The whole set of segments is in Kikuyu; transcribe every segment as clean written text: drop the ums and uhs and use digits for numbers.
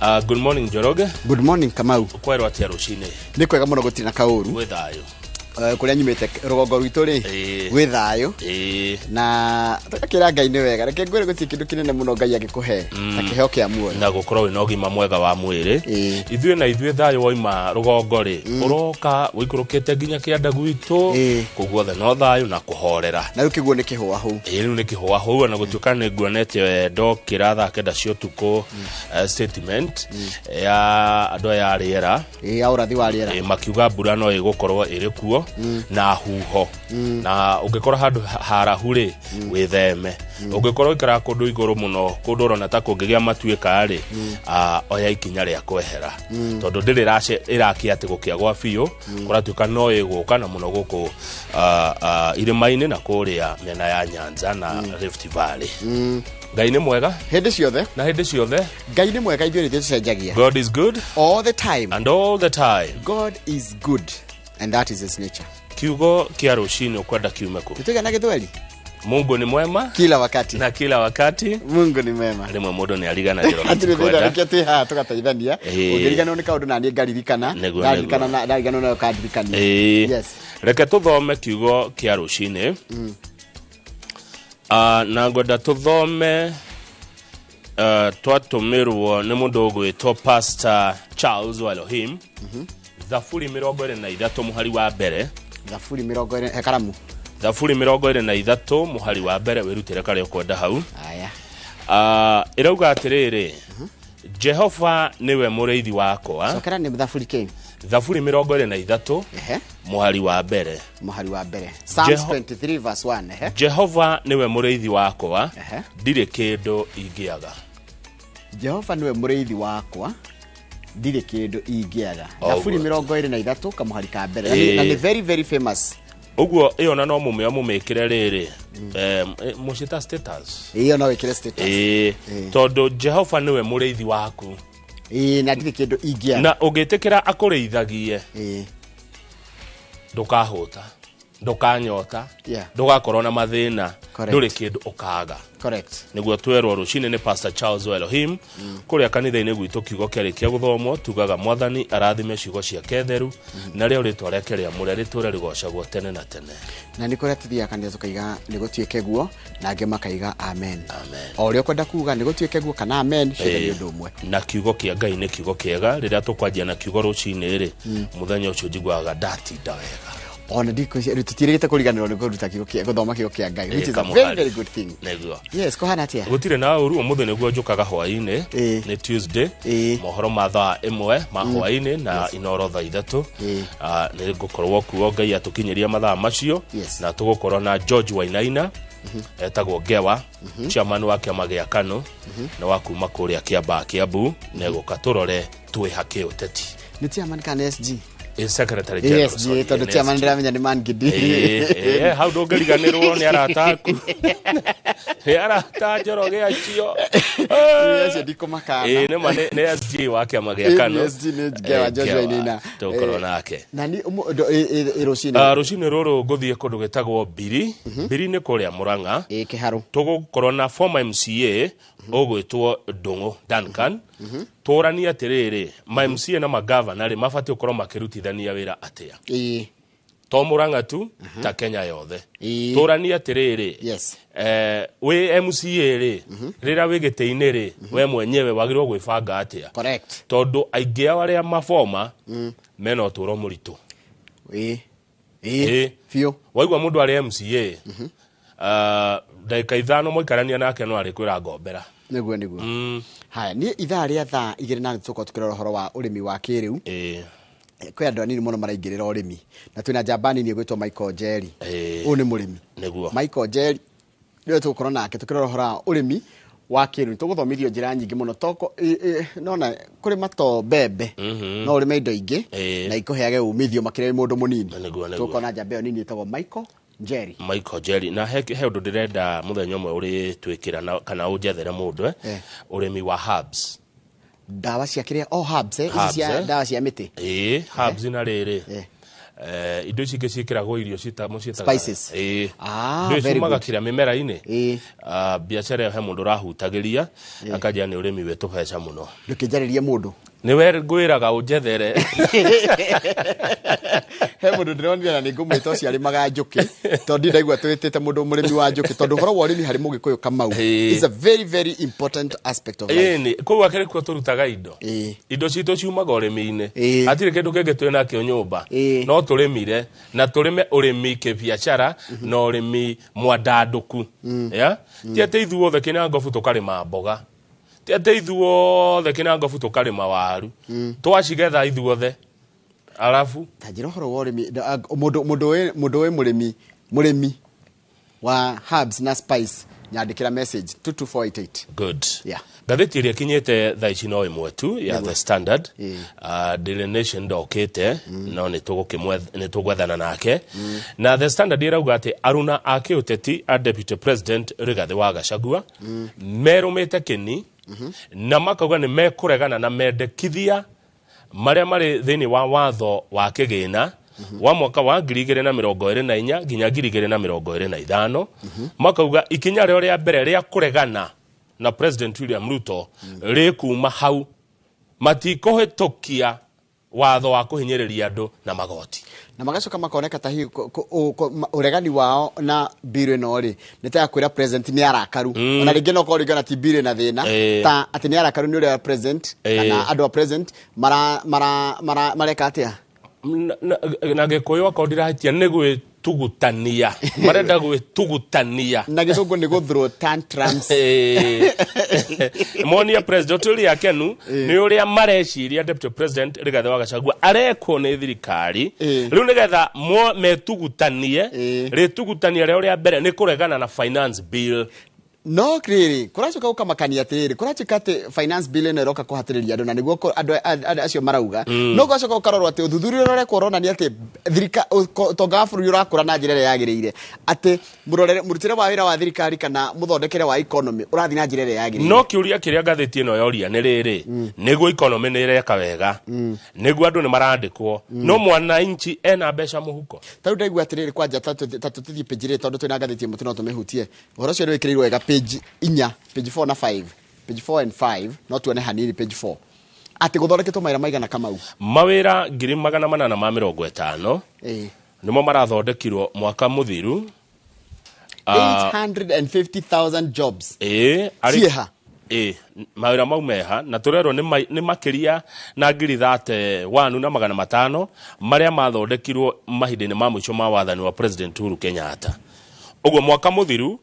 Good morning, Njoroge. Good morning, Kamau. Kwerwo atĩa rũcinĩ? Nĩ kwega mũno, gũtirĩ na kaũru. Gwĩ thayũ. Kũrĩa nyumĩte rũgongo rwitũ rĩ, gwĩ thayũ na tũgakĩra Ngai nĩ wega. Reke ngwĩre, gũtirĩ kĩndũ kĩnene mũno Ngai angĩkũhe ta kĩheo kĩa muoyo na gũkorwo wĩna ũgima mwega wa mwĩrĩ. Ithuĩ na ithuĩ thayũ waima rũgongo rĩ, ũroka ũikũrũkĩte nginya kĩanda gwitũ. Kũu guothe no thayũ na kũhorera. Na rĩu kĩguo nĩ kĩhũa hau. Ĩĩ, rĩu nĩ kĩhũa hau, na gũtuĩka nĩ nguonete ndokĩra thaa 9 cia ũtukũ statement ya andũ aya a rĩera. Ya ũrathi wa rĩera. Makiuga mbura no ĩgũkorwo ĩrĩ kuo na huho, na ũngĩkorwo handũ harahu rĩ, wĩtheme. Ũngĩkorwo ũikaraga kũndũ igũrũ mũno, kũndũ ũrona ta kũngĩgĩa matuĩka rĩ, oya ikinya rĩa kwehera, tondũ ndĩrĩ ĩrakia atĩ gũkĩa gwa biũ. Kũratuĩka no ĩgũka na mũno gũkũ irĩma-inĩ na kũrĩa mĩena ya Nyanza na Rift Valley. Ngai nĩ mwega hĩndĩ ciothe. Na hĩndĩ ciothe. Ngai nĩ mwega, ithuĩ nĩthuĩ tũcenjagia. God is good all the time and all the time. God is good and that is his nature. Kiugo kĩa rũcinĩ ũkwenda kiume kũ? Tũtũiga na Gĩthweri. Mungu ni mwema kila wakati na kila wakati. Mungu ni mwema. Rĩmwe mũndũ nĩ ariganagĩrwo. Hatirĩ thĩna. Gũtikwenda. Nĩkĩo twĩ haha tũgateithania. Ũngĩriganĩrwo nĩ kaũndũ, naniĩ ngaririkana. Ndaririkana ndariganĩrwo nayo ũkandirikania. Yes. Reke tũthome kiugo kĩa rũcinĩ. Na ngwenda tũthome twatũmĩrwo nĩ mũndũ ũgwĩtwo Pastor Charles wa Elohim, Thaburi 23 mũhari wa mbere. Thaburi 20, he karamu. Thaburi 23 mũhari wa mbere, wĩrutĩre karĩa ũkwenda hau. Aya. Ĩrauga atĩrĩrĩ, "Jehova nĩwe mũrĩithi wakwa." Cokera, nĩ Thaburi kĩ? Thaburi 23 mũhari wa mbere. Mũhari wa mbere, Psalms 23 verse 1, ehe. "Jehova nĩwe mũrĩithi wakwa, ndirĩ kĩndũ ingĩaga." "Jehova nĩwe mũrĩithi wakwa, ndirĩ kĩndũ ingĩaga." O Thaburi ũguo. 23 kamũhari ka mbere. Na nĩ very very famous. Ũguo ĩyo na no mũmĩo mũmĩkĩre rĩrĩ, mũcĩta status. Ĩyo no ĩkĩre status. Tondũ Jehova nĩwe mũrĩithi waku Na ndirĩ kĩndũ ingĩaga. Na ũngĩtĩkĩra akũrĩithagie, ndũkahũta, ndũkanyota, ndũgakorwo na mathĩna. Ndũrĩ kĩndũ ũkaga. Nĩguo twerwo rũcinĩ nĩ Pastor Charles wa Elohim kũrĩa kanitha-inĩ gwitũ. Kiugo kĩarĩkia gũthomwo, tugaga Mwathani arathime ciugo ciake theru, narĩo rĩtwa rĩake rĩamũre rĩtũre rĩgocagwo tene na tene. Na nĩ kũrĩa tũthiaga kanitha tũkaiga nĩ gũtuĩke guo, na angĩ makaiga amen. Amen. O ũrĩa ũkwenda kuga, nĩ gũtuĩke guo kana amen, ciothe nĩ ũndũ ũmwe. Na kiugo kĩa Ngai nĩ kiugo kĩega. Rĩrĩa tũkwanjia na kiugo rũcinĩ rĩ, mũthenya ũcio njiguaga ndatinda wega. Ona tũtirĩgĩte kũriganĩrwo nĩ kũruta kiugo kĩa, gũthoma kiugo kĩa Ngai, which is a Kamũhari. very very good thing. Nĩguo. Yes, kũhana atĩa? Gũtirĩ na ũru. Ũmũthĩ nĩguo njũkaga hwaĩ-inĩ. Nĩ Tuesday. Mohoro ma thaa 1 ma hwaĩ-inĩ na Inoro thaa 3. Nĩ ngũkorwo kuo, Ngai atũkinyĩria mathaa macio. Na tũgũkorwo na George Wainaina, etagwo Ngewa, chairman wa kĩama gĩa KANU, na wa kuma kũrĩa Kĩambaa, Kĩambu, na egũka tũrore twĩha kĩũteti. Nĩ chairman kana SG? Secretary General, SG. Sorry, Tondũ nĩ chairman SG. ndĩramenya nĩ man Ngidi. Hau ndũngĩriganĩrwo nĩ arata aku, nĩ arata Njoroge acio. Acio ndikũmakana. Nĩ ma nĩ SG wa kĩama gĩa KANU. SG nĩ Ngewa, George Ngewa, Wainaina. tũgũkorwo nake. Na nĩ rũcinĩ? Rũcinĩ rũrũ ngũthiĩ kũndũ gĩtagwo Mbiri. Mbiri nĩ kũrĩa Mũrang'a. Kĩharũ. Tũgũkorwo na former MCA ũgwĩtwo Ndũng'ũ Duncan, tũranie atĩrĩrĩ, ma MCA na magavana rĩ, mabatiĩ gũkorwo makĩrutithania wĩra atĩa, to Mũrang'a tu, ta Kenya yothe. Tũranie atĩrĩrĩ, wĩ MCA rĩ, rĩrĩa wĩ gĩtĩ-inĩ rĩ, we mwenyewe wagĩrĩirwo gwĩbanga atĩa, tondũ aingĩ ao arĩa maboma mena ũtũũro mũritũ. Biũ. Waigua mũndũ arĩ MCA, ndagĩka 5 mwaikarania nake no arĩkwĩra ngombera. Nĩguo. Haya, niĩ ithaa rĩa thaa 2 na tũkorwo tũkĩrora ũhoro wa ũrĩmi wa kĩrĩu. Kwĩ andũ anini mũno maraingĩrĩra ũrĩmi, na twĩna njamba nini ĩgwĩtwo Michael Njeri. Ũyũ nĩ mũrĩmi. Michael Njeri nĩwe tũgũkorwo nake tũkĩrora ũhoro wa ũrĩmi wa kĩrĩu. Tũgũthomithio njĩra nyingĩ mũno toko nona kũrĩma to mbembe, no ũrĩme indo ingĩ na ikũheage umithio makĩria wĩ mũndũ mũnini. Nĩguo. Tũgũkorwo na njamba ĩyo nini ĩtagwo Michael Njeri. Michael Njeri. Na he ũndũ ndĩrenda mũthenya ũmwe ũrĩtwĩkĩra kana ũnjethere mũndũ, ũrĩmi wa herbs. Ndawa cia kĩrĩa? Oh, herbs, ici Herbs, cia ndawa cia mĩtĩ. Ĩĩ, herbs. Na rĩrĩ, Indo ici ingĩ ciĩkĩragwo irio mũciĩtaga Spices. Ĩĩ. Ah, Indo very ciumaga good. kĩrĩa mĩmera-inĩ. Ĩĩ. Ah, biacara ĩyo he mũndũ ũrahutagĩria akanjĩra nĩ ũrĩmi wĩ tũbeca mũno. Ndũkĩnjarĩrie mũndũ. Nĩwe ngwĩraga ũnjethere. He mũndũ ndĩronire na nĩ ngũmwĩta ũcio arĩmaga njũkĩ, tondũ ndirĩ ndaigua twĩtĩte mũndũ mũrĩmi wa njũkĩ, tondũ ũhoro wa ũrĩmi harĩ mũgĩkũyũ Kamau is a very very important aspect of life. Ĩni, kũu akĩrĩ kuo tũrutaga indo. Indo citũ ciumaga ũrĩmi-inĩ. Hatirĩ kĩndũ kĩngĩ twĩ nakĩo nyũmba. No tũrĩmire na tũrĩme ũrĩmi kĩbiacara na ũrĩmi mwandandũku. Yeah? Ti atĩ ithuothe kĩnangobu tũkarĩma mboga. Ti atĩ ithuothe kĩnangobu tũkarĩma waru. Twacigetha ithuothe. Arabu Ta njĩra ũhoro wa ũrĩmi, mũndũ mũndũ wĩ mũndũ wĩ mũrĩmi mũrĩmi wa herbs na spice, nyandĩkĩra message 22488. Good. Yeah. Ngathĩti ĩrĩa ĩkinyĩte thaa ici no ĩmwe tu ya The Standard. Daily Nation ndokĩte, no nĩ tũgwethana nake. Na The Standard ĩrauga atĩ aruna a kĩũteti a Deputy President Rigathĩ wa Gachagua merũmĩte kĩni na makauga nĩ mekũregana na mendekithia marĩa marĩ thĩinĩ wa watho wa kĩgĩna wa mwaka wa 2024 nginya 2025. Makauga ikinya rĩo rĩa mbere rĩa kũregana na President William Ruto rĩkuma hau, matikũhĩtũkia watho wa kũhinyĩrĩria andũ na magoti. Na magacoka makoneka ta hihi ũregani wao na bill ĩno rĩ, nĩ ta ya kwĩra president nĩ arakaru, ona rĩngĩ no korwo rĩngĩ ona ti bill ĩna thĩna, ta atĩ nĩ arakaru nĩ ũrĩa president kana andũ a president mara mara mara mareka atĩa. Na Gĩkũyũ akorwo ndirahĩtia nĩ gwĩtugutania, marenda gwĩtugutania. Na Gĩthũngũ nĩ gũ throw tantrums. Monia president ũrĩa akenu nĩ ũrĩa mareciria Deputy President Rigathĩ wa Gachagua arekwo nĩ thirikari. Rĩu nĩgetha metugutanie, rĩtugutania rĩao rĩa mbere nĩ kũregana na finance bill. No rĩrĩ, kũracoka gũkamakania atĩrĩrĩ, kũratuĩka atĩ finance bill ĩno ĩroka kũhatĩrĩria andũ, na nĩguo andũ acio marauga. No gwacoka gũkarorwo atĩ ũthuthuria ũrĩa ũrekwo ũronania atĩ ũtonga wa bũrũri ũrakũra na njĩra ĩrĩa yagĩrĩire, atĩ mũrutĩre wa wĩra wa thirikari kana mũthondekere wa economy ũrathiĩ na njĩra ĩrĩa yagĩrĩire. No kĩũria kĩrĩa ngathĩti ĩno yoria nĩ rĩrĩ, nĩguo economy nĩ ĩreka wega, nĩguo andũ nĩ marandĩkwo, no mwananchi ena mbeca mũhuko? Ta rĩu ndaigua atĩrĩrĩ, kwanja ta tũthiĩ page rĩrĩ, tondũ twĩna ngathĩti ĩmwe no tũmĩhutie. Ũhoro ũcio nĩ wĩkĩrĩirwo wega page inya, page 4 na 5, page 4 and 5, no tuone hanini page 4 atĩ gũthondeketwo mawĩra maigana Kamau? Mawĩra 850,000 nĩmo marathondekirwo mwaka mũthiru. 850,000 jobs. Ĩĩ, arĩ Ciĩha? Ĩĩ, mawĩra mau meha, na tũrerwo nĩ makĩria na 31,500 marĩa mathondekirwo mahinda-inĩ ma mũico ma wathani wa President Uhuru Kenyatta. Ũguo mwaka mũthiru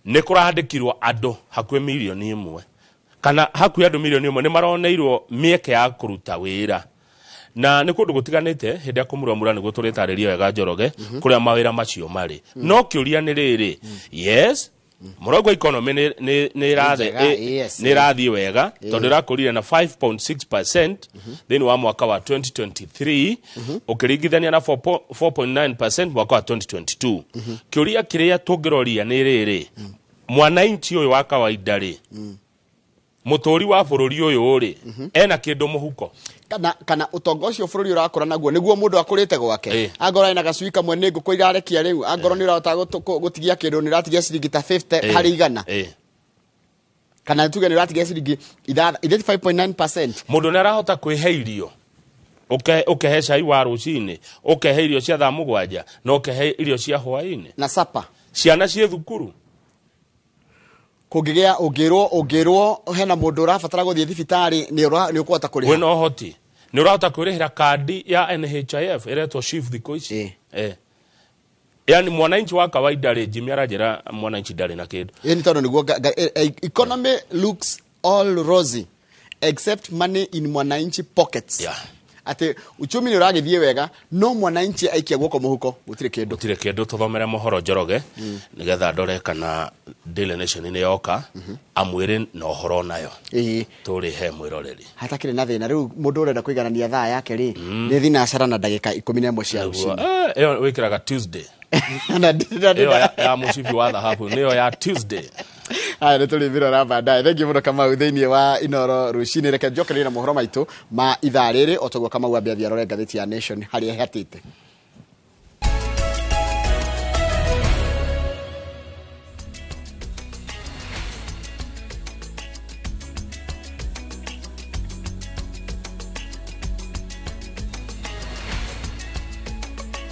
nĩ kũrandĩkirwo andũ hakuhĩ 1 million, kana hakuhĩ andũ 1 million nĩ maroneirwo mĩeke ya kũruta wĩra, na nĩ kũndũ gũtiganĩte. Hĩndĩ ya kũmuramura nĩguo tũrĩtarĩria wega Njoroge kũrĩa mawĩra macio marĩ. No kĩũria nĩ rĩrĩ, yes, mũrongo economy Njega, yes. nĩ ĩrathiĩ wega, tondũ ĩrakũrire na 5.6% thĩinĩ wa mwaka wa 2023 ũkĩringithania na 4.9% mwaka wa 2022. Kĩũria kĩrĩa tũngĩroria nĩ rĩrĩ, mwananchi ũyũ wa kawaida rĩ, mũtũri wa bũrũri ũyũ rĩ, ena kĩndũ mũhuko? Kana ũtonga ũcio bũrũri ũrakũra naguo nĩguo mũndũ akũrĩte gwake? Angorwo ena gacui kamwe nĩ ngũkũ irarekia rĩu, angorwo nĩ ũrahota gũtigia kĩndũ, nĩ ũratigia ciringi ta 50 harĩ igana, kana tuge nĩ ũratigia ciringi 35.9%. Mũndũ nĩ arahota kwĩhe irio, ũkehe cai wa rũcinĩ, ũkehe irio cia thaa 7, na ũkehe irio cia hwaĩ-inĩ, na sapa, ciana ciĩ thukuru. Kũngĩgĩa ũngĩrwo hena mũndũ ũrabatara gũthiĩ thibitarĩ, nĩ ũkũhota kũrĩha? Wĩna ũhoti, nĩ ũrahota kwĩrĩhĩra kandi ya NHIF ĩretwo SHIF thikũ ici? Yani mwananchi wa kawaida rĩ, Jimmy aranjĩra mwananchi ndarĩ na kĩndũ. Ĩ nĩ tondũ nĩguo economy looks all rosy except money in mwananchi pockets. Atĩ uchumi nĩ ũragĩthiĩ wega, no mwananchi aikia guoko mũhuko gũtirĩ kĩndũ. Gũtirĩ kĩndũ. Tũthomere mohoro Njoroge, nĩgetha ndore kana Daily Nation nĩ yoka amwĩre na ũhoro nayo tũrĩhe mwĩroreri. Hatakĩrĩ na thĩna. Rĩu mũndũ ũrenda kũiganania thaa yake rĩ, nĩ thinacara na ndagĩka 11 cia rũcinĩ. Ĩyo wĩkĩraga Tuesday. Ĩyo ya mũcibi wa thahabu nĩyo ya Tuesday. Haya, nĩ tũrĩmĩrora baadaye. Thengiũ mũno Kamau thĩinĩ wa Inoro rũcinĩ. Reke njokererie na mohoro maitũ ma ithaa rĩrĩ, o toguo Kamau ambe athiĩ arore ngathĩti ya Nation harĩa ĩhatĩte.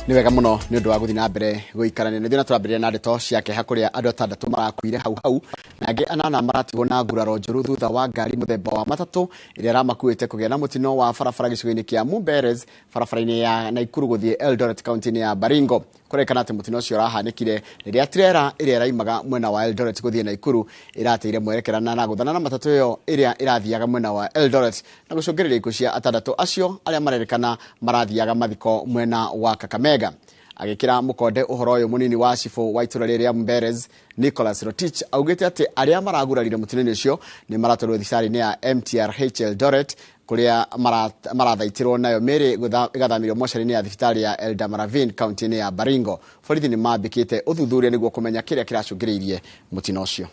Nĩ wega mũno nĩ ũndũ wa gũthiĩ na mbere gũikarania nĩ ithuĩ na tũrambĩrĩria na ndeto cia kĩeha kũrĩa andũ atandatũ marakuire hau hau na angĩ anana maratigwo na nguraro njũru thutha wa ngari mũthemba wa matatũ ĩrĩa ĩramakuĩte kũgĩa na mũtino wa barabara gĩcigo-inĩ kĩa Mumberes barabara-inĩ ya Naikuru gũthiĩ Eldoret kaunti-inĩ ya Baringo. Kũrerĩkana atĩ mũtino ũcio ũrahanĩkire rĩrĩa trailer ĩrĩa ĩraimaga mwena wa Eldoret gũthiĩ Naikuru ĩrateire mwerekera na gũthana na matatũ ĩyo ĩrĩa ĩrathiaga mwena wa Eldoret na gũcũngĩrĩria ikuũ cia atandatũ acio arĩa marerĩkana marathiaga mathiko mwena wa Kakamega. Agĩkĩra mũkonde ũhoro ũyũ mũnini wa cibũ wa itũra rĩrĩa Mberes Nicholas Rotich augĩte atĩ arĩa maragurarire mũtino-inĩ ũcio nĩ maratwarwo thibitarĩ-inĩ ya MTRH Eldoret kũrĩa marathaitirwo nayo mĩĩrĩ ĩgathamĩrio mocarĩ-inĩ ya thibitarĩ ya Eldamaravine kaunti-inĩ ya Baringo. Borithi nĩ mambĩkĩte ũthuthuria nĩguo kũmenya kĩrĩa kĩracũngĩrĩirie mũtino ũcio.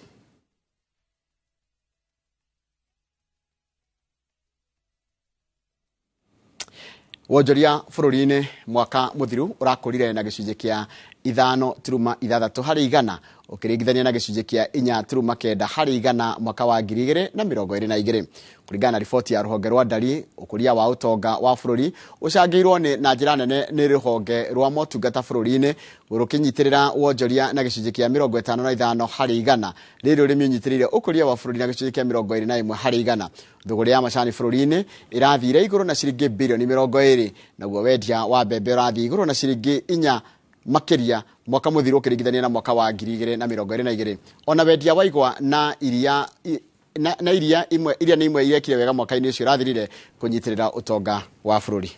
Wonjoria bũrũri-inĩ mwaka mũthiru ũrakũrire na gĩcunjĩ kĩa 5.6 harĩ igana ũkĩringithania na gĩcunjĩ kĩa 4.9 harĩ igana mwaka wa 2022. Kũringana na riboti ya rũhonge rwa ndari, ũkũria wa ũtonga wa bũrũri ũcangĩirwo na njĩra nene nĩ rũhonge rwa motungata bũrũri-inĩ rũkĩnyitĩrĩra wonjoria na gĩcunjĩ kĩa 55 harĩ igana. Rĩrĩ ũrĩmi ũnyitĩrĩire ũkũria wa bũrũri na gĩcunjĩ kĩa 21 harĩ igana. Thũgũrĩ ya macani bũrũri-inĩ ĩrathire igũrũ na ciringi bilioni 20, naguo wendia wa mbembe ũrathiĩ igũrũ na ciringi 4 makĩria mwaka mũthiru ũkĩringithania na mwaka wa 2022. Ona wendia wa igwa na iria na iria imwe iria nĩ imwe irekire wega mwaka-inĩ ũcio ũrathirire kũnyitĩrĩra ũtonga wa bũrũri.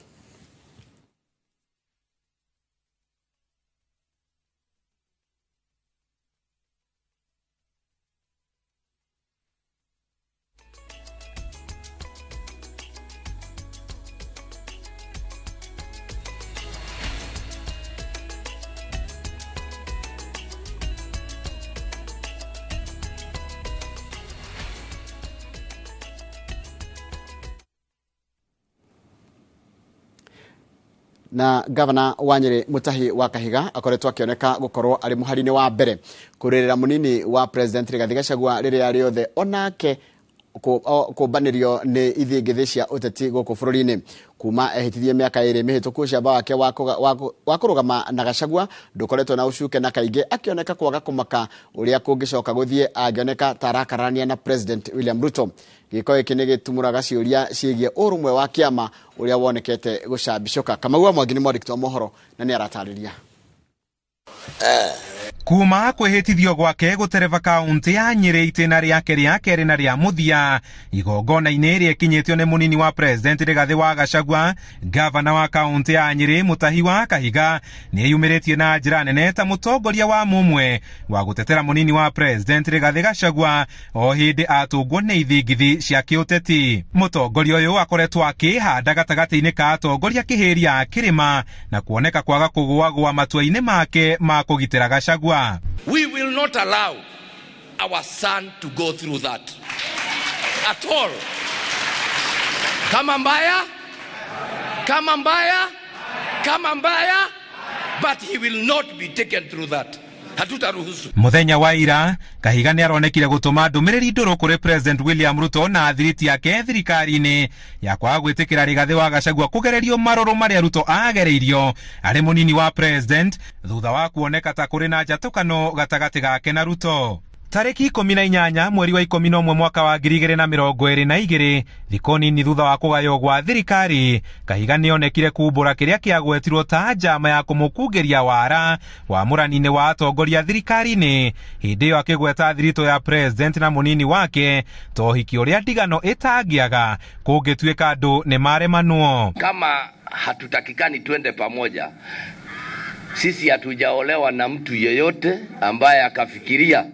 Na gavana wa Nyeri Mutahi wa Kahiga akoretwo akĩoneka gũkorwo arĩ mũhari-inĩ wa mbere kũrĩrĩra mũnini wa President Rigathi Gachagua rĩrĩa rĩothe onake kũmbanĩrio nĩ ithingithĩ cia ũteti gũkũ bũrũri-inĩ. Kuma ehĩtithie mĩaka 2 mĩhĩtũku ũcamba wake wa kũrũgama na Gachagua ndũkoretwo na ũcuke na kaingĩ akĩoneka kwaga kũmaka ũrĩa kũngĩcoka gũthiĩ angĩoneka ta arakararania na President William Ruto. Gĩko gĩkĩ nĩ gĩtumũraga ciũria ciĩgiĩ ũrũmwe wa kĩama ũrĩa wonekete gũcambicũka. Kamau wa Mwangi nĩ mwandĩki wa mohoro na nĩ aratarĩria. Kuma kwĩhĩtithio gwake gũtereba kaunti ya Nyeri itĩna rĩake rĩa kerĩ na rĩa mũthia igongona-inĩ rĩekinyĩtio nĩ mũnini wa President Rigathi wa Gachagua, gavana wa kaunti ya Nyeri Mutahi wa Kahiga nĩeyumĩrĩtie na njĩra nene ta mũtongoria wa mũmwe wa gũtetera mũnini wa President Rigathi Gachagua o hĩndĩ atũngwo nĩ ithingithi cia kĩũteti. Mũtongoria ũyũ akoretwo akĩhanda gatagatĩ-inĩ ka atongoria kĩhĩria kĩrĩma na kuoneka kwaga kũgũagũa matua-inĩ make ma kũgitĩra Gachagua. We will not allow our son to go through that at all. Kama mbaya, kama mbaya, kama mbaya, but he will not be taken through that. Hatutaruhusu. Muthenya wa ira Kahiga nĩ aronekire gũtũma ndũmĩrĩri ndũrũ kũrĩ President William Ruto na thiriti yake thirikari-inĩ ya kwaga gwĩtĩkĩra Rigathi wa Gachagua kũgererio marũrũ marĩa Ruto agereirio arĩ mũnini wa President thutha wa kuoneka ta kũrĩ na njatũkano gatagatĩ gake na Ruto. Tarĩki 18 mweri wa 11 mwaka wa 2022 thikũ nini thutha wa kũgaywo gwa thirikari Kahiga nĩonekire kumbũra kĩrĩa kĩagwetirwo ta njama ya kũmũkungĩria wara wa mũrani-inĩ wa atongoria thirikari-inĩ hĩndĩ ĩyo akĩgweta thiritũ ya President na mũnini wake ta ũhiki ũrĩa ndigano ĩtangĩaga kũngĩtuĩka andũ nĩ maremanwo. Kama hatutakikani twende pamoja, sisi hatujaolewa na mtu yeyote ambaye akafikiria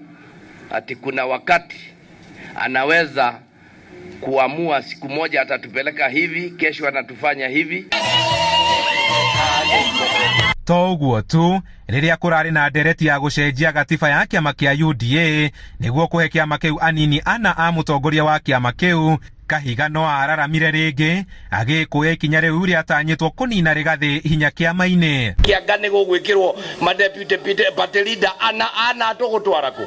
ati kuna wakati anaweza kuamua siku moja atatupeleka hivi, kesho anatufanya hivi. To ũguo tu rĩrĩa kũrarĩ na ndereti ya gũcenjia gatiba ya kĩama kĩa UDA nĩguo kũhe kĩama kĩu anini ana a mũtongoria wa kĩama kĩu, Kahiga no araramire rĩngĩ agĩkũya ikinya rĩu rĩatanyĩtwo kũnina Rigathi hinya kĩama-inĩ. Kĩanga nĩ gũgwĩkĩrwo ma deputy party leader ana ana tũgũtwara kũ?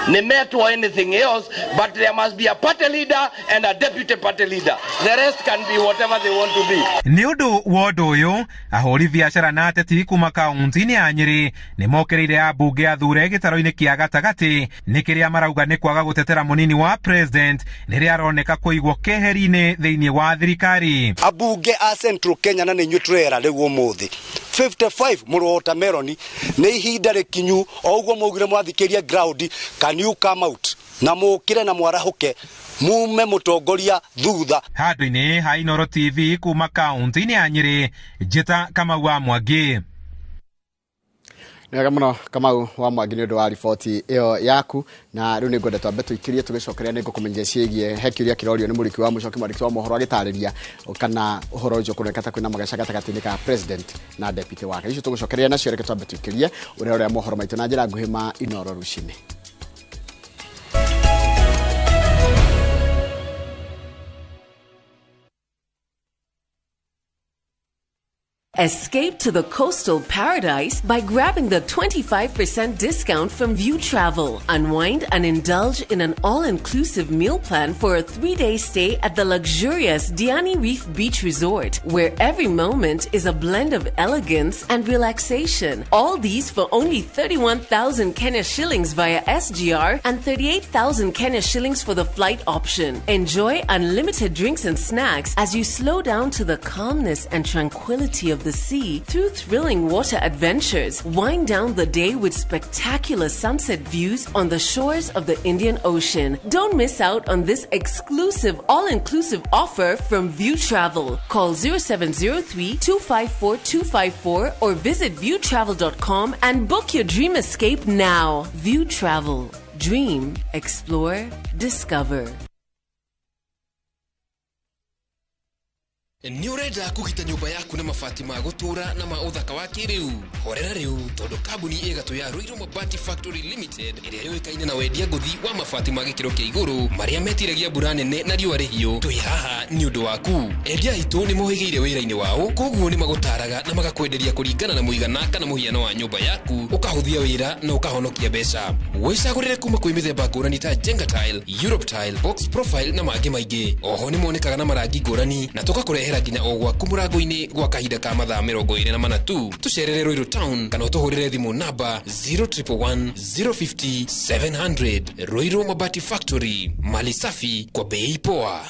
Nĩ metwo anything else, but there must be a party leader and a deputy party leader. The rest can be whatever they want to be. Nĩ ũndũ wa ũndũ ũyũ, ahũri biacara na ateti kuma kaunti-inĩ ya Nyĩrĩ nĩ mokĩrĩire ambunge athure gĩtaro-inĩ kĩa gatagatĩ nĩ kĩrĩa marauga nĩ kwaga gũtetera mũnini wa president rĩrĩa aroneka kũigwo keheri-inĩ thĩinĩ wa thirikari. Ambunge a Central Kenya na nĩ inyuĩ tũrera rĩu ũmũthĩ 55 mũrũ watermelon nĩ ihinda rĩkinyu o ũguo maugire mwathikĩrie ground, can you come out na mũkĩre na mwarahũke mume mũtongoria thutha. Handũ-inĩ ha Inooro TV kuma kaunti-inĩ ya Nyĩrĩ, Njĩta Kamau wa Mwangi. Nĩ wega mũno Kamau wa Mwangi nĩ ũndũ wa riboti ĩyo yaku, na rĩu nĩ ngwenda twambe tũikĩrie tũgĩcokeria nĩ ngũkũmenyithia ciĩgiĩ he kĩũria kĩrorio nĩ mũriki wa mũcoki mwandĩki wa mohoro agĩtarĩria kana ũhoro ũcio kũroneka ta kwĩna magaca gatagatĩ-inĩ ka president na deputy wake. Icio tũgũcokeria nacio, reke twambe tũikĩrie ũrĩa ũrĩa mohoro maitũ na njĩra nguhĩ ma Inooro rũcinĩ. Escape to the coastal paradise by grabbing the 25% discount from View Travel. Unwind and indulge in an all-inclusive meal plan for a 3-day stay at the luxurious Diani Reef Beach Resort, where every moment is a blend of elegance and relaxation. All these for only 31,000 Kenya shillings via SGR and 38,000 Kenya shillings for the flight option. Enjoy unlimited drinks and snacks as you slow down to the calmness and tranquility of the sea through thrilling water adventures. Wind down the day with spectacular sunset views on the shores of the Indian Ocean. Don't miss out on this exclusive all-inclusive offer from View Travel. Call 0703 254 254 or visit viewtravel.com and book your dream escape now. View Travel. Dream, explore, discover. Nĩ ũrenda kũgita nyũmba yaku na mabati ma gũtũũra na ma ũthaka wa kĩrĩu? Horera rĩu, tondũ kambuni ĩgatũ ya Ruiru Mabati Factory Limited ĩrĩa yũĩkaine na wendia ngũthi wa mabati ma gĩkĩro kĩa igũrũ marĩa metiragia mbura nene na riũa rĩhiũ, twĩ haha nĩ ũndũ waku. Endia aitũ nĩ mohĩgĩire wĩra-inĩ wao, koguo nĩ magũtaraga na magakwenderia kũringana na mũigana kana mũhiano wa nyũmba yaku, ũkahũthia wĩra na ũkahonokia mbeca. Wĩcagũrĩre kuma kwĩ mĩthemba ngũrani ta Jenga Tile, Europe Tile, Box Profile na mangĩ maingĩ. Oho nĩ monekaga na marangi ngũrani na tũgakũrehera nginya o gwaku mũrango-inĩ gwa kahinda ka mathaa 24 tu. Tũcerere Ruiru Town kana ũtũhũrĩre thimũ namba 0111 050 700. Ruiru Mabati Factory, mali safi kwa bei poa.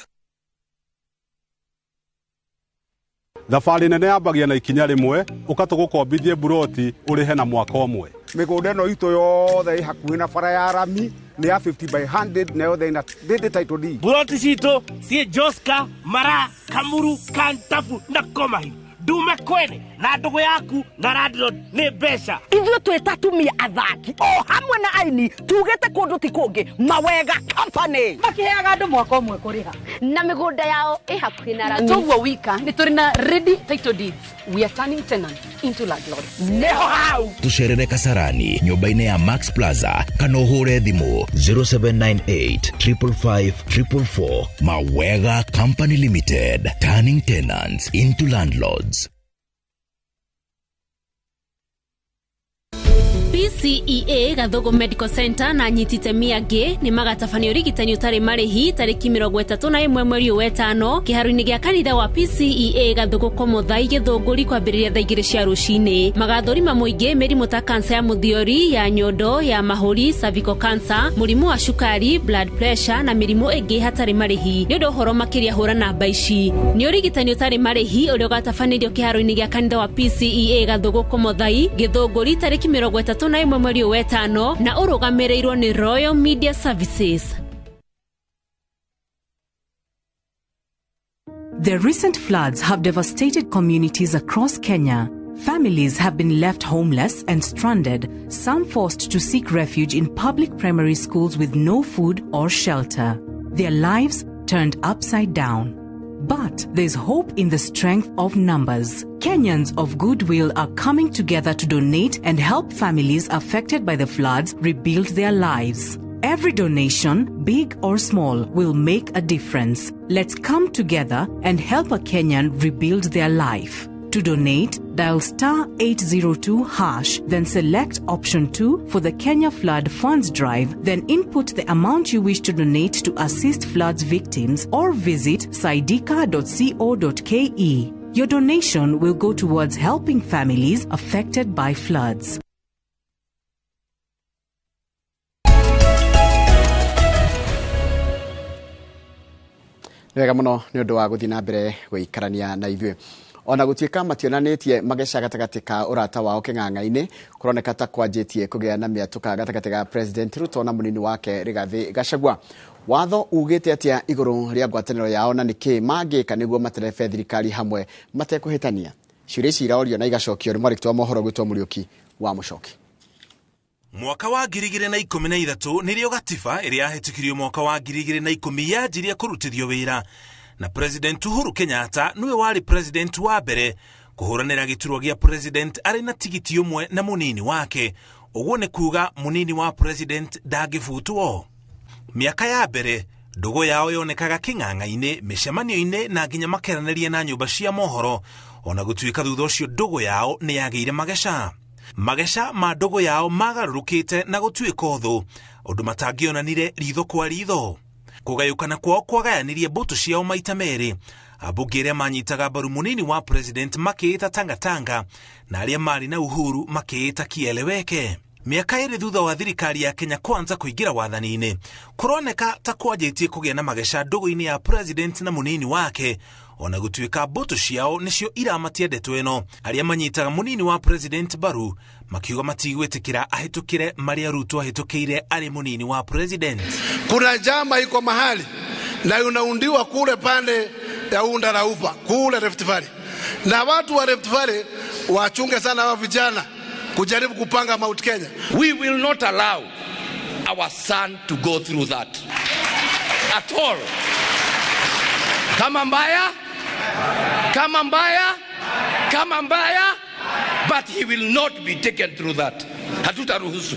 Thabarĩ nene yambagia na ikinya rĩmwe, ũkatũgũkombithie buroti ũrĩhe na mwaka ũmwe. Mĩgũnda ĩno itũ yothe ĩ hakuhĩ na bara ya rami nĩ ya 50 by 100 na yothe ĩna ndĩndĩ title deed. Buroti citũ ciĩ Joska, Mara, Kamuru, Kantafu na Komahi. Ndume kwene na ndũgũ yaku na landlord nĩ mbeca. Ithuĩ twĩ ta atumia athaki o hamwe na aini tugĩte kũndũ ti kũngĩ, Mawega Company makiheaga andũ mwaka ũmwe kũrĩha na mĩgũnda yao ĩ hakuhĩ na rami. Toguo wika nĩ tũrĩ na ready title deeds. We are turning tenants into landlords. Nĩho hau. Tũcerere Kasarani nyũmba-inĩ ya Max Plaza kana ũhũre thimũ 0798 555 444. Mawega Company Limited, turning tenants into landlords. PCEA Gathugu Medical Center na anyiti itemi angĩ nĩ magatabania ũrigitani ũtarĩ marĩhi tarĩki 31 mweri wa 5 kĩharo-inĩ gĩa kanitha wa PCEA Gathugu Komothai Gĩthũngũri kwambĩrĩria thaa 2 cia rũcinĩ. Magathũrima mũingĩ mĩrimũ ta kansa ya mũthiori, ya nyondo, ya mahũri, cervical cancer, mũrimũ wa cukari, blood pressure na mĩrimũ ĩngĩ hatarĩ marĩhi. Nĩ ũndũ ũhoro makĩria hũra namba ici. Nĩ ũrigitani ũtarĩ marĩhi ũrĩa ũgatabanĩrio kĩharo-inĩ gĩa kanitha wa PCEA Gathugu Komothai Gĩthũngũri tarĩki 31 mweri wa 5 na ũrũgamĩrĩirwo nĩ Royal Media Services. The recent floods have devastated communities across Kenya. Families have been left homeless and stranded, some forced to seek refuge in public primary schools with no food or shelter. Their lives turned upside down. But there's hope in the strength of numbers. Kenyans of goodwill are coming together to donate and help families affected by the floods rebuild their lives. Every donation, big or small, will make a difference. Let's come together and help a Kenyan rebuild their life. To donate, dial star 802 hash, then select option 2 for the Kenya Flood Funds Drive, then input the amount you wish to donate to assist floods victims or visit saidika.co.ke. Your donation will go towards helping families affected by floods. Wega muno ni undu wa guthii na mbere guikarania na ithuĩ. Ona gũtuĩka mationanĩtie mageca gatagatĩ ka ũrata wao kĩng'ang'a-inĩ, kũroneka ta kwanjĩtie kũgĩa na mĩatũka gatagatĩ ga President Ruto na mũnini wake Rigathĩ Gachagua. Watho ugĩte atĩa igũrũ rĩa ngwatanĩro yao na nĩkĩ mangĩka nĩguo materebe thirikari hamwe matekũhĩtania? Ciũria ici iraorio na igacokio nĩ mwandĩki wa mohoro gwĩtwo Mũriũki wa Mũcoki. Mwaka wa 2013 nĩrĩo gatiba ĩrĩa yahĩtũkirio mwaka wa 2010 yanjirie kũrutithio wĩra, na President Uhuru Kenyatta nĩwe warĩ president wa mbere kũhũranĩra gĩturwa gĩa president arĩ na tigiti ũmwe na mũnini wake. Ũguo nĩ kuga mũnini wa president ndangĩbutwo. Mĩaka ya mbere ndũgũ yao yonekaga kĩng'ang'a-inĩ, mĩcemanio-inĩ na nginya makeranĩria na nyũmba cia mohoro, ona gũtuĩka thutha ũcio ndũgũ yao nĩ yagĩire mageca. Mageca ma ndũgũ yao magarũrũkĩte na gũtuĩka ũthũ, ũndũ matangĩonanire ritho kwa ritho. Kũgayũkana kwao kwagayanirie mbũtũ ciao maita merĩ. Ambunge arĩa manyitaga mbaru mũnini wa president makĩĩta tangatanga, na arĩa marĩ na Uhuru makĩĩta kieleweke. Mĩaka ĩrĩ thutha wa thirikari ya Kenya Kwanza kũingĩra wathani-inĩ, kũroneka ta kwanjĩtie kũgĩa na mageca ndũgũ-inĩ ya president na mũnini wake, ona gũtuĩka mbũtũ ciao nĩcio iramatia ndeto ĩno. Arĩa manyitaga mũnini wa president mbaru makiuga matigwĩtĩkĩra ahĩtũkĩre marĩa Ruto ahĩtũkĩire arĩ mũnini wa president. Kuna njama iko mahali na unaundiwa kule pande ya Unda na Upa kule Rift Valley, na watu wa Rift Valley wachunge sana wa vijana kujaribu kupanga Mount Kenya. We will not allow our son to go through that at all. Kama mbaya, kama mbaya, kama mbaya, but he will not be taken through that. Hatutaruhusu.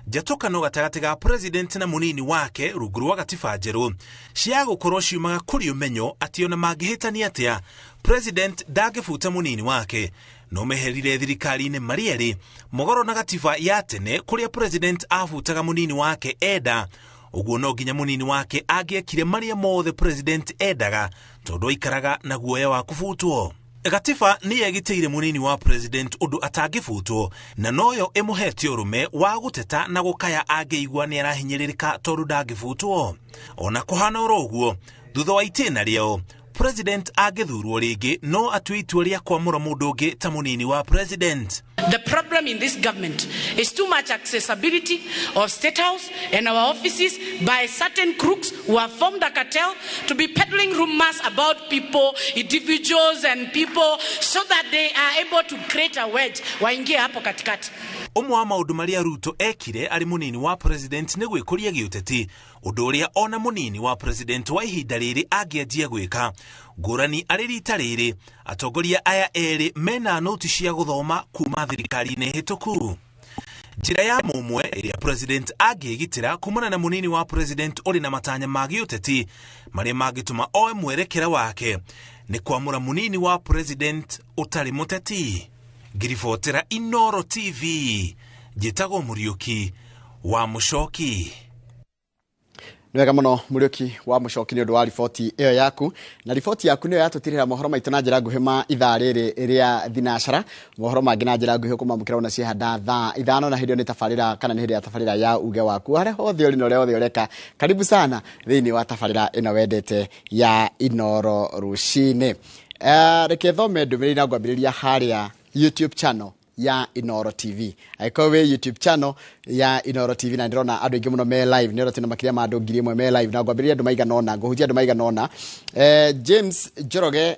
Njatũkano gatagatĩ ga president na mũnini wake rungu rwa gatiba njerũ cia gũkorwo ciumaga kũrĩ ũmenyo atĩ ona mangĩhĩtania atĩa president ndangĩbuta mũnini wake. No meherire thirikari-inĩ marĩ erĩ mũgoro na gatiba ya tene kũrĩa president abutaga mũnini wake enda. Ũguo no nginya mũnini wake angĩekire marĩa mothe president endaga tondũ aikaraga na guoya wa kũbutwo. Gatiba nĩ yegitĩire mũnini wa president ũndũ atangĩbutwo, na noyo ĩmũhete ũrũme wa gũteta na gũkaya angĩigua nĩ arahinyĩrĩrĩka tondũ ndangĩbutwo. Ona kũhana oro ũguo, thutha wa itĩna rĩao president angĩthurwo rĩngĩ no atue itua rĩa kwamũra mũndũ ũngĩ ta mũnini wa president. The problem in this government is too much accessibility of State House and our offices by certain crooks who have formed a cartel to be peddling rumors about people, individuals and people, so that they are able to create a wedge waingie hapo katikati. Ũmwe wa maũndũ marĩa Ruto ekire arĩ mũnini wa president nĩ gwĩkũria gĩũteti, ũndũ ũrĩa ona mũnini wa president wa ihinda rĩrĩ angĩanjia gwĩka. Ngũrani arĩ rita rĩrĩ, atongoria aya erĩ mena noti cia gũthoma kuma thirikari-inĩ hĩtũku. Njĩra ya mũmwe ĩrĩa president angĩgitĩra kumana na mũnini wa president ũrĩ na matanya ma gĩũteti marĩa mangĩtũma oe mwerekera wake nĩ kwamũra mũnini wa president ũtarĩ mũteti. Ngiribotera Inoro TV, njĩtagwo Mũriũki wa Mũcoki. Nĩ wega mũno Mũriũki wa Mũcoki nĩ ũndũ wa riboti ĩyo yaku, na riboti yaku nĩyo yatũtirĩra mohoro maitũ na njĩra nguhĩ ma ithaa rĩrĩ rĩa thinacara. Mohoro mangĩ na njĩra nguhĩ ũkũmamũkĩra ona ciehanda thaa 5, na hĩndĩ ĩyo nĩ tabarĩra kana nĩ hĩndĩ ya tabarĩra ya uge waku harĩa hothe ũrĩ na ũrĩa hothe ũreka. Karibu sana thĩinĩ wa tabarĩra ĩno wendete ya Inoro rũcinĩ. Reke thome ndũmĩrĩri na ngwambĩrĩria harĩa YouTube channel ya Inoro TV. Angĩkorwo wĩ YouTube channel ya Inoro TV na ndĩrona andũ aingĩ mũno me live, nĩ ũrona makĩria ma andũ 1000 me live, na ngwambĩrĩria andũ maigana ũna, ngũhutia andũ maigana ũna. James Njoroge,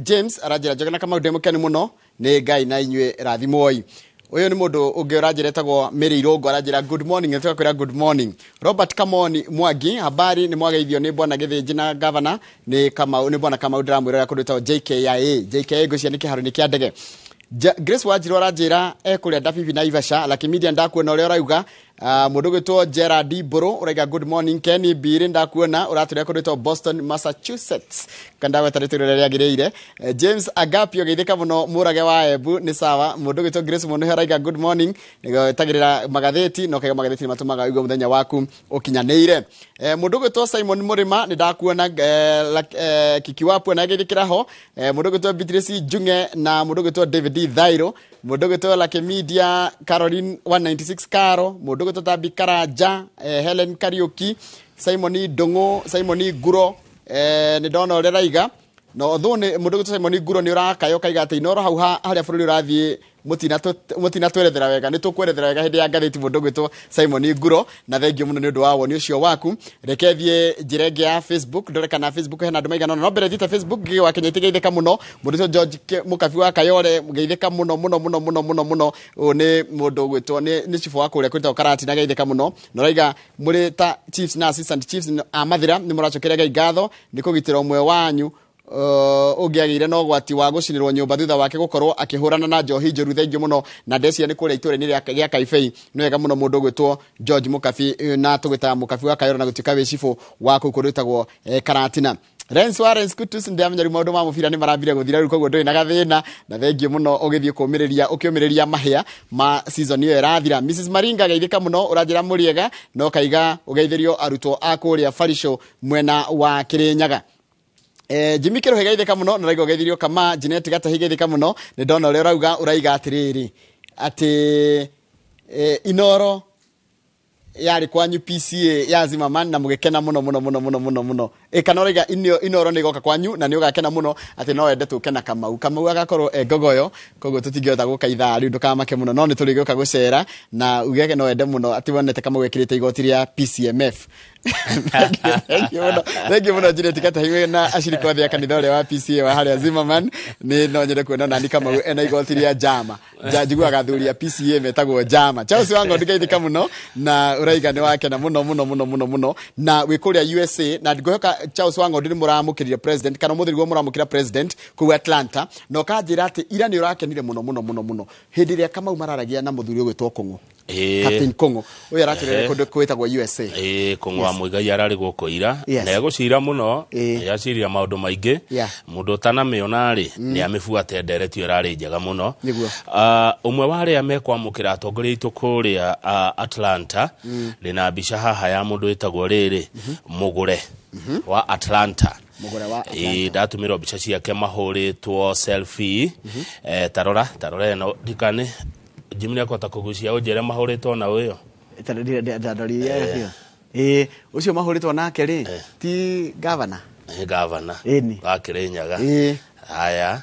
James aranjĩra Njoroge na Kamau ndĩ mũkenu mũno nĩ Ngai na inyuĩ rathimwoi. Ũyũ nĩ mũndũ ũngĩ ũranjĩra etagwo Mary Irũngũ, aranjĩra good morning, na tũgakwĩra good morning. Robert Kamoni Mwangi, habari nĩ mwageithio nĩ bwana Gĩthĩnji na governor nĩ Kamau, nĩ bwana Kamau ndĩramwĩrora kũndũ gwĩtagwo JKIA. JKIA ngwĩciria nĩ kĩharo-inĩ kĩa ndege. Grace Wanjiru aranjĩra ekũrĩa Ndabibi na Ivasha, Lucky Media ndakuona ũrĩa ũrauga. Mũndũ gwĩtwo Gerard Mbũrũ ũraiga good morning Kenny Mbiri, ndakuona ũratũrĩa kũndũ gwĩtwo Boston, Massachusetts, kandagweta rĩtwa rĩrĩa rĩagĩrĩire. James Agapio geithĩka mũno mũrage wa Embu nĩ sawa. Mũndũ gwĩtwo Grace Mũnũhe araiga good morning, nĩgwetagĩrĩra magathĩti no kaiga magathĩti nĩ matũmaga ũigue mũthenya waku ũkinyanĩire. Mũndũ gwĩtwo Simon Mũrĩma nĩ ndakuona, Kikiwapu na geithĩkĩra ho. Mũndũ gwĩtwo Beatrice Njung'e na mũndũ gwĩtwo David Thairo, mũndũ gwĩtwo Lucky Media Caroline 196 Caro, mũndũ gwĩtwo Tabi Karanja, Helen Kariuki, Simon Ndung'u, Simon Nguro, nĩ ndona ũrĩa raiga. No although nĩ mũndũ gwĩtwo Simon Nguro nĩ ũrakayo kaiga atĩ Inoro hau harĩa bũrũri ũrathiĩ mũtina twerethera wega, nĩ tũkwerethera wega hĩndĩ ya ngathĩti mũndũ gwĩtwo Simon Nguro, na thengiũ mũno nĩ ũndũ wa woni ũcio waku. Reke thiĩ njĩra ĩngĩ ya Facebook, ndore kana Facebook hena andũ maigana ũna. No mbere thiĩte Facebook ngĩgĩ wa Kenya itigeithĩka mũno. Mũndũ ũcio George Mũkabi wa Kayore geithĩka mũno mũno mũno mũno mũno mũno. Ũyũ nĩ mũndũ gwĩtwo nĩ chifu wa kũrĩa kwĩtagwo Karatina, geithĩka mũno. Na ũraiga mũrĩ ta chiefs na assistant chiefs a Mathira nĩ mũracokeria Ngai ngatho nĩ kũgitĩra ũmwe wanyu ũngĩagĩire na ũgwati wa gũcinĩrwo nyũmba thutha wake gũkorwo akĩhũrana na njohi njũru. Thengiũ mũno na ndeciria nĩ kũrĩa itũũra-inĩ rĩa Kaibei. Nĩ wega mũno mũndũ ũgwĩtwo George Mũkabi, na tũgwĩtaga Mũkabi wa Kayore na gũtuĩka wĩ cibũ wa kũu kũndũ gwĩtagwo Karatina. Lens Warren Scutus ndamenya rĩu maũndũ ma mũbira nĩ marambire gũthira rĩu, koguo ndũrĩ na gathĩna, na thengiũ mũno ũgĩthiĩ kũũmĩrĩria ũkĩũmĩrĩria mahĩa ma season ĩyo ĩrathira. Mrs Maringa geithĩka mũno, ũranjĩra mũrĩega no kaiga ũgeithĩrio arutwo a kũrĩa Barisho mwena wa Kĩrĩnyaga. Jimmy Kĩrũhĩ geithĩka mũno, na ũraiga ũgeithirio Kama. Jeanette Gatahi geithĩka mũno, nĩ ndona ũrĩa ũrauga, ũraiga atĩrĩrĩ atĩ Inoro yarĩ kwanyu PCA ya Zimmerman na mũgĩkena mũno mũno mũno mũno mũno mũno. Kana ũraiga Inoro nĩ ĩgoka kwanyu na nĩ ũgakena mũno atĩ no wende tũke na Kamau. Kamau agakorwo e ngogoyo, koguo tũtingĩhota gũka ithaa rĩu, ndũkamake mũno, no nĩ tũrĩgĩũka gũcera na uge no wende mũno atĩ wonete Kamau ekĩrĩte igoti rĩa PCMF. Thengiũ mũno Juliet Gatahi na acirika othe a kanitha ũrĩa wa PCA wa harĩa Zimmerman. Nĩ no nyende kuona nani Kamau ena igoti rĩa Jama. Njiguaga athuri a PCA metagwo Jama. Charles Wang'ondu geithĩka mũno na ũraiga nĩ wakena mũno mũno mũno mũno mũno na wĩ kũrĩa USA, na ngwĩhoka Charles Wang'ondu nĩ mũramũkĩrire president kana ũmũthĩ nĩguo mũramũkĩra president kũu Atlanta, na ũkanjĩra atĩ ira nĩ ũrakenire mũno mũno mũno mũno hĩndĩ ĩrĩa Kamau mararagia na mũthuri ũgwĩtwo Kũng'ũ. Captain Kũng'ũ ũyũ aratũrere kũndũ kwĩtagwo USA. Kũng'ũ wa Muigai ararĩ gũkũ ira na egũcira mũno, nĩaciria maũndũ maingĩ. Mũndũ ũtanamĩona rĩ nĩ amĩbuate ndereti ĩyo ĩrarĩ njega mũno. Ũmwe wa arĩa mekwamũkĩra atongoria aitũ kũrĩa Atlanta, ndĩna mbica haha ya mũndũ wĩtagwo rĩrĩ Mũgũre wa Atlanta. Mũgũre wa Atlanta. Ndatũmĩrwo mbica ciake mahũrĩtwo selfie. Tarora ĩno ndikane Jimmy nĩakũhota kũgucia ũnjĩre mahũrĩtwo na ũyũ. Ũcio mahũrĩtwo nake rĩ ti governor? Nĩ governor wa Kĩrĩnyaga. Haya.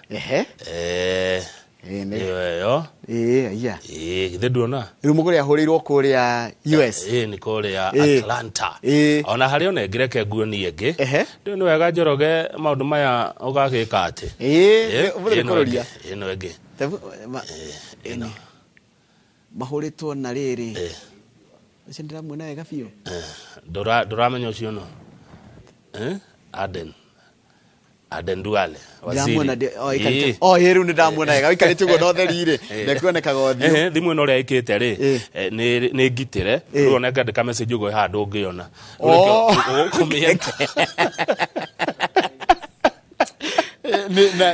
Ĩyo. Aya. Githĩ nduona? Rĩu Mũgũre ahũrĩirwo kũrĩa US. Nĩ kũrĩa Atlanta. Ona harĩa ona ĩngĩ reke nguonie ĩngĩ. Rĩu nĩ wega Njoroge maũndũ maya ũgagĩka atĩ. Ũmũthĩ nĩ kũrũria. Ĩno ĩngĩ. Ĩno. Mahũrĩtwo na rĩrĩ. Ũcio ndĩramuona wega biũ. Ndũramenya ũcio no? Aden. Aden Duale. Waziri. Rĩu nĩ ndamuona wega. Ũikarĩte ũguo na ũtheri rĩ, ndekuonekaga ũthiũ. Thimũ ĩno ũrĩa ĩkĩte rĩ, nĩ ngitĩre. Rĩu ona ngandĩka message ũguo handũ ũngĩona. Ũgũkũmĩenda.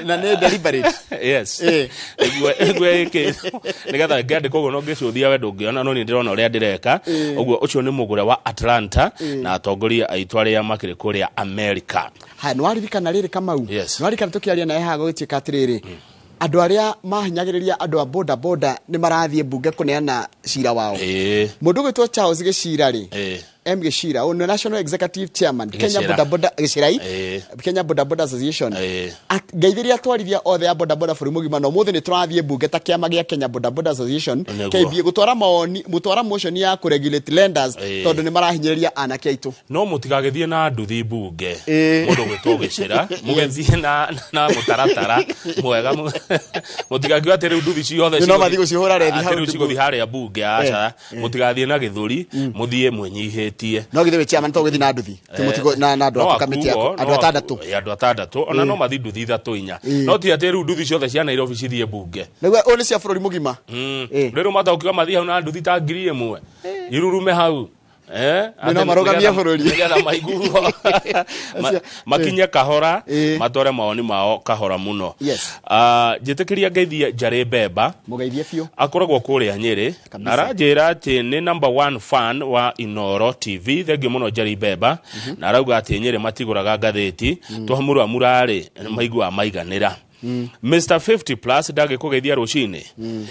Na nĩ deliberate. Yes. Nĩguo ĩkĩtwo. Nĩgetha ngĩandĩka ũguo no ngĩcũthia we ndũngĩona, no niĩ ndĩrona ũrĩa ndĩreka. Ũguo ũcio nĩ Mũgũre wa Atlanta na atongoria aitũ arĩa makĩrĩ kũrĩa America. Haya, nĩ waririkana rĩrĩ Kamau? Nĩ waririkana tũkĩaria naye haha gũgĩtuĩka atĩrĩrĩ, andũ arĩa mahinyagĩrĩria andũ a boda boda nĩ marathiĩ mbunge kũneana cira wao. Mũndũ ũgwĩtwo Charles Gĩcira rĩ, M Gĩcira, ũyũ nĩ National Executive Chairman, Kenya Boda Boda Gĩcirai, Kenya Boda Boda Association. Ngeithĩria atwarithia othe a boda boda bũrũri mũgima, na ũmũthĩ nĩ tũrathiĩ mbunge ta kĩama gĩa Kenya Boda Boda Association, KBA, gũtwara maoni, gũtwara motion ya kũregulate lenders, tondũ nĩ marahinyĩrĩria anake aitũ. No mũtigagĩthiĩ na nduthi mbunge, mũndũ ũgwĩtwo Gĩcira, mũgĩthiĩ na mũtaratara mwega, mũtigakiuga atĩ rĩu nduthi ciothe No mathiĩ gũcihũra rethi hau rĩu cigũthiĩ harĩa mbunge, aca, mũtigathiĩ na gĩthũri, mũthiĩ mwĩnyihĩtie. mahĩtie. No githĩ wĩ chairman to gũthiĩ na nduthi timutigo na andũ a kamĩtĩ yako andũ atandatũ. Andũ atandatũ ona no mathi nduthi ithatũ inya. No ti atĩ rĩu nduthi ciothe cia Nairobi cithiĩ mbunge. Nĩguo ũyũ nĩ cia bũrũri mũgima. Rĩu mataũkiuga mathiĩ hau na nduthi ta 1000 irurume hau. No marugamie bũrũri nĩgetha maiguo makinye kahora matware mawoni mao kahora mũno. Njĩtĩkĩria ngeithie Njarĩ Mbemba mũgeithie biũ akoragwo kũrĩa Nyĩrĩ na aranjĩra atĩ nĩ number 1 fan wa Inoro TV. Thengiũ mũno Njarĩ Mbemba na arauga atĩ Nyĩrĩ matigũraga ngathĩti twamũramura-rĩ maiguaga maiganĩra. Mr 50 plus ndagĩkũgeithia rũcinĩ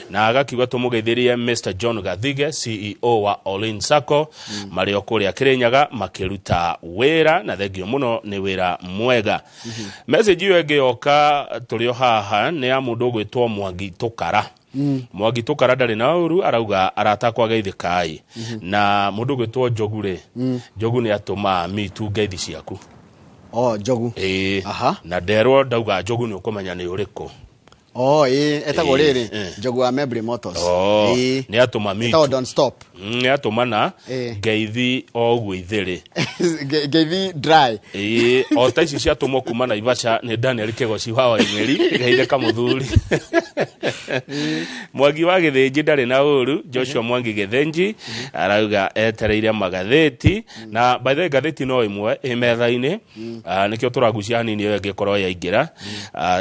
na agakiuga tũmũgeithĩrie Mr John Gathige CEO wa Olin Sacco marĩ o kũrĩa Kĩrĩnyaga makĩruta wĩra na thengio mũno nĩ wĩra mwega. Message ĩyo ĩngĩ yoka tũrĩ o haha nĩ ya mũndũ ũgwĩtwo Mwangi Tũkara. Mwangi Tũkara ndarĩ na ũru arauga arata akwa geithĩkai na mũndũ ũgwĩtwo Njogu rĩ Njogu nĩ atũma mitu ngeithi ciaku. Oh, Njogu. Na nderwo ndauga Njogu nĩ ũkũmenya nĩ ũrĩkũ. Oh, etagwo rĩrĩ Njogu wa Membry Motors. Nĩ atũma mitu. Etagwo Don't Stop. Nĩ atũma na ngeithi o ũguo ithĩrĩ. Ngeithi dry. O ta ici ciatũmwo kuma Naivasha nĩ Daniel Kĩgoci wa Waimĩri geithe kamũthuri. Mwangi wa Gĩthĩnji ndarĩ na ũru Joshua Mwangi Gĩthĩnji arauga etereire magathĩti na by the way ngathĩti no ĩmwe ĩ metha-inĩ nĩkĩo tũragucia hanini ĩyo ĩngĩkorwo yaingĩra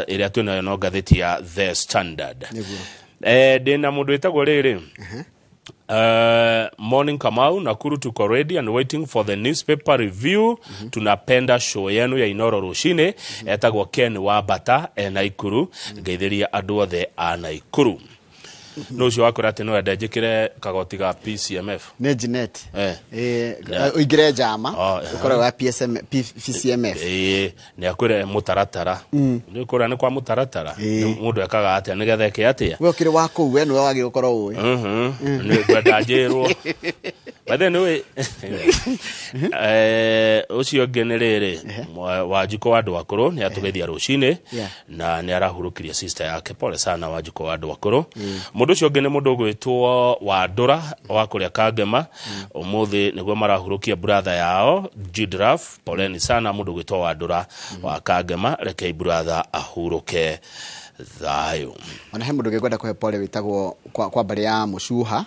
ĩrĩa twĩnayo no ngathĩti ya The Standard. Ndĩna mũndũ wĩtagwo rĩrĩ Morning Kamau, Nakuru tuko ready and waiting for the newspaper review. Tunapenda show yenu ya Inoro rũcinĩ. Etagwo Ken wa Bata e Naikuru. Ngeithĩria andũ othe a Naikuru. No ũcio wakwĩra atĩ no ende njĩkĩre kagoti ga PCMF. Nĩ Jeanette. Ũingĩre njama ũkorwo wa PCMF. Nĩ akwĩre mũtaratara. Nĩ ũkũrĩa nĩ kwa mũtaratara. Mũndũ ekaga atĩa nĩgetha eke atĩa? We ũkĩrĩ wa kũu we nĩwe wagĩrĩirwo gũkorwo ũĩ. Nĩ ngwenda njĩrwo. By the way ũcio ũngĩ nĩ rĩrĩ Wanjikũ wa andũ akũrũ nĩ atũgeithia rũcinĩ na nĩ arahurũkirie sister yake. Pole sana Wanjikũ wa andũ akũrũ. Mũndũ ũcio ũngĩ nĩ mũndũ ũgwĩtwo Wandũra wa kũrĩa Kangema. Ũmũthĩ nĩguo marahurũkia brother yao Jidraf. Poleni sana mũndũ ũgwĩtwo Wandũra wa Kangema. Rekei brother ahurũke thayũ. Ona he mũndũ ũngĩ kũhe pole wĩtagwo kwa mbarĩ ya Mũcuha.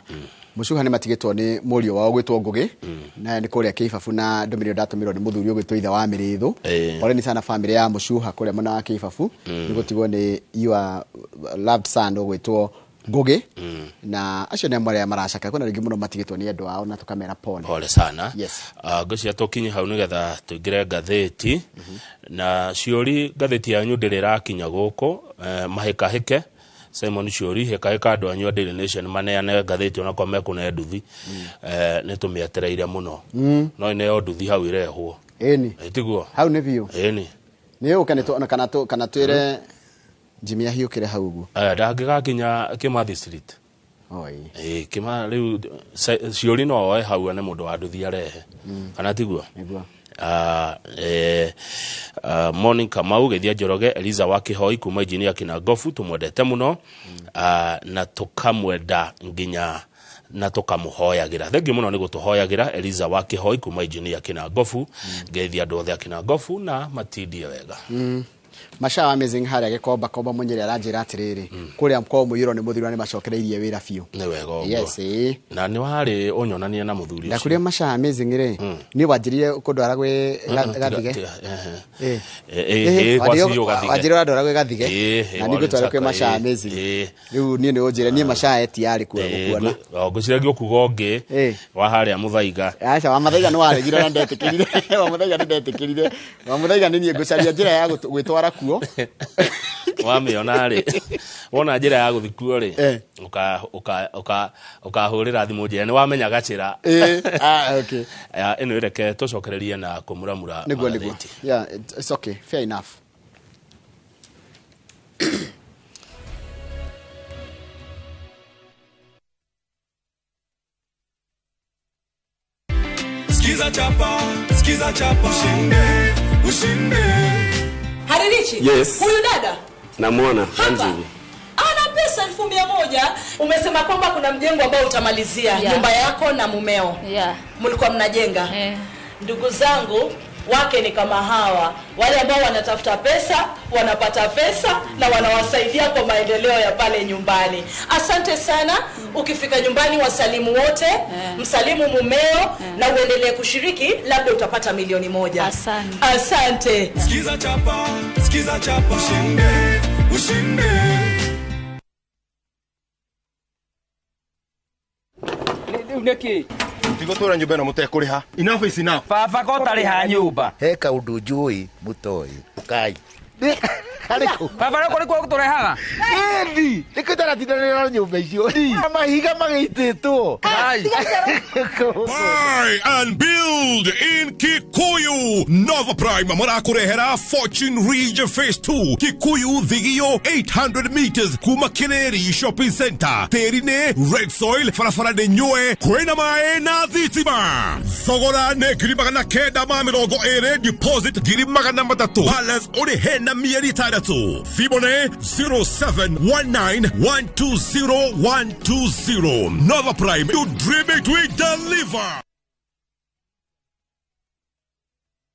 Mũcuha nĩ matigĩtwo nĩ mũriũ wao gwĩtwo Ngũgĩ na nĩ kũrĩa Kĩibabu na ndũmĩrĩri ndatũmĩrwo nĩ mũthuri ũgwĩtwo ithe wa Mĩrĩthũ. Pole ni sana family ya Mũcuha kũrĩa mwena wa Kĩibabu nĩ gũtigwo nĩ your loved son ũgwĩtwo Ngũgĩ na acio nĩ amwe arĩa maracaka kwĩna rĩngĩ mũno matigĩtwo nĩ endwa ao na tũkamera pole. Pole sana. Yes. Ngwĩciria tũkinye hau nĩgetha tũingĩre ngathĩti na ciũri ngathĩti yanyu ndĩrĩ ĩrakinya gũkũ mahĩkahĩke Simon Ciũri hĩkahĩka andũ anyu a Daily Nation maneane ngathĩti onakorwo mekũne nduthi nĩ tũmĩetereire mũno no ĩneo nduthi hau ĩrehwo. Ĩni. Tiguo hau nĩ biũ. Ĩni. Nĩ ũke kana twĩre Jimmy ahiũkĩre hau ũguo. Ndangĩgakinya Kimathi Street. Oi. Kima rĩu Ciũri no oe hau ene mũndũ wa nduthi arehe. Kana tiguo? Nĩguo. Morning Kamau geithia Njoroge Eliza wa Kĩhoi kuma engineer Kĩnangobu tũmwendete mũno na tũkamwenda nginya na tũkamũhoyagĩra. Thengiũ mũno nĩ gũtũhoyagĩra Eliza wa Kĩhoi kuma engineer Kĩnangobu. Ngeithia andũ othe a Kĩnangobu na matindie wega. Masha wa Amazing harĩa Gĩkomba Komba Mũnyĩrĩ aranjĩra atĩrĩrĩ kũrĩa kwa mũiyũro nĩ mũthuri nĩ macokereirie wĩra biũ. Nĩ wega ũguo. Yes. Na nĩ warĩ ũnyonania na mũthuri ũcio. Ndakũria Masha Amazing rĩ niĩ wanjĩrire kũndwara gwĩ Gathige. Wanjĩrire ũrandwara gwĩ Gathige na niĩ ngũtware kwĩ Masha Amazing. Rĩu niĩ nĩ ũnjĩre niĩ Masha etiarĩ gũkuona. Ngwĩciragia ũkuga ũngĩ wa harĩa Mũthaiga. Aca wa Mũthaiga nĩ waregire na ndetĩkĩrire. Wa Mũthaiga nĩ ndetĩkĩrire. Wa Mũthaiga nĩ niĩ ngũcaria njĩra ya gwĩtwara kuo. Wamĩona rĩ wona njĩra ya gũthiĩ kuo rĩ ũkahũrĩra thimũ njĩra nĩ wamenya gacĩra. Okay. Ĩno ĩreke tũcokererie na kũmuramura magathĩti. Yeah, it's okay, fair enough. Skiza chapa, skiza chapa, ushinde, ushinde. Haririchi. Yes. Huyu dada Namuona hapa. Ana pesa Pesa 100,000. Umesema kwamba kuna mjengo ambao utamalizia, nyumba yako na mumeo. Mlikuwa mnajenga. Ndugu zangu, wake ni kama hawa, wale ambao wanatafuta pesa, wanapata pesa na wanawasaidia kwa maendeleo ya pale nyumbani. Asante sana. Ukifika nyumbani wasalimu wote, msalimu mumeo na uendelee kushiriki, labda utapata 1,000,000. Asante. Asante. Sikiza chapa, sikiza chapa, ushinde, ushinde. Niki Tigotora nyumba ĩno mũtekũrĩha. Enough is enough. Baba ko tarĩha nyumba. He kaũndũ njũĩ mũtoĩ. Ũkai. Baba rĩu kũrĩ tũrehaga. Ĩni, nĩkĩo taratindanĩra na nyũmba icio. Mahiga magĩitĩtwo. Buy and build in Kikuyu. Nova Prime marakurehera Fortune Ridge Phase 2 Kikuyu Thigio 800 meters kuma Kireri Shopping Center. Terine red soil farafara nĩ nyue kwĩna maĩ na thitima. Thogora nĩ 920 deposit 300 balance ũrĩhe na mĩeri 6. Thimũ nĩ 0719120120. Nova Prime, you dream it, we deliver.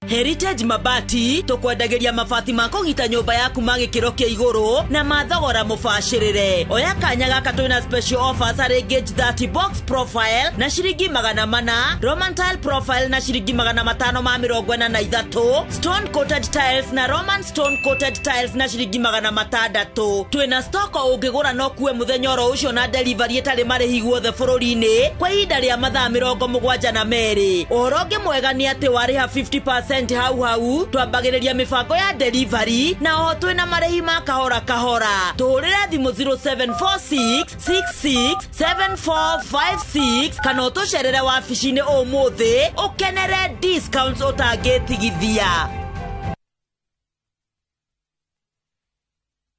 Heritage Mabati tukwendagĩria mabati ma kũgita nyũmba yaku ma gĩkĩro kĩa igũrũ na mathogora mũbacĩrĩre. Oya kanya gaka twĩna special offers harĩ gauge 30 box profile na ciringi 400, Roman tile profile na ciringi 543, stone coated tiles na Roman stone coated tiles na ciringi 600. Twĩna stock ũngĩgũra no kuwe mũthenya oro ũcio na delivery ĩtarĩ marĩhi guothe bũrũri-inĩ kwa ihinda rĩa mathaa 72. Ũhoro ũngĩ mwega nĩ atĩ warĩha 50% hau hau twambagĩrĩria mĩbango ya delivery na oho twĩna marĩhi ma kahora kahora. Tũhũrĩre thimũ 0746667456 kana ũtũcerere wabici-inĩ ũmũthĩ ũkenere discounts ũtangĩtigithia.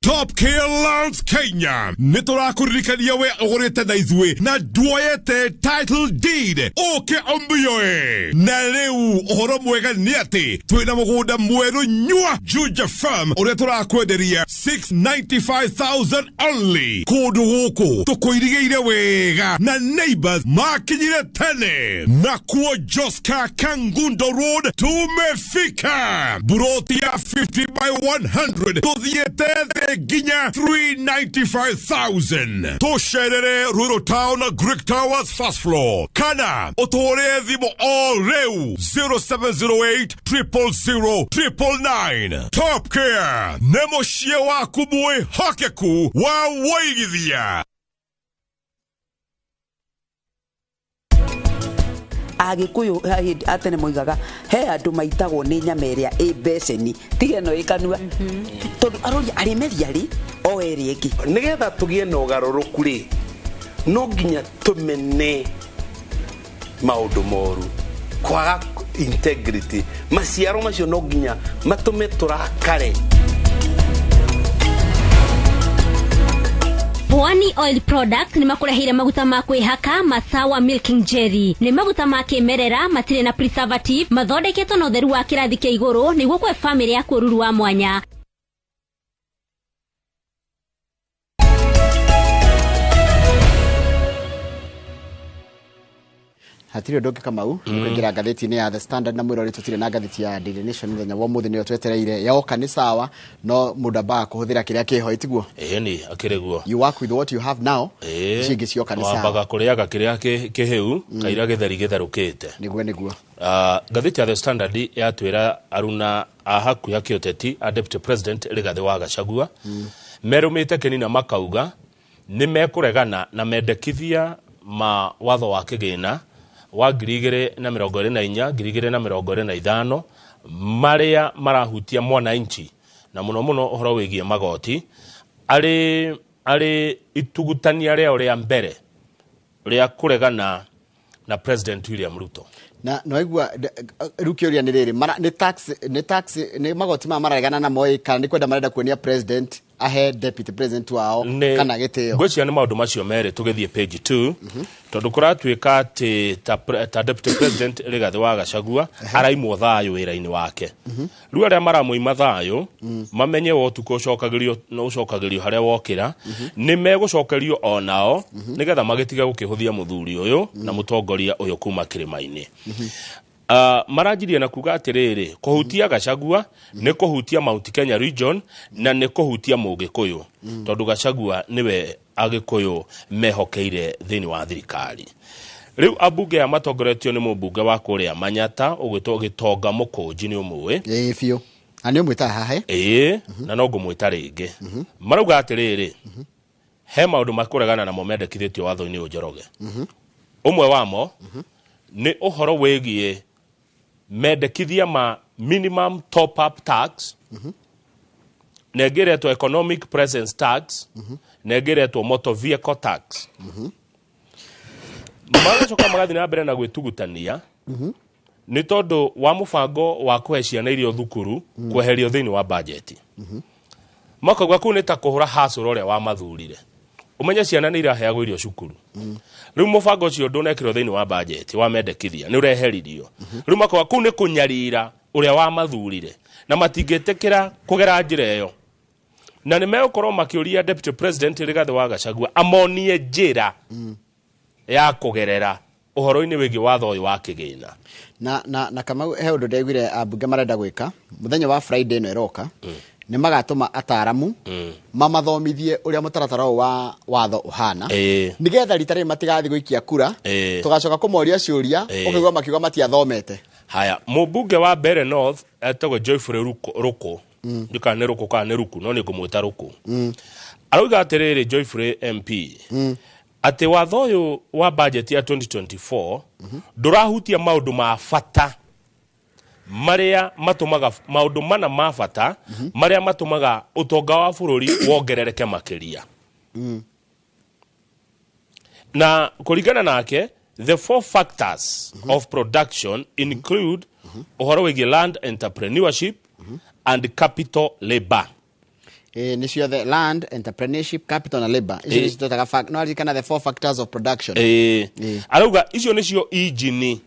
Top Care Lands Kenya nĩ tũrakũririkania we ũgũrĩte na ithuĩ na nduoyete title deed ũke ũmĩoe. Na rĩu ũhoro mwega nĩ atĩ twĩna mũgũnda mwerũ nyua Juja Farm ũrĩa tũrakwenderia 695,000 only. Kũndũ gũkũ tũkũirigĩire wega na neighbors makinyire tene. Nakuo Joska Kangundo Road tumefika. Buroti ya 50 by 100 tũthiĩte thĩ nginya 395,000. Tũcerere Rural Town Greek Towers first floor kana ũtũhũrĩre thimũ o rĩu 0708 000 999. Top Care nĩ mũciĩ waku mwĩhokeku wa wũigithia. Agikuyu atene moigaga he andu maitagwo ni nyama ĩrĩa ĩ beceni tiga ĩno ĩ kanua tondu arori arĩmeria rĩ o ĩrĩ ĩngĩ. Nĩgetha tũgĩe na ũgarũrũku rĩ no nginya tũmene maũndũ moru, kwaga integrity, maciaro macio no nginya matũme tũrakare. Pwani Oil Product ni makureheire maguta ma kwĩhaka Masawa Milking Jelly. Ni maguta ma kĩmerera matirĩ na preservative, mathondeketwo na ũtheru wa kĩrathi kĩa igũrũ nĩguo kũhe famĩlĩ yaku ũruru wa mwanya. Hatirĩ ũndũ ũngĩ Kamau nĩkũingĩra ngathĩti-inĩ ya The Standard na mwĩrori tũtirĩ na ngathĩti ya Daily Nation mũthenya wa ũmũthĩ nĩyo twetereire yoka nĩ sawa no mũndũ ambaga kũhũthĩra kĩrĩa kĩho ĩtiguo. Ĩni akĩrĩ guo. You work with what you have now. Icio ingĩ cioka nĩ sawa. Wambaga kũrĩaga kĩrĩa kĩhĩu kaira gĩtheri gĩtherũkĩte. Nĩguo nĩguo. Ngathĩti ya The Standard yatwĩra aruna a hakuhĩ a kĩũteti a Deputy President Rigathĩ wa Gachagua merũmĩte kĩnina makauga nĩ mekũregana na mendekithia ma watho wa kĩgĩna wa 2024 2025 marĩa marahutia mwananchi na mũno mũno ũhoro wĩgiĩ magoti arĩ itugutania rĩao rĩa mbere rĩa kũregana na President William Ruto. Na no igua rĩu kĩũria nĩ rĩrĩ nĩ tax nĩ magoti maya mararegana namo ĩ kana nĩ kwenda marenda kuonia president Ahe deputy president wao kana gĩtĩo. Ngwĩciria nĩ maũndũ macio merĩ. Tũgĩthiĩ page 2, tondũ kũratuĩka atĩ ta deputy president Rigathĩ wa Gachagua araimwo thayũ wĩra-inĩ wake. Rĩu arĩa maramũima thayũ mamenye wo ũtukũ ũcokagĩrio no ũcokagĩrio harĩa wokĩra, nĩ megũcokerio onao, nĩgetha magĩtige gũkĩhũthia mũthuri ũyũ na mũtongoria ũyũ kuma kĩrĩma-inĩ. Maranjirie na kuga atĩrĩrĩ, kũhutia Gachagua nĩ kũhutia Mount Kenya region na nĩ kũhutia Mũgĩkũyũ, tondũ Gachagua nĩwe Agĩkũyũ mehokeire thĩinĩ wa thirikari. Rĩu ambunge aya matongoretio nĩ mũmbunge wa kũrĩa Manyata ũgwĩtwo Gĩtonga Mũkũnji, nĩ ũmũĩ? Ĩĩ biũ, na nĩ ũmwĩtaga haha. Ĩĩ, na no ngũmwĩta rĩngĩ. Marauga atĩrĩrĩ, he maũndũ makũregana namo mendekithĩtio watho-inĩ ũyũ, Njoroge. Ũmwe wamo nĩ ũhoro wĩgiĩ mendekithia ma minimum top up tax, na ĩngĩ ĩretwo economic presence tax, na ĩngĩ ĩretwo motor vehicle tax. Magacoka magathiĩ na mbere na gwĩtugutania nĩ tondũ wa mũbango wa kũhe ciana irio thukuru kweherio thĩinĩ wa bajeti. Makauga kũu nĩ ta kũhũra hacũra ũrĩa wamathurire. Ũmenye ciana nĩ iraheagwo irio cukuru. Rĩu mũbango ũcio ndũnekĩrwo thĩinĩ wa bajeti wa mendekithia, nĩ ũreheririo. Rĩu makauga kũu nĩ kũnyarira ũrĩa wamathurire na matingĩtĩkĩra kũgera njĩra ĩyo, na nĩ megũkorwo makĩũria deputy president Rigathĩ wa Gachagua amonie njĩra ya kũgerera ũhoro-inĩ wĩgiĩ watho ũyũ wa kĩgĩna. Na Kamau, he ũndũ ndaiguire ambunge marenda gwĩka mũthenya wa Friday ĩno ĩroka. Nĩ magatũma ataramu mamathomithie ũrĩa mũtaratara ũyũ wa watho ũhana, nĩgetha rita rĩrĩ matigathiĩ gũikia kura tũgacoka kũmoria ciũria ũkaigua makiuga matiathomete. Haya, mũmbunge wa Mbeere North etagwo Geoffrey Ruku, ndikana nĩ Ruku kana nĩ Ruku, no nĩ ngũmwĩta Ruku, arauga atĩrĩrĩ, Geoffrey MP, atĩ watho ũyũ wa budget ya 2024 ndũrahutia maũndũ ma bata marĩa matũmaga, maũndũ mana ma bata marĩa matũmaga ũtonga wa bũrũri wongerereke makĩria. Na kũringana nake, the four factors of production include ũhoro wĩgiĩ land, entrepreneurship and capital, labor. Nĩ ciothe land, entrepreneurship, capital na labor, icio nĩcio twĩtaga no aririkana the four factors of production. Arauga icio nĩcio injini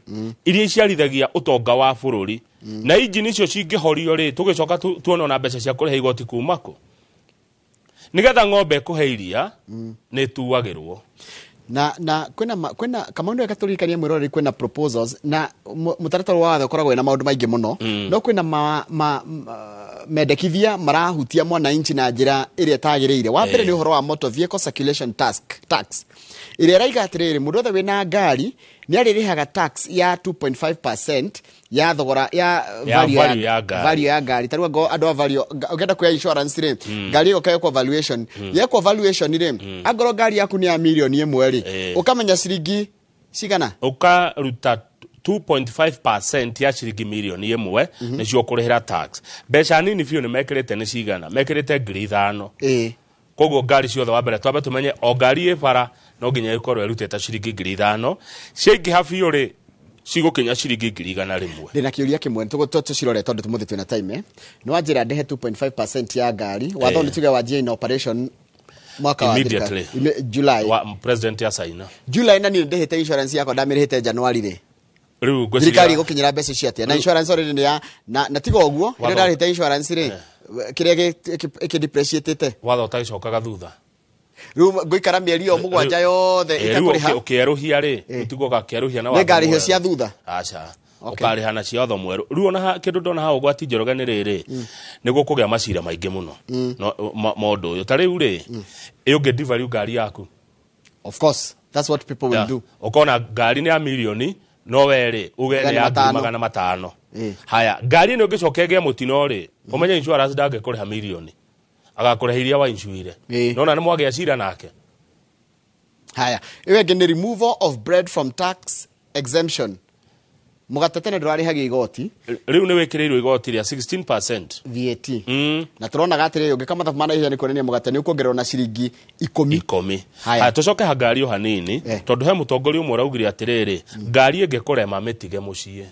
iria iciarithagia ũtonga wa bũrũri, na injini icio cingĩhorio rĩ, tũgĩcoka tuone ona mbeca cia kũrĩha igoti kuma kũ? Nĩgetha ng'ombe ĩkũhe iria nĩ ĩtuagĩrwo. Na kwĩna Kamau, nĩ wega tũririkanie mwĩroreri kwĩna proposals na mũtaratara wa watho ũkoragwo wĩna maũndũ maingĩ mũno, no kwĩna ma mendekithia marahutia mwananchi na njĩra ĩrĩa ĩtagĩrĩire. Wa mbere nĩ ũhoro wa motor vehicle circulation tax ĩrĩa ĩraiga atĩrĩrĩ, mũndũ wothe wĩna ngari nĩ arĩrĩhaga tax ya 2.5% ya thogora ya Ya value ya ngari. Value ya ngari. Tarĩu angorwo andũ a value ũngĩenda kuoya insurance rĩ, ngari ĩyo ĩkekwo valuation, yekwo valuation rĩ, angorwo ngari yaku nĩ ya mirioni 1 rĩ, ũkamenya ciringi cigana. Ũkaruta 2.5% ya ciringi mirioni 1 nĩcio ũkũrĩhĩra tax. Mbeca nini biũ nĩ mekĩrĩte, nĩ cigana mekĩrĩte? 5,000. Koguo ngari ciothe, wa mbere twambe tũmenye o ngari ĩ bara no nginya ĩkorwo ĩrutĩte ciringi 5,000. Ciaingĩha biũ rĩ, cigũkinya ciringi 100,000. Ndĩna kĩũria kĩmwe tũcirore tondũ tũmũthĩ twĩna time. Nĩ wanjĩra ndĩhe 2.5% ya ngari. Watho nĩ tuge wanjia in operation mwaka wa Immediately. July. Wa president ya saina. July, na niĩ ndĩhĩte insurance yakwa ndamĩrĩhĩte January rĩ, Rĩu ngwĩciria thirikari ĩgũkinyĩra mbeca icio atĩa? Na insurance already nĩ ya na tiga ũguo rĩrĩa Watho- ndarĩhĩte insurance rĩ, kĩrĩa ĩkĩ-depreciate-ĩte. Watho ũtagĩcokaga thutha. Rĩu ngũikara mĩeri ĩyo 7 yothe Rĩu itakũrĩha. Ũkĩerũhia rĩ, ũtigwo gakĩerũhia na Nĩ watho ngarĩhio mwerũ. cia thutha. Aca, ũkarĩha na cia watho mwerũ. Rĩu ona kĩndũ ndona haha ũgwati, Njoroge, nĩ rĩrĩ, nĩ gũkũgĩa macira maingĩ mũno. No ma ũndũ ũyũ ta rĩu rĩ, ĩ ũngĩ devalue ngari yaku. Of course, that's what people will do. Ũkona ngari nĩ ya mirioni, no we rĩ uge nĩ ya ngiri 500. 500. Haya, ngari ĩno ĩngĩcoka ĩgĩe mũtino rĩ, ũmenye insurance ndangĩkũrĩha mirioni, agakũrĩha iria waincuire. Nona nĩ mwagĩa cira nake. Haya, ĩyo ĩngĩ nĩ removal of bread from tax exemption. Mũgate tene ndũrarĩhagio igoti. Rĩu nĩ wĩkĩrĩirwo igoti rĩa 16%. VAT. Na tũronaga atĩrĩrĩ, ũngĩka mathabu ma naihenya nĩ kuonania mũgate nĩ ũkuongererwo na ciringi 10. 10. Haya. Haya, tũcoke ha ngari o hanini, tondũ he mũtongoria ũmwe ũraugire atĩrĩrĩ, ngari ĩngĩkũrema mĩtige mũciĩ.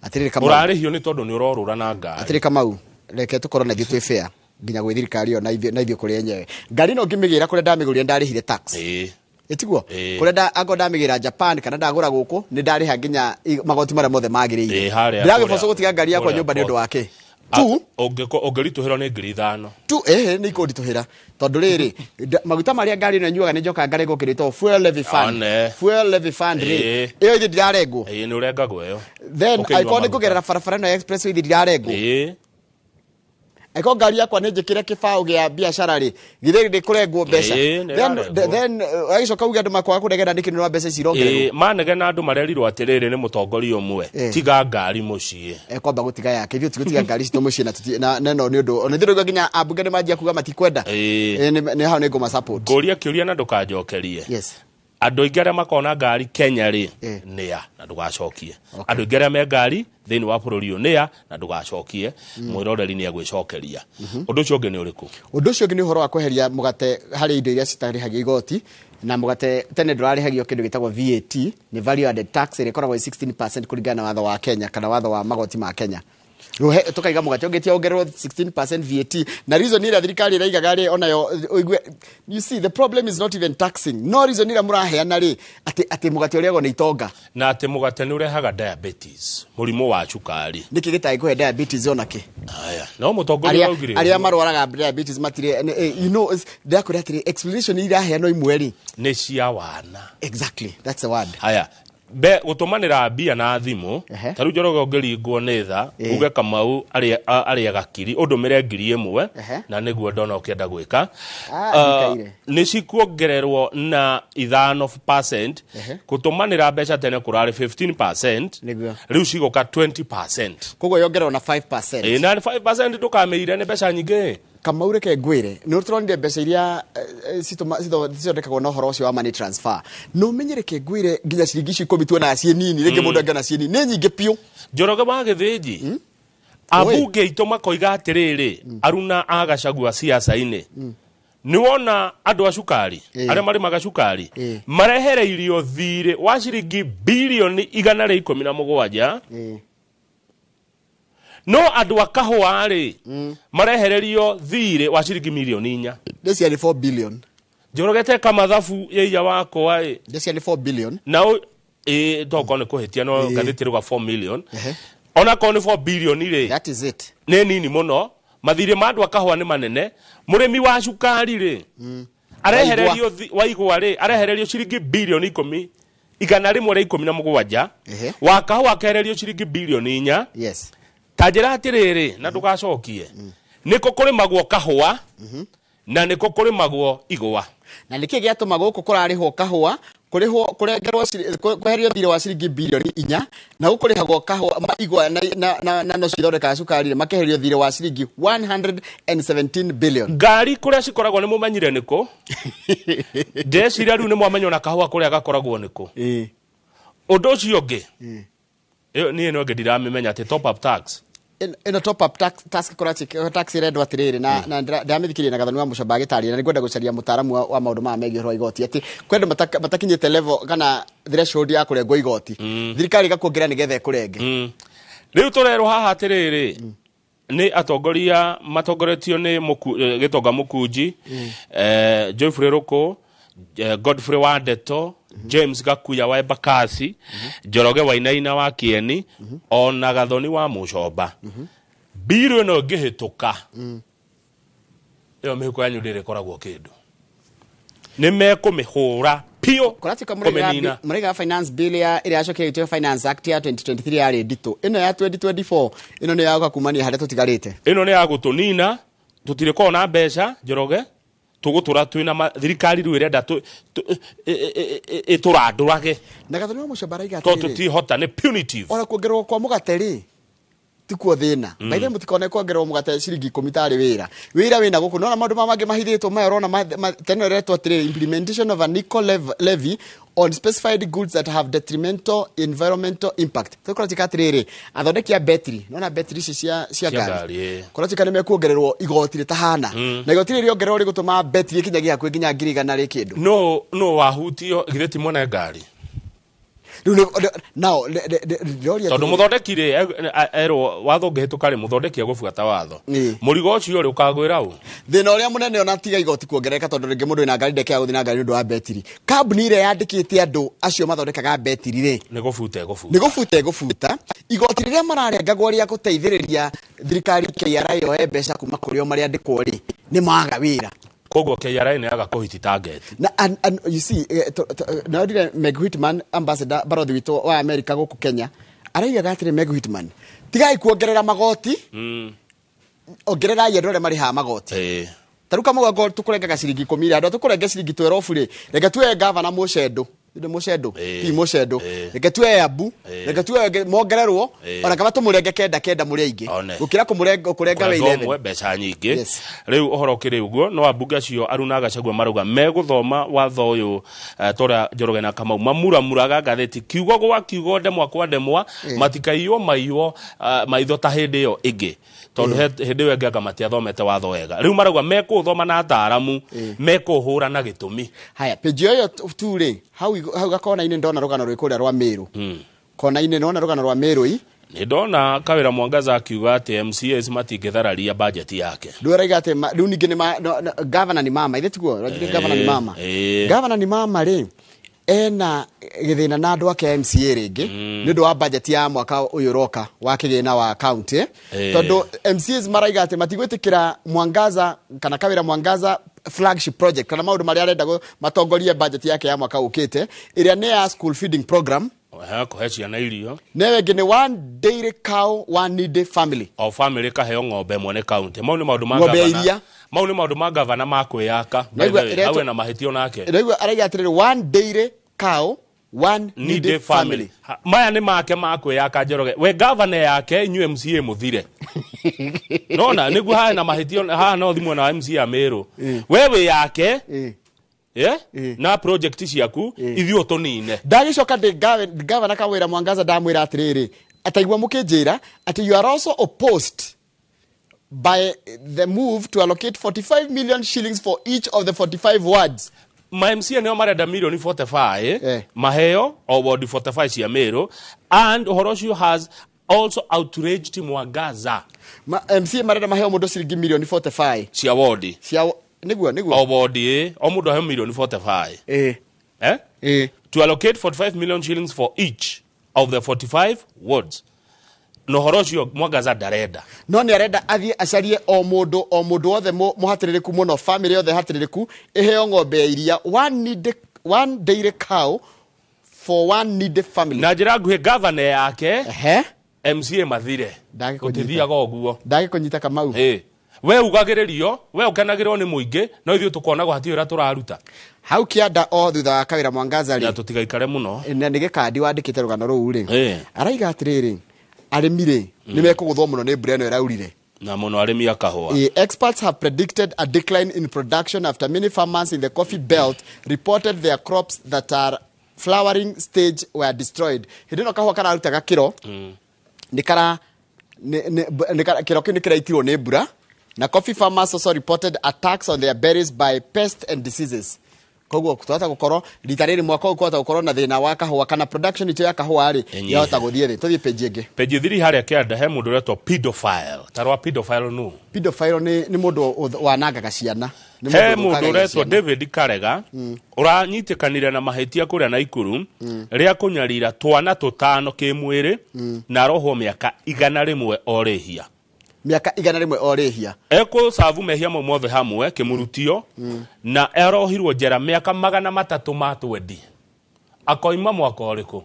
Atĩrĩrĩ Kamau. Ũrarĩhio nĩ tondũ nĩ ũrorũra na ngari. Atĩrĩ Kamau, reke tũkorwo na ithuĩ twĩ fair. Nginya gwĩ thirikari ĩyo na ithuĩ kũrĩ enyewe. Ngari ĩno ngĩmĩgĩra kũrĩa ndamĩgũrire ndarĩhire tax. Ĩtiguo? Kũrĩa angorwo ndamĩgĩra Japan kana ndagũra gũkũ nĩ ndarĩha nginya magoti marĩa mothe magĩrĩire. Harĩa Ndĩragĩbocwo gũtiga ngari yakwa kũrĩa nyũmba nĩ ũndũ port. wa kĩ? Tu Ũngĩritũhĩrwo nĩ 5,000. Tu nĩ ikũnditũhĩra tondũ rĩrĩ maguta marĩa ngari ĩno ĩnyuaga nĩ njokaga ngarengwo kĩrĩtwo fuel levy fund. One. Fuel levy fund rĩ, ĩyo ithuĩ ndirarengwo. Nĩ ũrengagwo ĩyo. Then Ũkĩnyua angĩkorwo nĩ maguta. ngũgerera barabara ĩno ya expressway ithuĩ ndirarengwo. Angĩkorwo ngari yakwa nĩ njĩkĩre kĩbaũ gĩa biacara rĩ, githĩ ndĩkũrengwo mbeca. Nĩ Then, ĩrarengwo. then agĩcoka uge andũ makwaga kũnegena nĩkĩ nĩ mbeca ici irongererwo. Manegena andũ marerirwo atĩrĩrĩ nĩ mũtongoria ũmwe, tiga ngari mũciĩ. Kwamba gũtiga yake, ithuĩ tigũtiga ngari citũ mũciĩ na na ĩno nĩ ũndũ, ona ithuĩ rĩu nginya ambunge nĩ manjia kuga matikwenda. Nĩ hau nĩ ngũma support. Ngũria kĩũria na ndũkanjokerie. Yes. Andũ aingĩ arĩa makona ngari Kenya rĩ, nĩ a, na ndũgacokie. Andũ aingĩ arĩa me ngari thĩinĩ wa bũrũri ũyũ nĩ a, na ndũgacokie. Mwĩroreri nĩ egwĩcokeria. Ũndũ ũcio ũngĩ nĩ ũrĩkũ? Ũndũ ũcio ũngĩ nĩ ũhoro wa kweheria mũgate harĩ indo iria citarĩhagio igoti, na mũgate tene ndũrarĩhagio kĩndũ gĩtagwo VAT, nĩ value added tax ĩrĩa ĩkoragwo ĩ 16% kũringana na watho wa Kenya kana watho wa magoti ma Kenya. Rĩu tũkaiga mũgate ũngĩ ongererwo 16% VAT, na reason ĩrĩa thirikari ĩraigaga rĩ, onayo, ũigue, you see, the problem is not even taxing. No reason ĩrĩa mũraheana rĩ, atĩ mũgate ũrĩagwo nĩ itonga. Na atĩ mũgate nĩ ũrehaga diabetes, mũrimũ wa cukari. Nĩkĩ gĩtangĩkũhe diabetes ona kĩ? Aya, no mũtongoria augire Arĩa ũguo. marwaraga diabetes matirĩ, you know, ndĩrakwĩra atĩrĩ, explanation iraheanwo imwe rĩ. Nĩ cia wana. Exactly, that's the word. Haya, be gũtũmanĩra mbia na thimũ, ta rĩu Njoroge ũngĩringwo nĩ tha, uge Kamau arĩaga kiri, ũndũmĩre 1,000, na nĩguo ndona ũkĩenda gwĩka. Ndikaire. Nĩ cikuongererwo na 5%, gũtũmanĩra mbeca tene kũrarĩ 15%, Nĩguo. rĩu cigũka 20%. Koguo yongererwo na 5%. Na 5% ndũkamĩire nĩ mbeca nyingĩ. Kamau reke ngwĩre, nĩ tũronire mbeca iria cithondekagwo na ũhoro ũcio wa money transfer. No ũmenye reke ngwĩre nginya ciringi icio ikũmi tuonaga ciĩ nini, rĩngĩ mũndũ angĩona ciĩ nini, nĩ nyingĩ biũ. Njoroge wa Gĩthĩnji, ambunge aitũ makoiga atĩrĩrĩ, aruna a Gachagua ciaca-inĩ. Nĩ wona andũ a cukari, arĩa marĩmaga cukari, marehereirio thirĩ wa ciringi birioni igana rĩa ikũmi na mũgwanja. No andũ a kahũa rĩ, marehererio thirĩ wa ciringi mirioni inya. This year ni 4 billion. Njoroge teka mathabu ya iya wakwa ĩ. This year ni 4 billion. Na tokorwo nĩ kũhĩtia no ngathĩti ĩrauga 4 million. Ona korwo nĩ 4 billion rĩ. That is it. Nĩ nini mũno. Mathirĩ ma andũ a kahũa nĩ manene. Mũrĩmi wa cukari rĩ, arehererio wa igwa rĩ, arehererio ciringi bilioni ikũmi, igana rĩmwe rĩa ikũmi na mũgwanja. Wa kahũa akehererio ciringi bilioni inya. Yes. Ta njĩra atĩrĩrĩ, na ndũgacokie. Nĩkũ kũrĩmagwo kahũa, na nĩkũ kũrĩmagwo igwa. Na nĩkĩ gĩatũma gũkũ kũrarĩhwo kahũa, kũrĩhwo, kũrengerwo kweherio thirĩ wa ciringi bilioni inya, na gũkũ kũrĩhagwo kahũa, ma igwa na no cithondekaga cukari, makeherio thirĩ wa ciringi 117 billion. Ngari kũrĩa cikoragwo nĩ mũmenyire nĩkũ? Ndĩreciria rĩu nĩ mwamenya ona kahũa kũrĩa gakoragwo nĩkũ. Ũndũ ũcio ũngĩ, ĩyo niĩ no ndiramĩmenya atĩ top up tax. Ĩno top up tax, tax tax ĩrendwo atĩrĩrĩ, na ndĩramĩthikĩrĩria na Gathoni wa Mũcomba agĩtarĩria, na nĩngwenda gũcaria mũtaaramu wa maũndũ maya megiĩ ũhoro wa igoti, atĩ kwĩ andũ matakinyĩte level kana threshold ya kũrengwo igoti. Thirikari ĩgakuongerera nĩgetha ĩkũrenge. Rĩu tũrerwo haha atĩrĩrĩ, nĩ atongoria matongoretio nĩ Gĩtonga Mũkunji, Geoffrey Rũkũ, Godfrey Wandeto, James Gakuya wa Embakasi, Njoroge Wainaina wa Kieni, ona Gathoni wa Mũcomba. Mbirũ ĩno ĩngĩhĩtũka, ĩyo mĩhuko yanyu ndĩrĩkoragwo kĩndũ. Nĩ mekũmĩhũra piũ Kũratika kũmĩnina. mũraiga finance bill ya ĩrĩa yacokire ĩgĩtuĩka Finance Act ya 2023 yarĩ nditũ. Ĩno ya 2024, ĩno nĩ ya gũka kumania harĩa tũtigarĩte. Ĩno nĩ ya gũtũnina, tũtirĩkorwo na mbeca, Njoroge. Tũgũtũra twĩna thirikari rĩu ĩrenda ĩtũrandũrage. Na Gathoni wa Mũcomba araiga Tondũ atĩrĩrĩ, tũtihota, nĩ punitive. Ona kuongererwo kwa mũgate rĩ, tikuo thĩna. By the way, mũtikone kuongererwo mũgate ciringi ikũmi tarĩ wĩra. Wĩra wĩna gũkũ. Nona maũndũ maya mangĩ mahithĩtwo maya ũrona tene ĩretwo atĩrĩrĩ, implementation of an eco levy on specified goods that have detrimental environmental impact. Tũkora tika atĩrĩrĩ, athondeki a betri, nona betri ici cia Cia ngari. ngari, ĩĩ. Kora tika nĩ mekuongererwo igoti rĩtahana. Na igoti rĩrĩ rĩongererwo rĩgũtũma betri ĩkinyagie hakuhĩ nginya ngiri igana rĩ kĩndũ. No wahutio githĩ ti mwene ngari? Rĩu nao ndĩroria Tondũ mũthondeki rĩ, erwo watho ũngĩhĩtũka rĩ, mũthondeki egũbuata watho. Mũrigo ũcio rĩ, ũkagwĩra ũ? Thĩna ũrĩa mũnene ona tiga igoti kuongerereka, tondũ rĩngĩ mũndũ wĩna ngari ndekea gũthiĩ na ngari nĩ ũndũ wa betiri. Kambuni ĩrĩa yandĩkĩte andũ acio mathondekaga betiri rĩ, Nĩ gũbuta ĩgũbuta. Nĩ gũbuta ĩgũbuta. Igoti rĩrĩa mararengagwo rĩa gũteithĩrĩria thirikari KRA yoe mbeca kuma kũrĩ o marĩandĩkwo rĩ, nĩ maga wĩra. Koguo KRA nĩ yaga kũhiti target. Na and you see, na ndire Meg Whitman, ambassador, barothi witũ wa America gũkũ Kenya, araigaga atĩrĩ, Meg Whitman, tigai kuongerera magoti, ongererai andũ arĩa marĩhaga magoti. Ta rĩu kamũgongo tũkũrengaga ciringi 10 rĩ, andũ tũkũrenge ciringi 12 rĩ, reke tuoe gavana Mũcendũ, nĩ Mũcendũ, ti Mũcendũ, reke tuoe Abu, reke tuoe mongererwo, ona kaba tũmũrenge kenda kenda mũrĩ aingĩ, One. gũkĩra kũrenga wĩ Kũrenga 11. Ũmwe mbeca nyingĩ. Rĩu ũhoro ũkĩrĩ ũguo, no ambunge acio Aruna Gachagua marauga megũthoma watho ũyũ, torĩa Njoroge na Kamau mamuramuraga ngathĩti kiugo gwa kiugo, ndemwa kwa ndemwa, matikaiywo maiywo maitho ta hĩndĩ ĩyo ĩngĩ, tondũ hĩndĩ ĩyo ĩngĩ anga matiathomete watho wega. Rĩu marauga mekũũthoma na ataaramu, mekũũhũra na gĩtũmi. Haya, page ĩyo tu rĩ, hau gakona-inĩ ndona rũgano rwĩ kũrĩa rwa Meru. Kona-inĩ ndona rũgano rwa Meru i. Nĩ ndona Kawĩra Mwangaza akiuga atĩ MCAs matingĩthararia budget yake. Rĩu araiga atĩ rĩu ningĩ nĩ no, no, governor ni mama, ithe tiguo? Rajire governor ni mama. Governor ni mama rĩ, ena gĩthĩna na andũ ake MCA rĩngĩ, nĩ ũndũ wa budget ya mwaka ũyũ ũroka wa kĩgĩna wa county. Tondũ MCAs maraiga atĩ matigwĩtĩkĩra Mwangaza kana Kawĩra Mwangaza flagship project kana maũndũ marĩa arenda matongorie budget yake ya mwaka ũkĩte, ĩrĩa nĩ ya school feeding program. Ohe, kũhe ciana irio. Newe ĩngĩ nĩ one dairy cow, one needy family. O family kaheo ng'ombe ĩmwe nĩ county. Mau nĩ maũndũ ma Ng'ombe ya gavana. iria. Mau nĩ maũndũ ma gavana ma kwĩyaka. Naigua By the way, ĩretwo hau ena mahĩtio nake. Naigua araiga atĩrĩrĩ, one dairy cow, one needy needy family. family. Ha, maya nĩ make ma kwĩyaka Njoroge. We gavana yake inyuĩ MCA mũthire. Nona nĩguo haha na mahĩtio, haha no thimũ na MCA Meru. We wĩ yake, yeah? Na project ciaku ithuĩ tũnine. Ndagĩcoka ndĩ gavana Kawĩra Mwangaza ndamwĩra atĩrĩrĩ, ataigua mũkĩnjĩra atĩ you are also opposed by the move to allocate 45 million shillings for each of the 45 wards. Ma MCA nĩo marenda milioni 45, maheo o ward 45 cia Meru, and ũhoro ũcio has also outraged Mwangaza. Ma MCA marenda maheo mũndũ ciringi milioni 45 cia ward. Cia nĩguo, nĩguo. O ward, o mũndũ aheo milioni 45. To allocate 45 million shillings for each of the 45 wards. Na ũhoro ũcio Mwangaza ndarenda. No nĩ arenda athiĩ acarie o mũndũ, o mũndũ wothe mũhatĩrĩrĩku mũno, family yothe hatĩrĩrĩku, ĩheo ng'ombe ya iria, one needy, one dairy cow for one needy family. Na njĩra nguhĩ governor yake, MCA mathire. Ndagĩkũnyita. Gũtithiaga ũguo. Ndagĩkũnyita Kamau. We ugagĩrĩrio, we ũkenagĩrwo nĩ mũingĩ, no ithuĩ tũkonagwo hatirĩ ũrĩa tũraruta. Hau kĩanda o thutha wa Kawĩra Mwangaza rĩ. Na tũtigaikare mũno. Na nĩ gĩkandi wandĩkĩte rũgano rũu rĩ. Araiga atĩrĩrĩ, arĩmi rĩ, nĩ mekũgũthwo mũno nĩ mbura ĩno ĩraurire. Na mũno arĩmi a kahũa. Experts have predicted a decline in production after many farmers in the coffee belt reported their crops that are flowering stage were destroyed. Hĩndĩ ĩno kahũa kararutaga kĩro, nĩ kara, nĩ, nĩ, nĩ kara, kĩro kĩu nĩ kĩraitirwo nĩ mbura. Na coffee farmers also reported attacks on their berries by pests and diseases. Koguo twahota gũkorwo rita rĩrĩ mwaka ũyũ kwahota gũkorwo na thĩna wa kahũa kana production itũ ya kahũa rĩ, Ĩnyihe. yahota gũthiĩ thĩ. Tũthiĩ page ĩngĩ. Page 3 harĩa kĩanda he mũndũ ũretwo pedophile. Ta rwa pedophile nũ? Pedophile nĩ mũndũ wanangaga ciana. Nĩ He mũndũ mũndũ ũthũkangagia ũretwo ciana. David Karega, ũranyitĩkanire na mahĩtia kũrĩa Naikuru, rĩa kũnyarira twana tũtano kĩmwĩrĩ, na arohwo mĩaka 100 o rĩhia. Mĩaka 100 o rĩhia. Ekũcabu mehia mau mothe hamwe kĩmũrutio, na arohirwo njera mĩaka magana matatũ ma twendi. Akoima mwaka ũrĩkũ?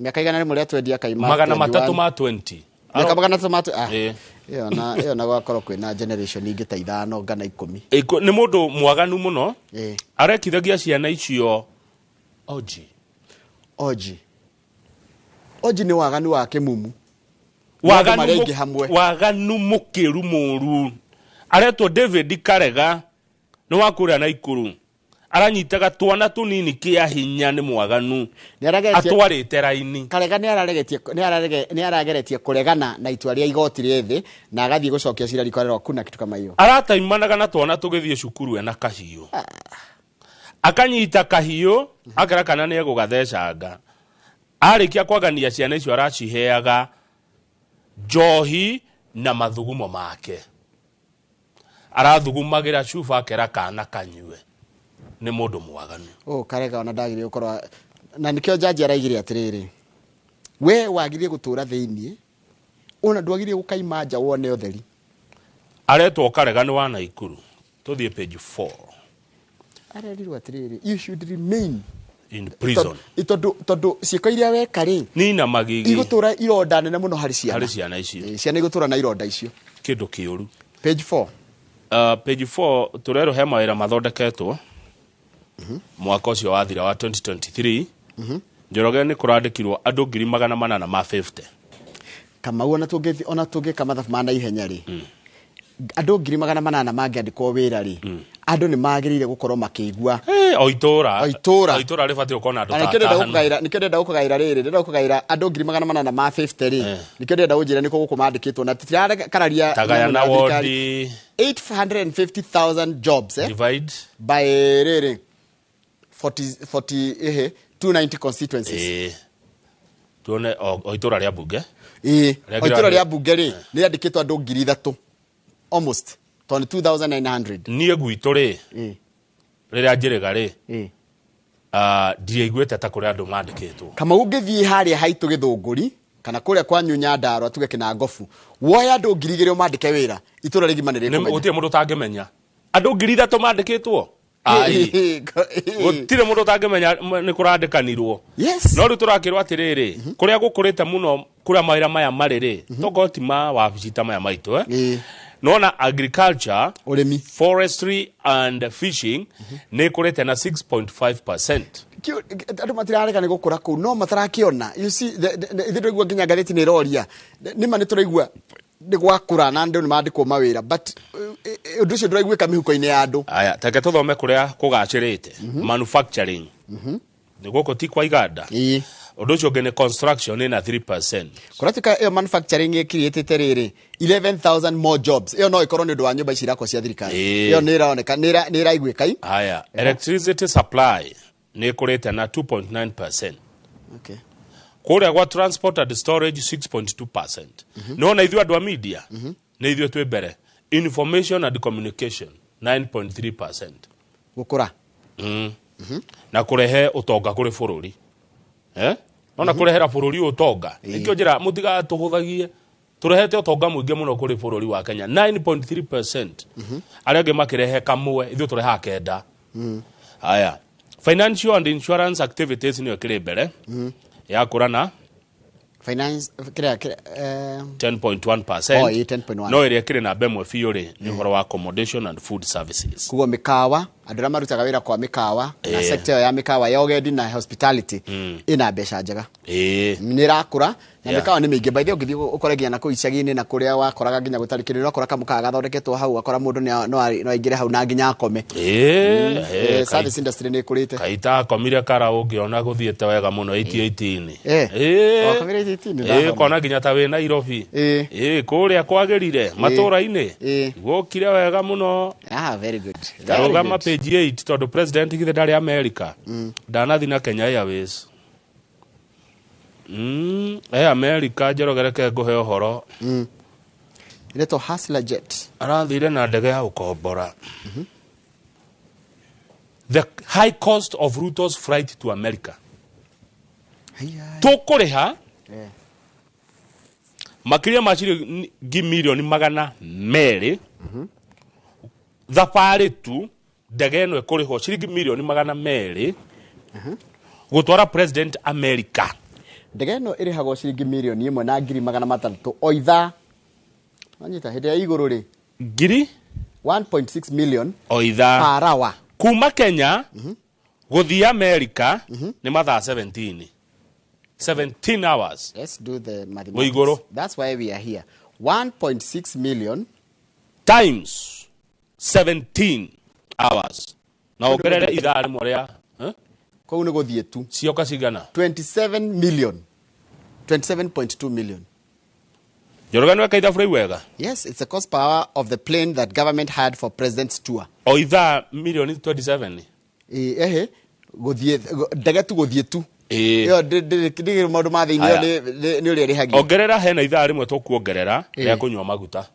Mĩaka 100 rĩa twendi akaima Magana matatũ twenty-one. ma 20. Mĩaka magana matatũ ma ĩyo na, ĩyo na gwakorwo kwĩna generation ingĩ ta 5 kana 10. Nĩ mũndũ mwaganu mũno. Arekithagia ciana icio oji. Oji. Oji nĩ waganu wa kĩmumu. Waganu Maũndũ marĩa ingĩ hamwe. Waganu mũkĩru mũru. Aretwo David Karega, nĩ wa kũrĩa Naikuru. Aranyitaga twana tũnini kĩa hinya, nĩ mwaganu. Atwarĩte raini. Karega nĩ arageretie kũregana na itua rĩa igoti rĩa thĩ na agathiĩ gũcokia cira riko rĩrĩa kuna kitu kama hiyo. Arataimanaga na twana tũgĩthiĩ cukuru ena kahiũ. Akanyita kahiũ, akera kana nĩ egũgathecanga. Arĩkia kwagania ciana icio araciheaga njohi na mathugumo make. Arathugumagĩra cuba akera kana kanyue. Nĩ mũndũ mwaganu. Oh, Karega ona ndagĩrĩire gũkorwo na nĩkĩo jaji araigire atĩrĩrĩ, we wagĩrĩire gũtũra thĩiniĩ, ona ndwagĩrĩire gũkaima nja wone ũtheri. Aretwo Karega nĩ wa Naikuru. Tũthiĩ page 4. Arerirwo atĩrĩrĩ, you should remain in prison. Tondũ ciĩko iria weka rĩ, nina magigi, igũtũra ironda nene mũno harĩ ciana. Harĩ ciana icio. Ciana igũtũra na ironda icio. Kĩndũ kĩũru. Page 4. Page 4 tũrerwo he mawĩra mathondeketwo mwaka ũcio wathira wa 2023. Njoroge nĩ kũrandĩkirwo andũ 850,000. Kamau ona tũngĩka mathabu ma naihenya rĩ, andũ 800,000 mangĩandĩkwo wĩra rĩ, andũ nĩ magĩrĩire gũkorwo makĩigua. O itũra. O itũra rĩbatiĩ gũkorwo na andũ ta atano. Nĩkĩo ndĩrenda gũkũgaĩra rĩrĩ, ndĩrenda gũkũgaĩra andũ 850,000 rĩ, nĩkĩo ndĩrenda ũnjĩre nĩkũ gũkũ mandĩkĩtwo na titirakararia Tagayana wodi 850,000 jobs, divide by rĩrĩ 40 290 constituencies. Tuone o itũra rĩa bunge. O itũra rĩa bunge rĩ, nĩ rĩandĩkĩtwo andũ 3,000 almost 22,900. Niĩ gwitũ rĩ, rĩrĩa njĩrĩga rĩ, ndiaiguĩte ta kũrĩ andũ mandĩkĩtwo. Kamau ũngĩthiĩ harĩa haitũ Gĩthũngũri kana kũrĩa kwanyu Nyandarua tuge Kĩnangobu, woe andũ 2,000 ũmandĩke wĩra, itũra rĩgima nĩ rĩkũmenya. Gũtirĩ mũndũ ũtangĩmenya. Andũ 3,000 mandĩkĩtwo. Ai. Gũtirĩ mũndũ ũtangĩmenya nĩ kũrandĩkanirwo. Yes. No rĩu tũrakĩrwo atĩrĩrĩ, kũrĩa gũkũrĩte mũno kũrĩa mawĩra maya marĩ rĩ, tokorwo ti ma wabici ta maya maitũ, Nona agriculture, ũrĩmi, forestry and fishing nĩ ĩkũrĩte na 6.5%. Andũ matirarega nĩ gũkũra kũu, no matarakĩona. You see, ithuĩ tũraigua nginya ngathĩti nĩ ĩroria. Nĩma nĩ tũraigua nĩ gwakũra na andũ nĩ mandĩkwo mawĩra, but ũndũ ũcio ndũraiguĩka mĩhuko-inĩ ya andũ. Aya, take tũthome kũrĩa kũgacĩrĩte. Manufacturing. Nĩ gũkũ ti kwa iganda. Ũndũ ũcio ũngĩ nĩ construction ĩna 3%. Kũratuĩka ĩyo manufacturing ĩkiriĩtĩte rĩrĩ 11,000 more jobs. Ĩyo no ĩkorwo nĩ ũndũ wa nyũmba ici irakwo cia thirikari. Ĩyo nĩ ĩroneka, nĩ ĩraiguĩka. Haya, electricity supply nĩ ĩkũrĩte na 2.9%. Okay. Kũrĩa gwa transport and storage 6.2%. No na ithuĩ andũ a media nĩ ithuĩ twĩ mbere. Information and communication 9.3%. Gũkũra. Na kũrehe ũtonga kũrĩ bũrũri. Nona kũrehera bũrũri ũtonga. Nĩkĩo njĩra mũtigatũhũthagie. Tũrehete ũtonga mũingĩ mũno kũrĩ bũrũri wa Kenya 9.3%. Arĩa angĩ makĩrehe kamwe, ithuĩ tũrehaga kenda. Haya. Financial and insurance activities nĩyo ĩkĩrĩ mbere. Yakũra na finance kira 10.1%. Oh, 10.1. No ĩrĩa ĩkĩrĩ namba ĩmwe biũ rĩ, nĩ ũhoro wa accommodation and food services. Kugo mĩkawa, andũ arĩa marutaga wĩra kwa mĩkawa na sector ya mĩkawa ya ũgendi na hospitality ĩna mbeca njega. Nĩ ĩrakũra na mĩkawa nĩ mĩingĩ. By the way, ũngĩthiĩ ũkore nginya na kũu icagi-inĩ na kũrĩa wakoraga nginya gũtarĩ kĩndũ, ũrakora kamũkawa gathondeketwo hau, ũgakora mũndũ no aingĩre hau na nginya akome. Service industry nĩ ĩkũrĩte. Kaita akomire kara ũngĩona gũthiĩte wega mũno 80-80-inĩ. Wakomire 80-80-inĩ? Kona nginya ta wĩ Nairobi. Kũrĩa kwagĩrire matũra-inĩ. Gũkire wega mũno. Very good. Tarũgama page 8 tondũ president githĩ ndarĩ America. Ndanathi na Kenya Airways. America Njoroge reke ngũhe ũhoro. Ĩretwo Hustler Jet. Arathire na ndege ya gũkombora. The high cost of Ruto's flight to America. Tũkũrĩha makĩria ma ciringi mirioni 200 thabarĩ tu ndege ĩno ĩkũrĩhwo ciringi mirioni 200 gũtwara president America. Ndege ĩno ĩrĩhagwo ciringi mirioni 1,600,000 o ithaa. Wanyita hĩndĩ ya igũrũ rĩ, ngiri 1.6 million o ithaa per hour. Kuma Kenya gũthiĩ America nĩ mathaa 17. 17 hours. Let's do the mathematics. That's why we are here. 1.6 million times 17 hours. Na ongerere ithaa rĩmwe rĩa kũu nĩ gũthiĩ tu. Cioka cigana? 27 million. 27.2 million. Njoroge nĩ weka ithabu rĩu wega? Yes, it's the cost per hour of the plane that government hired for president's tour. O ithaa milioni 27. Ehe, gũthiĩ ndege tu gũthiĩ tu. Ĩĩ. Ĩyo ndĩ maũndũ ma thĩinĩ ĩyo Aya. nĩ ũrĩa ĩrĩhagio. Ongerera hena ithaa rĩmwe tũkuongerera Ĩĩ. rĩa kũnyua maguta.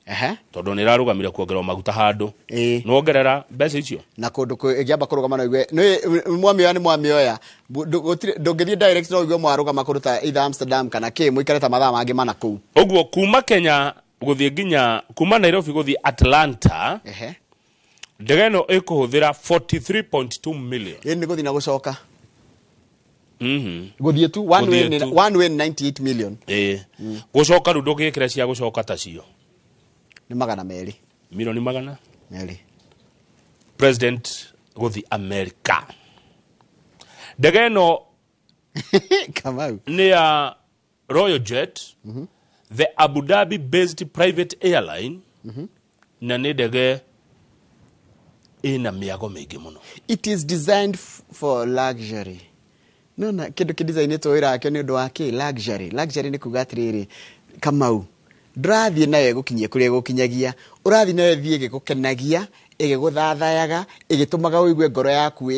Ehe. Tondũ nĩ ĩrarũgamire kuongererwo maguta handũ. Ĩĩ. Nĩwongerera mbeca icio? Na kũndũ ĩngĩamba kũrũgama no igue nĩ mwamĩoya nĩ mwamĩoya. Ndũngĩthiĩ direct no igue mwarũgama kũndũ ta either Amsterdam kana kĩ mũikare ta mathaa mangĩ mana kũu. Ũguo kuma Kenya gũthiĩ nginya kuma Nairobi gũthiĩ Atlanta. Ehe. Ndege ĩno ĩkũhũthĩra 43.2 million. Ĩĩ nĩ gũthiĩ na gũcoka. Gũthiĩ tu one Gũthiĩ way nĩ tu. one way nĩ 98 million. Ĩĩ. Gũcoka rĩu ndũngĩkĩra cia gũcoka ta cio. Nĩ magana merĩ. Milioni magana merĩ. President gũthiĩ America. Ndege ĩno Kamau. nĩ ya Royal Jet, the Abu Dhabi based private airline, na nĩ ndege ĩna mĩago mĩingĩ mũno. It is designed for luxury. Nona kĩndũ kĩdesignĩtwo wĩra wakĩo nĩ ũndũ wa kĩ? Luxury. Luxury nĩ kuga atĩrĩrĩ, Kamau, ndũrathiĩ nayo ĩgũkinyie kũrĩa ĩgũkinyagia, ũrathiĩ nayo ĩthiĩ ĩgĩgũkenagia, ĩgĩgũthathayaga, ĩgĩtũmaga ũigue ngoro yaku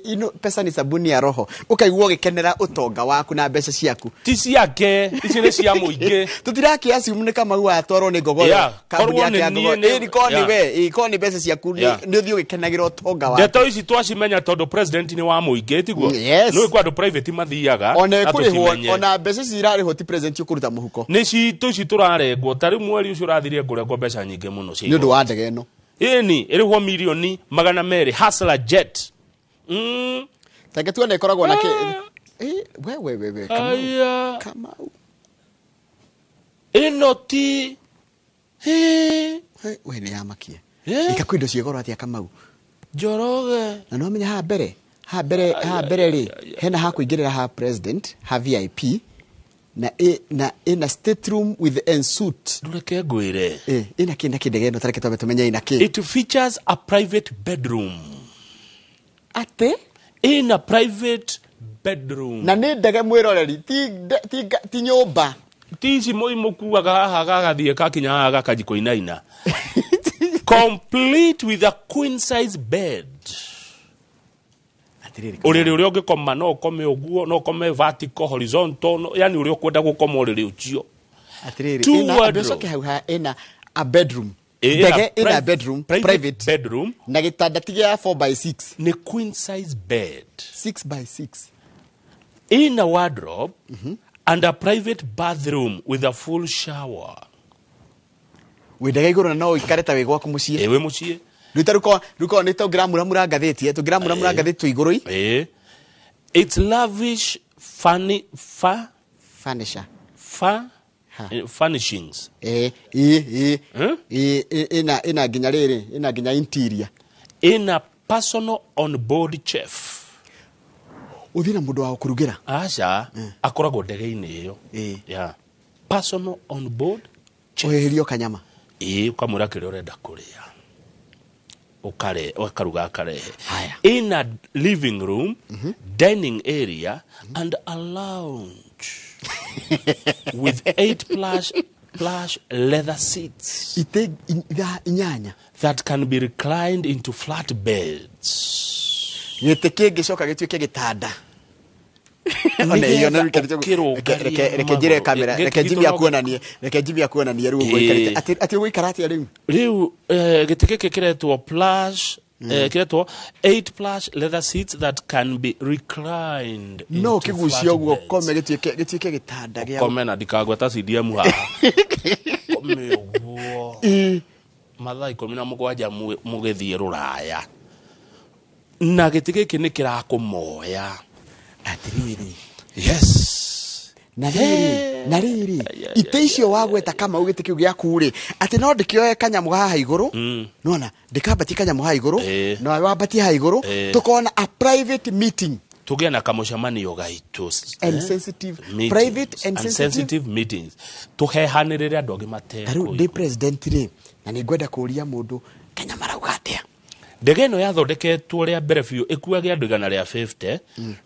ino, pesa ni sabuni ya roho, ũkaigua ũgĩkenera ũtonga waku na mbeca ciaku. Ti ciake, ici nĩ cia mũingĩ. Tũtirakĩ assume nĩ Kamau atwarwo nĩ ngogoyo, Yeah, kambuni korwo yake ya nĩ ngogoyo. niĩ nĩ- Ĩĩ, korwo nĩ Yeah. we, ĩĩ, korwo nĩ mbeca ciaku, Yeah. nĩ ũthiĩ ũgĩkenagĩra ũtonga waku. Ndeto ici twacimenya tondũ president nĩ wa mũingĩ, tiguo? Yes. Nĩ kwĩ andũ private mathiaga, Ona na ĩkũrĩhwo, tũtimenye. ona mbeca ici irarĩhwo ti president ũkũruta mũhuko. Nĩ citũ ici tũrarengwo, ta rĩu mweri ũcio ũrathirire ngũrengwo mbeca nyingĩ mũno cia Nĩ ũndũ igoti. wa ndege ĩno. Ĩni, ĩrĩhwo milioni magana merĩ, Hustler Jet. Tange tuone ĩkoragwo na kĩ- we, we, we, we, Kamau. Aya. Kamau. Ĩno ti Hĩ. We nĩ yamakia. Ĩ. Ĩka kwĩ indo ciĩ goro atĩa Kamau? Njoroge. Na no menya haha mbere, haha mbere, haha mbere rĩ, hena ha kũingĩrĩra ha president, ha VIP, na na ĩna state room with en suite. Ndũreke ngwĩre. Ĩna kĩ na kĩ ndege ĩno, tareke twambe tũmenye ĩna kĩ. It features a private bedroom. Atĩ? Ĩna private bedroom. Na nĩ ndege mwĩroreri, ti nyũmba. Ti ici mũkuaga haha gagathiĩ gakinya haha gakanji kũinaina. Complete with a queen size bed. Atĩrĩrĩ, Ũrĩrĩ ũrĩa ũngĩkoma no ũkome ũguo, no ũkome vertical, horizontal, no, yani ũrĩa ũkwenda gũkoma ũrĩrĩ ũcio. Atĩrĩrĩ, Two ĩna, wardrobe. ũcoke hau ha, ĩna a bedroom. Ĩna Ndege ĩna bedroom, private private bedroom. Na gĩtanda ti gĩa four by six. Nĩ queen size bed. 6 by 6. In a wardrobe and a private bathroom with a full shower. Wĩ ndege igũrũ na no ũikare ta wĩ gwaku mũciĩ. Ĩ, wĩ mũciĩ. Rĩu ta rĩu korwo nĩ tũngĩramuramura ngathĩti, tũngĩramuramura ngathĩti twĩ igũrũ i. It's lavish funny, fa, Furniture. Fa, Ha. Furnishings. Ĩna nginya rĩrĩ, ĩna nginya interior. Ĩna personal on board chef. Ũthiĩ na mũndũ wa gũkũrugĩra? Aca, akoragwo ndege-inĩ ĩyo. Yeah. Personal on board chef. Ũhĩhĩrio kanyama. Ũkamwĩra kĩrĩa ũrenda kũrĩa. Ũkare, ũkaruga akarehe. In a living room, dining area, and a lounge with 8 plush leather seats. Ite inyanya. That can be reclined into flat beds. Gĩtĩ kĩngĩcoka gĩtuĩke gĩtanda. Nĩ Ona iyo na getha reke ũkĩrũngaria reke njĩre magũrũ. kamera, reke Gĩkĩ Jimmy gitũ no akuonanie, reke Jimmy akuonanie rĩu ũguo ũikarĩte. Atĩ ũgũikara atĩa rĩu? Rĩu, gĩtĩ gĩkĩ kĩretwo plush, kĩretwo 8 plush leather seats that can be reclined No into kĩgucio flat ũguo beds. kome gĩtuĩke gĩtanda gĩa Kome na ndikagweta CDM haha. Kome ũguo. Mathaa ikũmi na mũgwanja mũgĩthiĩ rũraya. Na gĩtĩ gĩkĩ nĩ kĩrakũmoya. Atĩrĩrĩ. Yes. Na rĩrĩ, na rĩrĩ, itĩ icio wagweta Kamau gĩtĩ kĩu gĩaku rĩ, atĩ no ndĩkĩoe kanyamũ haha igũrũ, nĩwona, ndĩkambatie kanyamũ haha igũrũ, na wambatie haha igũrũ, tũkona a private meeting. Tũgĩe na kamũcemanio gaitũ. And sensitive, Meetings. private and And sensitive. sensitive meetings. Tũhehanĩrĩre andũ angĩ Ta rĩu matekũigua. ndĩ president rĩ, na nĩ ngwenda kũũria mũndũ Kenya marauga atĩa. Ndege ĩno yathondeketwo rĩa mbere biũ ĩkuage andũ igana rĩa 50,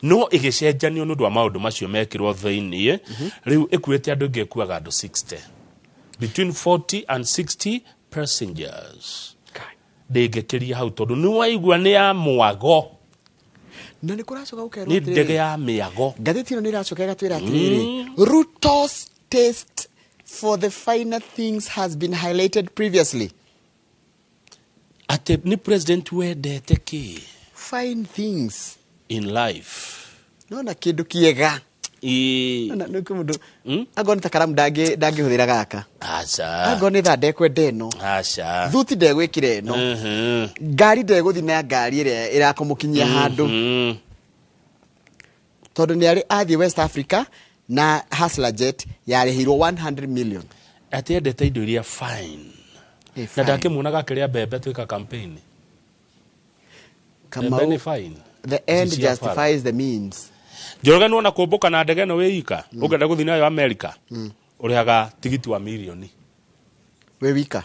no ĩgĩcenjanio nĩ ũndũ wa maũndũ macio mekĩrwo thĩiniĩ. Rĩu ĩkuĩte andũ ĩngĩ ĩkuaga andũ 60. Between 40 and 60 passengers. Ndĩngĩkĩria hau tondũ nĩ waigua nĩ ya mwago. Na nĩ kũracoka gũkerwo Nĩ atĩrĩrĩ. ndege ya mĩago. Ngathĩti ĩno nĩ ĩracoka ĩgatwĩra atĩrĩrĩ, Ruto's taste for the finer things has been highlighted previously. Atĩ nĩ president wendete kĩ? Fine things in life. Nona kĩndũ kĩega. Nona nĩ kwĩ mũndũ angorwo nĩ ta karamu ndangĩhũthĩra gaka. Aca. Angorwo nĩ thaa ndekwenda ĩno. Aca. Thuti ndegwĩkĩra ĩno. Ngari ndegũthiĩ na ngari ĩrĩa ĩrakũmũkinyia handũ. Tondũ nĩ arĩ athiĩ West Africa na Hustler Jet yarĩhĩirwo 100 million. Atĩ endete indo iria fine. Eh, Na fine. ndakĩmuonaga akĩrĩa mbembe twĩka campaign. Kamau, Mbembe nĩ fine. The end Ici cia bara. justifies the means. Njoroge nĩwona kũmbũka na ndege ĩno wĩ ika, ũngĩenda gũthiĩ nayo America, ũrĩhaga tigiti wa mirioni. Wĩ wika?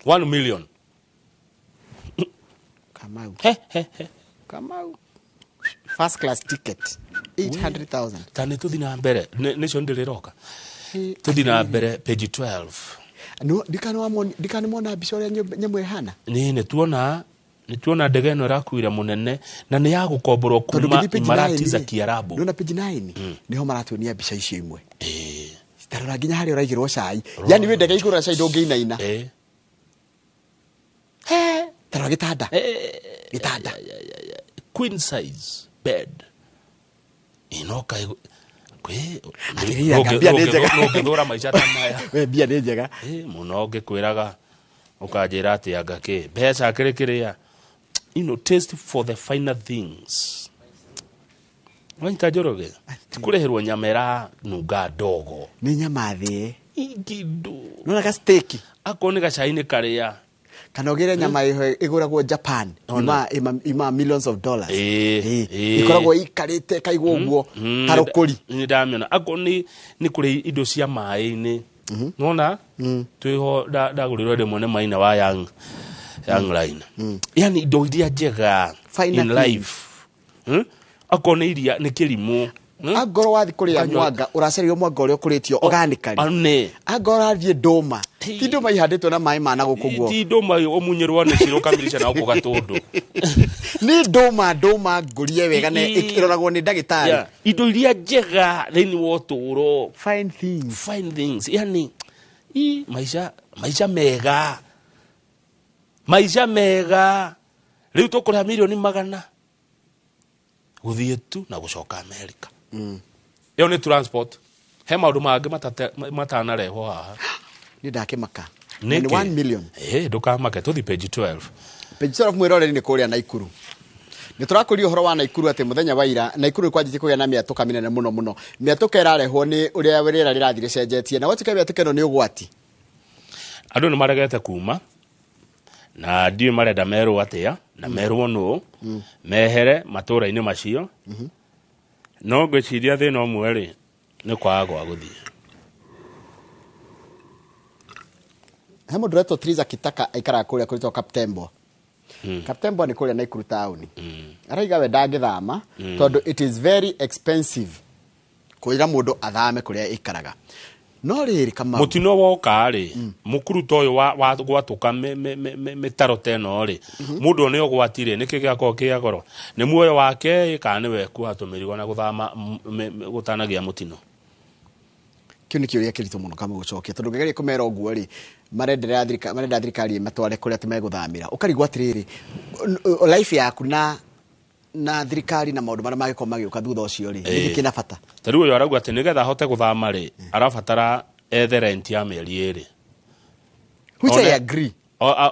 1 million. Kamau. He, he, he. Kamau. First class ticket 800,000. Ta nĩ tũthiĩ na mbere, nĩcio ndĩrĩroka. Tũthiĩ na mbere page 12. No, ndikanamwona mbica ũrĩa nyamũ ĩhana. Nĩ nĩ tuona ndege ĩno ĩrakuire mũnene na nĩ ya gũkomborwo Tondũ kuma ũngĩthiĩ page Imarati 9 za rĩ, Kiarabu. Ndona page 9 niho maratuonia mbica icio imwe. Tarora nginya harĩa ũraigĩrwo cai. Yani wĩ ndege igũrũ cai ndũngĩinaina. Tarora gĩtanda. Gĩtanda. Queen size bed. Inoka kwĩ Atĩrĩrĩ, anga mbia nĩ njega. Ũngĩthũra maica ta maya. We mbia nĩ njega. Mũno ngĩkwĩraga ũkanjĩra atĩ anga kĩ mbeca kĩrĩ kĩrĩa, you know, taste for the finer things. Wanyita Njoroge, ti kũrĩhĩrwo nyama ĩranunga ndogo. Nĩ nyama thĩe. Ingindu. Nona ga steak. Akorwo nĩ gacai nĩ karĩa. Kana ũgĩre nyama ĩho ĩgũragwo Japan. Ona. Ima millions of dollars. Ĩĩ. Ĩkoragwo ĩikarĩte ĩkaigwo ũguo ta rũkũri. Nĩ ndamĩona. Akorwo nĩ kũrĩ indo cia maĩ-inĩ. Nona twĩho ndagũrĩrwo rĩmwe nĩ maina wa Young Line. Yani indo iria njega Finer in things. life. Akorwo nĩ iria nĩ kĩrimũ. Angorwo wathiĩ kũrĩa Ũkanyua- mwanga ũracereirwo mwanga ũrĩa ũkũrĩtio organically. Nĩ. Angorwo ũrathiĩ ndũma. Ti ndũma ihandĩtwo na maĩ ma na gũkũ guo. Ti ndũma ũmunyĩrwo nĩ cira ũkamirisha na gũkũ gatũndũ. Nĩ ndũma ngũrie wega na ĩroragwo nĩ ndagĩtarĩ. Yeah. Indo iria njega thĩinĩ wa ũtũũro. Fine things. Fine things. Yani i maica mega. Maica mega. Rĩu tũkũrĩha mirioni 100 gũthiĩ tu na gũcoka America. Ĩyo nĩ transport. He maũndũ mangĩ matanarehwo haha. Nĩ ndakĩmaka. Nĩkĩ? Nĩ 1 million. Ndũkamake tũthiĩ page 12. Page 12 mwĩroreri nĩ kũrĩa Naikuru. Nĩ tũrakũria ũhoro wa Naikuru atĩ mũthenya wa ira Naikuru nĩ kwanjĩtie kũgĩa na mĩatũka mĩnene mũno mũno. Mĩatũka ĩrarehwo nĩ ũrĩa rĩera rĩrathiĩ rĩcenjetie na gwatuĩka mĩatũka ĩno nĩ ũgwati. Andũ nĩ maregete kuma na ndiũĩ marenda merwo atĩa na merwo nũ mehere matũũra-inĩ macio. No ngwĩciria thĩna ũmwe rĩ nĩ kwaga gwa gũthiĩ. He mũndũ ũretwo Triza Kitaka aikaraga kũrĩa kũrĩtwo Kaptembo. Kaptembo nĩ kũrĩa Naikuru taũni. Araiga we ndangĩthama tondũ it is very expensive kwĩra mũndũ athame kũrĩa aikaraga. No rĩrĩ Kamau. Mũtino woka rĩ, mũkuruto ũyũ wa gwatũka mĩtaro ta ĩno rĩ, mũndũ nĩ ũgwati rĩ, nĩkĩ gĩakorwo kĩa goro? Nĩ muoyo wake kana nĩwe kuoha tũmĩrigo na gũthama gũtanagĩa mũtino? Kĩu nĩ kĩũria kĩritũ mũno Kamau gũcokia tondũ ũngĩgeria kũmera ũguo rĩ, marenderera thirikari, marenda thirikari ĩmatware kũrĩa atĩ megũthamĩra. Ũkarigwo atĩrĩrĩ, life yaku na thirikari na maũndũ marĩa mangĩkorwo magĩũka thutha ũcio rĩ, nĩkĩ kĩna bata? Ta rĩu ũyũ arauga atĩ nĩgetha ahote gũthama rĩ, arabatara ethe rent ya mĩeri 2. Which I agree.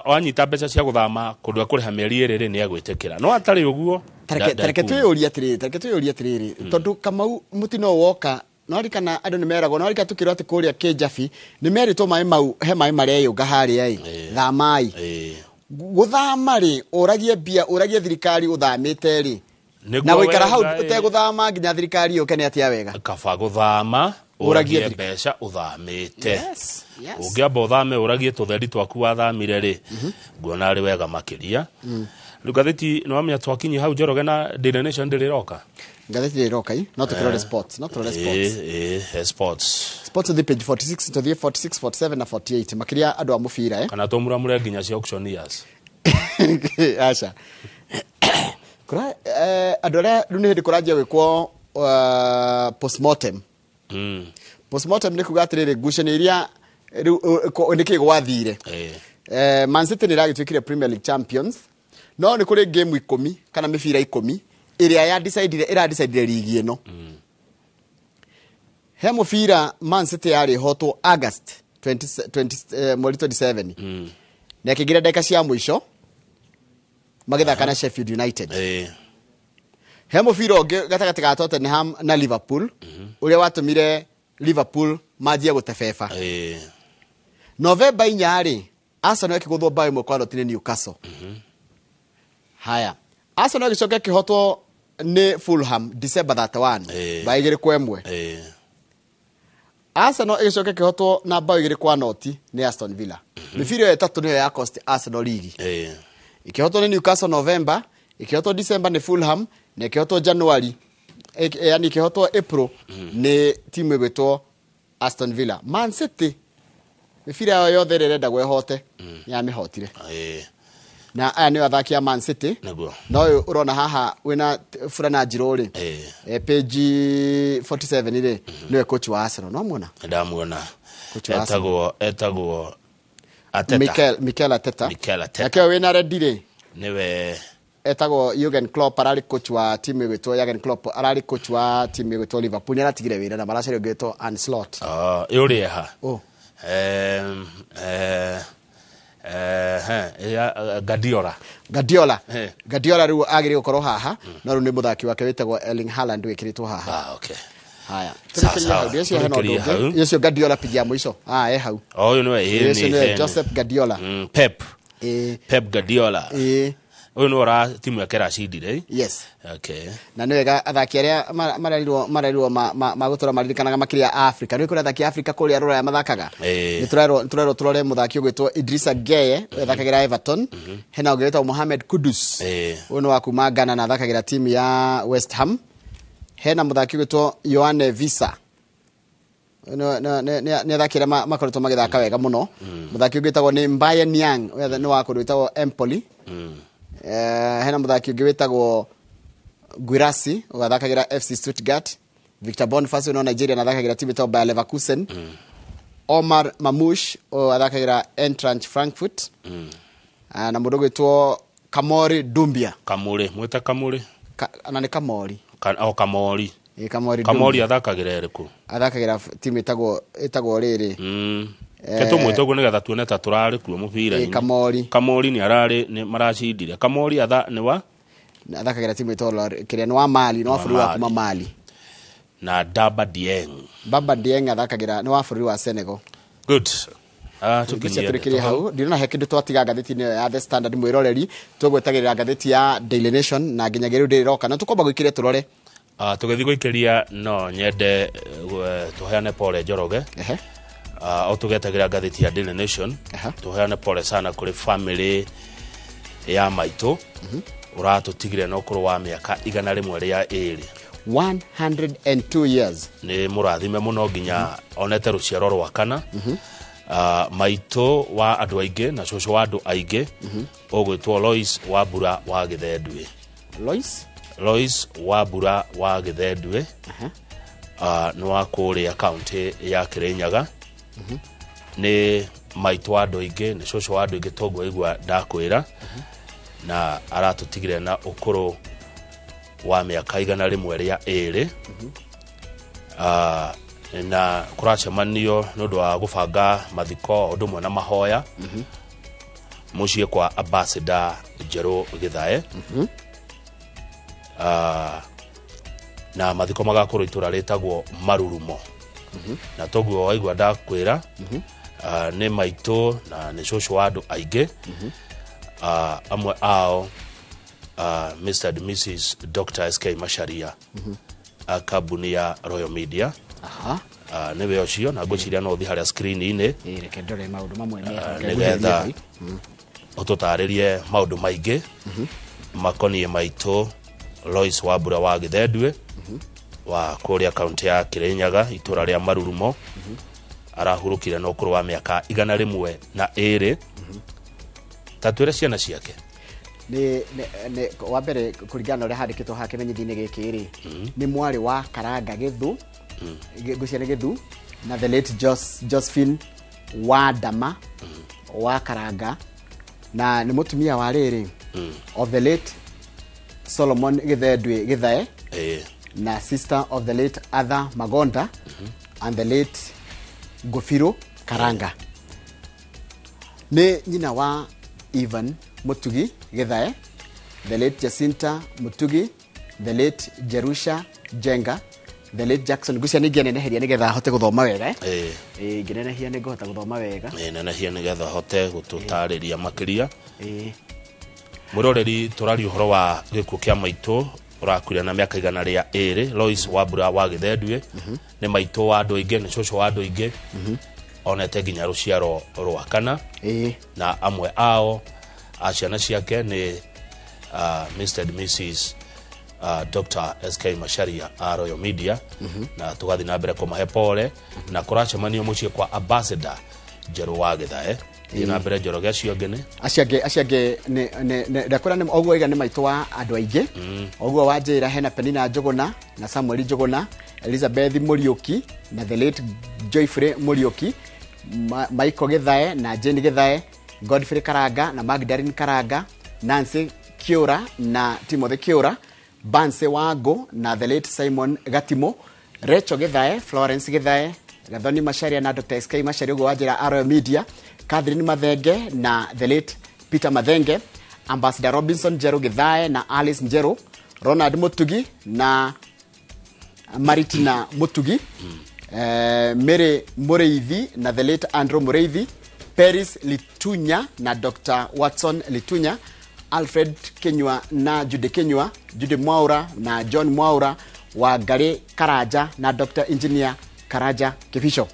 Anyita mbeca cia gũthama kũndũ ekũrĩha mĩeri 2 rĩ, nĩ egwĩtĩkĩra. No atarĩ ũguo, Tareke twĩyũrie atĩrĩrĩ, tareke twĩyũrie atĩrĩrĩ, tondũ Kamau mũtino woka, no ririkana andũ nĩ meragwo, no ririkana tũkĩrwo atĩ kũrĩa Kĩnjabi nĩ merĩtwo maĩ mau, he maĩ mareyũnga harĩa ĩ, thamai. Gũthama rĩ, ũragie mbia, ũragie thirikari ũthamĩte rĩ, Nĩguo na gũikara hau wega, ũtegũthama nginya thirikari yũke nĩ atĩa wega? Kaba gũthama, Ũragie ũragie mbeca ũthamĩte. Yes, yes. Ũngĩamba ũthame ũragie tũtheri twaku wathamire rĩ, nguona arĩ wega makĩria. Rĩu ngathĩti nĩ wamenya twakinyia hau Njoroge na Daily Nation ndĩrĩroka. Ngathĩti ndĩrĩroka ĩ, no tũkĩrore sports, no tũrore sports. Sports. Sports the page 46, tũthiĩ 46, 47 na 48, makĩria andũ a mũbira. Kana tũmuramure nginya cia auctioneers. Aca. Kũra andũ arĩa rĩu nĩ hĩndĩ kũranjia gwĩkwo postmortem. Postmortem nĩ kuga atĩrĩrĩ, ngucanio iria rĩu nĩkĩ gwathire. Man City nĩ ĩragĩtuĩkire Premier League champions, no nĩ kũrĩ game 10 kana mĩbira 10 ĩrĩa ya decide ĩra decide ligi ĩno. He mũbira Man City yarĩ hotwo August 20, 20, mweri 27 na ĩkĩingĩra ndagĩka cia mũico magĩthaka na Sheffield United. He mũbira ũngĩ gatagatĩ ga Tottenham na Liverpool ũrĩa watũmire Liverpool manjie gũtebeba. November 4 rĩ, Arsenal ĩkĩgũthwo bao 1-0 nĩ Newcastle. Haya, Arsenal ĩgĩcoka ĩkĩhotwo nĩ Fulham December 31 bao 2-1. Arsenal ĩgĩcoka ĩkĩhotwo na bao 2-0 nĩ Aston Villa. Mĩbira ĩyo ĩtatũ nĩyo ya cost Arsenal ligi. Ĩkĩhotwo nĩ Newcastle November, ĩkĩhotwo December nĩ Fulham, na ĩkĩhotwo January, yani ĩkĩhotwo April nĩ timu ĩgwĩtwo Aston Villa. Man City mĩbira yao yothe ĩrĩa ĩrendagwo ĩhote nĩyamĩhotire. Na aya nĩo athaki a Man City. Nĩguo. Na ũyũ ũrona haha wĩna burana njirũ rĩ, page 47 rĩ, nĩwe coach wa Arsenal. No muona? Ndamuona. Coach wa Arsenal. Etagwo Arteta. Mikel Arteta. Mikel Arteta. Nake ũyũ wĩna rendi rĩ, nĩwe etagwo Jurgen Klopp, ararĩ coach wa timu ĩgwĩtwo Jurgen Klopp, ararĩ coach wa timu ĩgwĩtwo Liverpool, nĩaratigire wĩra na maracaria ũngĩ wĩtwo Arne Slot. Ĩ ũrĩ ha? Oh. Guardiola. Guardiola. Guardiola rĩu agĩrĩire gũkorwo haha, no rĩu nĩ mũthaki wake wĩtagwo Erling Haaland wĩkĩrĩtwo haha. Ah, okay. Haya. Sawa, Tũrĩkĩrie sawa. hau, ndĩreciria hena ũndũ Tũrĩkĩrie ũngĩ. hau. Ũcio Guardiola pigi ya mũico. Ah, e hau. Oh, ũyũ nĩwe, Ũcio nĩ nĩwe he. Joseph Guardiola. Pep. Pep Guardiola. Ũyũ nĩwe ũra timu yake ĩracindire. Yes. Okay. Na nĩ wega athaki arĩa marerirwo magũtũra maririkanaga makĩria a Africa. Nĩ kũrĩ athaki a Africa kũrĩa rũraya mathakaga. Nĩ tũrerwo tũrore mũthaki ũgwĩtwo Idrissa Gueye, ũrĩa athakagĩra Everton. Hena ũngĩ wĩtagwo Mohamed Kudus. Ũyũ nĩ wa kuma Ghana na athakagĩra timu ya West Ham. Hena mũthaki ũgwĩtwo Yoane Wissa. Nĩ athaki arĩa makoretwo magĩthaka wega mũno. Mũthaki ũngĩ wĩtagwo nĩ Mbaye Niang, ũrĩa nĩ wa kũndũ wĩtagwo Empoli. Hena mũthaki ũngĩ wĩtagwo Guirassy, ũrĩa athakagĩra FC Stuttgart. Victor Boniface ũyũ no Nigeria na athakagĩra timu ĩtagwo Bayer Leverkusen. Omar Mamouche ũyũ athakagĩra Eintracht Frankfurt. Na mũndũ ũgwĩtwo Kamori Dumbia. Kamuri, mwĩta Kamuri? Na nĩ Kamori. O Kamori. Ĩ, Kamori Kamori Dumbia. athakagĩra ĩrĩkũ? Athakagĩra timu ĩtagwo rĩrĩ. Ke tũmwĩte ũguo nĩgetha tuone ta tũrarĩ kuo mũbira-inĩ. Kamori. Kamori nĩ ararĩ, nĩ maracindire. Kamori nĩ wa? Athakagĩra timu ĩtagwo kĩrĩa nĩ wa Mali, nĩ wa Wa bũrũri wa Mali. kuma Mali. Na Daba Dieng. Baba Dieng athakagĩra nĩ wa bũrũri wa Senegal. Good. Tũkinyie Tũkinyie tũrĩkĩrie hau. Ndĩrona he kĩndũ twatiga ngathĩti-inĩ ĩyo ya The Standard mwĩroreri, tũgwetagĩrĩra ngathĩti ya Daily Nation na nginyagia rĩu ndĩrĩroka. Na tũkwamba gũikĩria tũrore. Tũgĩthiĩ gũikĩria no nyende tũheane pole Njoroge. O tũgetagĩra ngathĩti ya Daily Nation. Tũheane pole sana kũrĩ family ya maitũ. Ũratũtigire na ũkũrũ wa mĩaka 102. 102 years. Nĩ mũrathime mũno nginya onete rũciaro rwa kana. Maitũ wa andũ aingĩ na cũcũ wa andũ aingĩ ũgwĩtwo Lois Wambura wa Gĩthenduĩ. Lois? Lois Wambura wa Gĩthenduĩ. Nĩ wa kũrĩa kaũntĩ ya Kĩrĩnyaga. Nĩ maitũ wa andũ aingĩ, nĩ cũcũ wa andũ aingĩ toguo aigua ndakwĩra. Na aratũtigire na ũkũrũ wa mĩaka 102. Na kũracemanio nĩ ũndũ wa gũbanga mathiko o ũndũ ũmwe na mahoya. Mũciĩ kwa Ambassador Njerũ Gĩthae. Na mathiko magakorwo itũra rĩtagwo Marurumo. Na toguo waigua ndakwĩra, nĩ maitũ na nĩ cũcũ wa andũ aingĩ. Amwe ao, Mr. and Mrs. Dr. SK Macharia, kambuni ya Royal Media. Nĩwe ũcio, na ngwĩciria no ũthiĩ harĩa screen-inĩ. Ĩĩ, reke ndore maũndũ mamwe me hau, reke Nĩgetha ngwĩcirie hau. ũtũtarĩrie maũndũ maingĩ makoniĩ maitũ Lois Wambura wa Gĩthenduĩ, wa kũrĩa kaũntĩ ya Kĩrĩnyaga, itũra rĩa Marurumo. Arahurũkire na ũkũrũ wa mĩaka 102. Ta twĩre ciana ciake. Nĩ wa mbere kũringana na ũrĩa handĩkĩtwo haha kĩmenyithia-inĩ gĩkĩ rĩ, nĩ mwarĩ wa Karanga Gĩthu, ngwĩciria nĩ Gĩthu, na the late Josephine Wandama wa Karanga, na nĩ mũtumia wa rĩrĩ of the late Solomon Githendwe Githae, na sister of the late Arthur Magonda and the late Ngũbirũ Karanga. Nĩ nyina wa Ivan Mutugi Githae, the late Jacinta Mutugi, the late Jerusha Jenga, the late Jackson. Ngwĩciria nĩ ingĩaneneheria nĩgetha ahote gũthoma wega, eh? Ĩĩ, ingĩnenehia nĩ ngũhota gũthoma wega. Nenehia nĩgetha hote gũtũtarĩria makĩria. Mwĩroreri, tũraria ũhoro wa gĩkuũ kĩa maitũ ũrakuire na mĩaka 102, Lois Wambura wa Gĩthendue. Nĩ maitũ wa andũ aingĩ, nĩ cũcũ wa andũ aingĩ, onete nginya rũciaro rwa kana, na amwe ao a ciana ciake nĩ Mr. and Mrs. Dr. SK Macharia a Royal Media, na tũgathiĩ na mbere kũmahe pole, na kũracemanio mũciĩ kwa Ambassador Njerũ wa Gĩthae. Thiĩ na mbere, Njoroge, acio angĩ nĩ Acio angĩ ndakwĩra nĩ ũguo waiga nĩ maitũ wa andũ aingĩ. Ũguo wanjĩra hena Penina Njũgũna na Samuel Njũgũna, Elizabeth Mũriũki na the late Joyfrey Mũriũki, Michael Gĩthae na Jane Gĩthae, Godfrey Karanga na Magdalene Karanga, Nancy Kiura na Timothy Kiura, Banse Wango na the late Simon Gatimo, Rachel Githae, Florence Githae, Gathoni Macharia na Dr. SK Macharia, ũguo wanjĩra Royal Media, Catherine Mathenge na the late Peter Mathenge, Ambassador Robinson Njeru Githae na Alice Njeru, Ronald Mutugi na Maritina Mutugi, Mary Mureithi na the late Andrew Mureithi, Paris Litunya na Dr. Watson Litunya, Alfred Kenyua na Jude Kenyua, Jude Mwaura na John Mwaura, Wangari Karaja na Dr. Engineer Karaja Kibicho.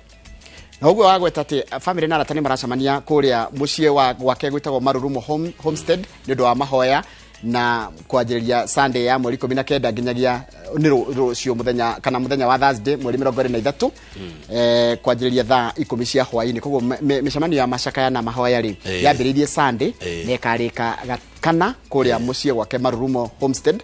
Na ũguo wagweta atĩ family na arata nĩ maracemania kũrĩa mũciĩ wa gwake gwĩtagwo Marurumo Homestead nĩ ũndũ wa mahoya na kwanjĩrĩria Sunday ya mweri 19 nginyagia nĩ rũciũ mũthenya kana mũthenya wa Thursday mweri 23, kwanjĩrĩria thaa 10 cia hwaĩ-inĩ. Koguo mĩcemanio ya macakaya na mahoya rĩ, yambĩrĩirie Sunday na ĩkarĩka kana kũrĩa mũciĩ gwake Marurumo Homestead.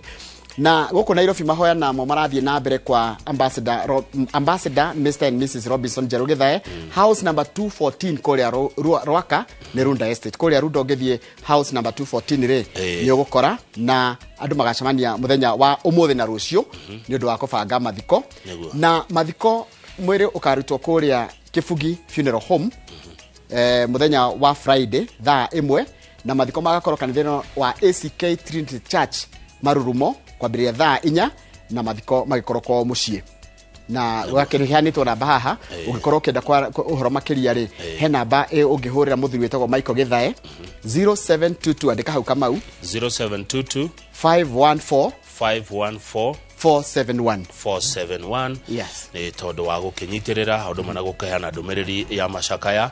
Na gũkũ Nairobi mahoya namo marathiĩ na mbere kwa Ambassador Mr. and Mrs. Robinson Njerũ Githae, house number 214 kũrĩa Rwaka nĩ Runda Estate. Kũrĩa Runda ũngĩthiĩ house number 214 rĩ, nĩ ũgũkora na andũ magacemania mũthenya wa ũmũthĩ na rũciũ nĩ ũndũ wa kũbanga mathiko. Na mathiko mwĩrĩ ũkarutwo kũrĩa Kĩbugi Funeral Home mũthenya wa Friday thaa 1, na mathiko magakorwo kanitha wa ACK Trinity Church Marurumo kwambĩrĩria thaa 4, na mathiko magĩkorwo kwao mũciĩ. Na gakĩheanĩtwo namba haha, ũngĩkorwo ũkĩenda ũhoro makĩria rĩ, he namba ũngĩhũrĩra mũthuri wĩtagwo Michael Githae, 0722, andĩka hau Kamau, 0722 514 514 471. 471. Yes. Nĩ tondũ wa gũkĩnyitĩrĩra ũndũ ũmwe na gũkĩheana ndũmĩrĩri ya macakaya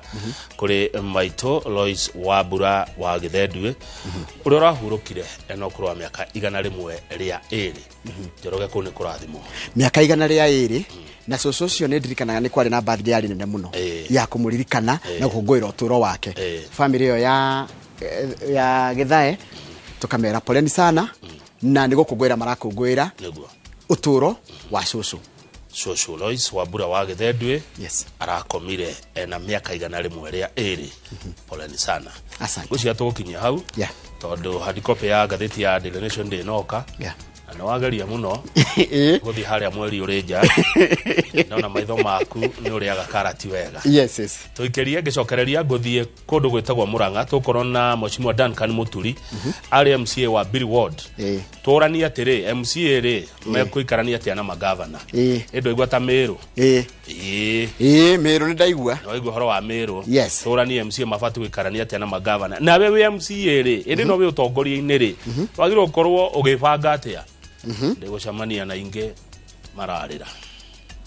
kũrĩ maitũ Lois Wambura wa Gĩthendue, ũrĩa ũrahurũkire ena ũkũrũ wa mĩaka 102. Njoroge, kũu nĩ kũrathimwo. Mĩaka 102, na cũcũ ũcio nĩ ndirikanaga nĩ kwarĩ na birthday yarĩ nene mũno ya kũmũririkana na gũkũngũĩra ũtũũro wake. Family ĩyo ya Gĩthae tũkamera poleni sana, na nĩ gũkũngũĩra marakũngũĩra ũtũũro wa cũcũ. Cũcũ Lois Wambura wa Gĩthendue Yes. arakomire ena mĩaka 102. Poleni sana. Asante. Ngwĩciria tũgũkinyia hau tondũ hard copy ya ngathĩti ya Daily Nation ndĩnoka, na nĩ wageria mũno gũthiĩ harĩa mweri ũrĩ nja. Ndona maitho maku nĩ ũrĩaga karati wega. Yes. Tũikĩrie ngĩcokereria ngũthiĩ kũndũ gwĩtagwo Mũrang'a, tũkorwo na Mheshimiwa Duncan Mũturi arĩ MCA wa Biri Ward. Tũranie atĩrĩ, MCA rĩ mekũikarania atĩa na magavana? Ĩndũ igua ta Mĩrũ. Ĩĩ. Ĩĩ, Mĩrũ nĩ ndaigua. Nĩwaigua ũhoro wa Mĩrũ? Yes. Tũranie MCA mabatiĩ gũikarania atĩa na magavana. Nawe wĩ MCA rĩ, ĩndĩ no wĩ ũtongoria-inĩ rĩ, wagĩrĩirwo gũkorwo ũgĩbanga atĩa? Ndĩgũcemania na ingĩ mararĩra.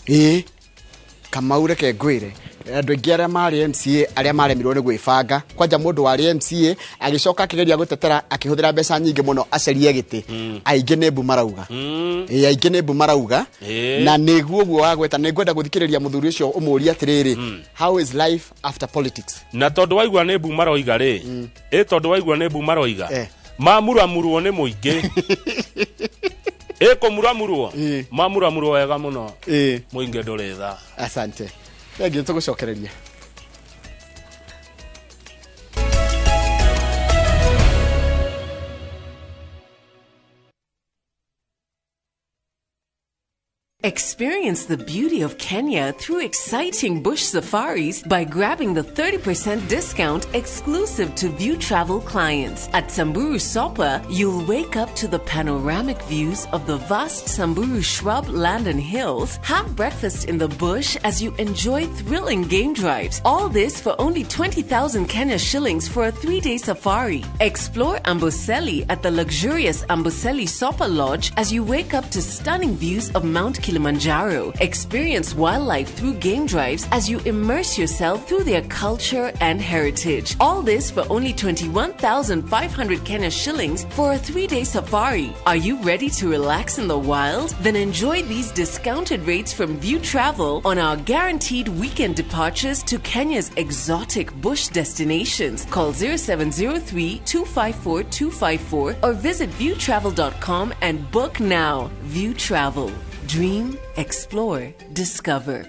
Ĩĩ, Kamau, reke ngwĩre, andũ aingĩ arĩa marĩ MCA arĩa maremirwo nĩ gwĩbanga, kwanja mũndũ warĩ MCA agĩcoka akĩgeria gũtetera akĩhũthĩra mbeca nyingĩ mũno acarie gĩtĩ, aingĩ nĩ mbu marauga. Ĩĩ, aingĩ nĩ mbu marauga. Na nĩguo ũguo wagweta, nĩ ngwenda gũthikĩrĩria mũthuri ũcio ũmũrie atĩrĩrĩ, how is life after politics? Na tondũ waigua nĩ mbu maroiga rĩ, ĩ tondũ waigua nĩ mbu maroiga, Mamuramurwo nĩ mũingĩ. Ĩkũmuramurwo. Mamuramurwo wega mũno. Mũingĩ ndũrĩ tha. Asante. Thengiũ, tũgũcokereria. Experience the beauty of Kenya through exciting bush safaris by grabbing the 30% discount exclusive to View Travel clients. At Samburu Sopa, you'll wake up to the panoramic views of the vast Samburu shrub land and hills, have breakfast in the bush as you enjoy thrilling game drives. All this for only 20,000 Kenya shillings for a 3-day safari. Explore Amboseli at the luxurious Amboseli Sopa Lodge as you wake up to stunning views of Mount Kilimanjaro. Experience wildlife through game drives as you immerse yourself through their culture and heritage. All this for only 21,500 Kenya shillings for a 3-day safari. Are you ready to relax in the wild? Then enjoy these discounted rates from View Travel on our guaranteed weekend departures to Kenya's exotic bush destinations. Call 0703 254 254 or visit viewtravel.com and book now. View Travel. Dream, explore, discover.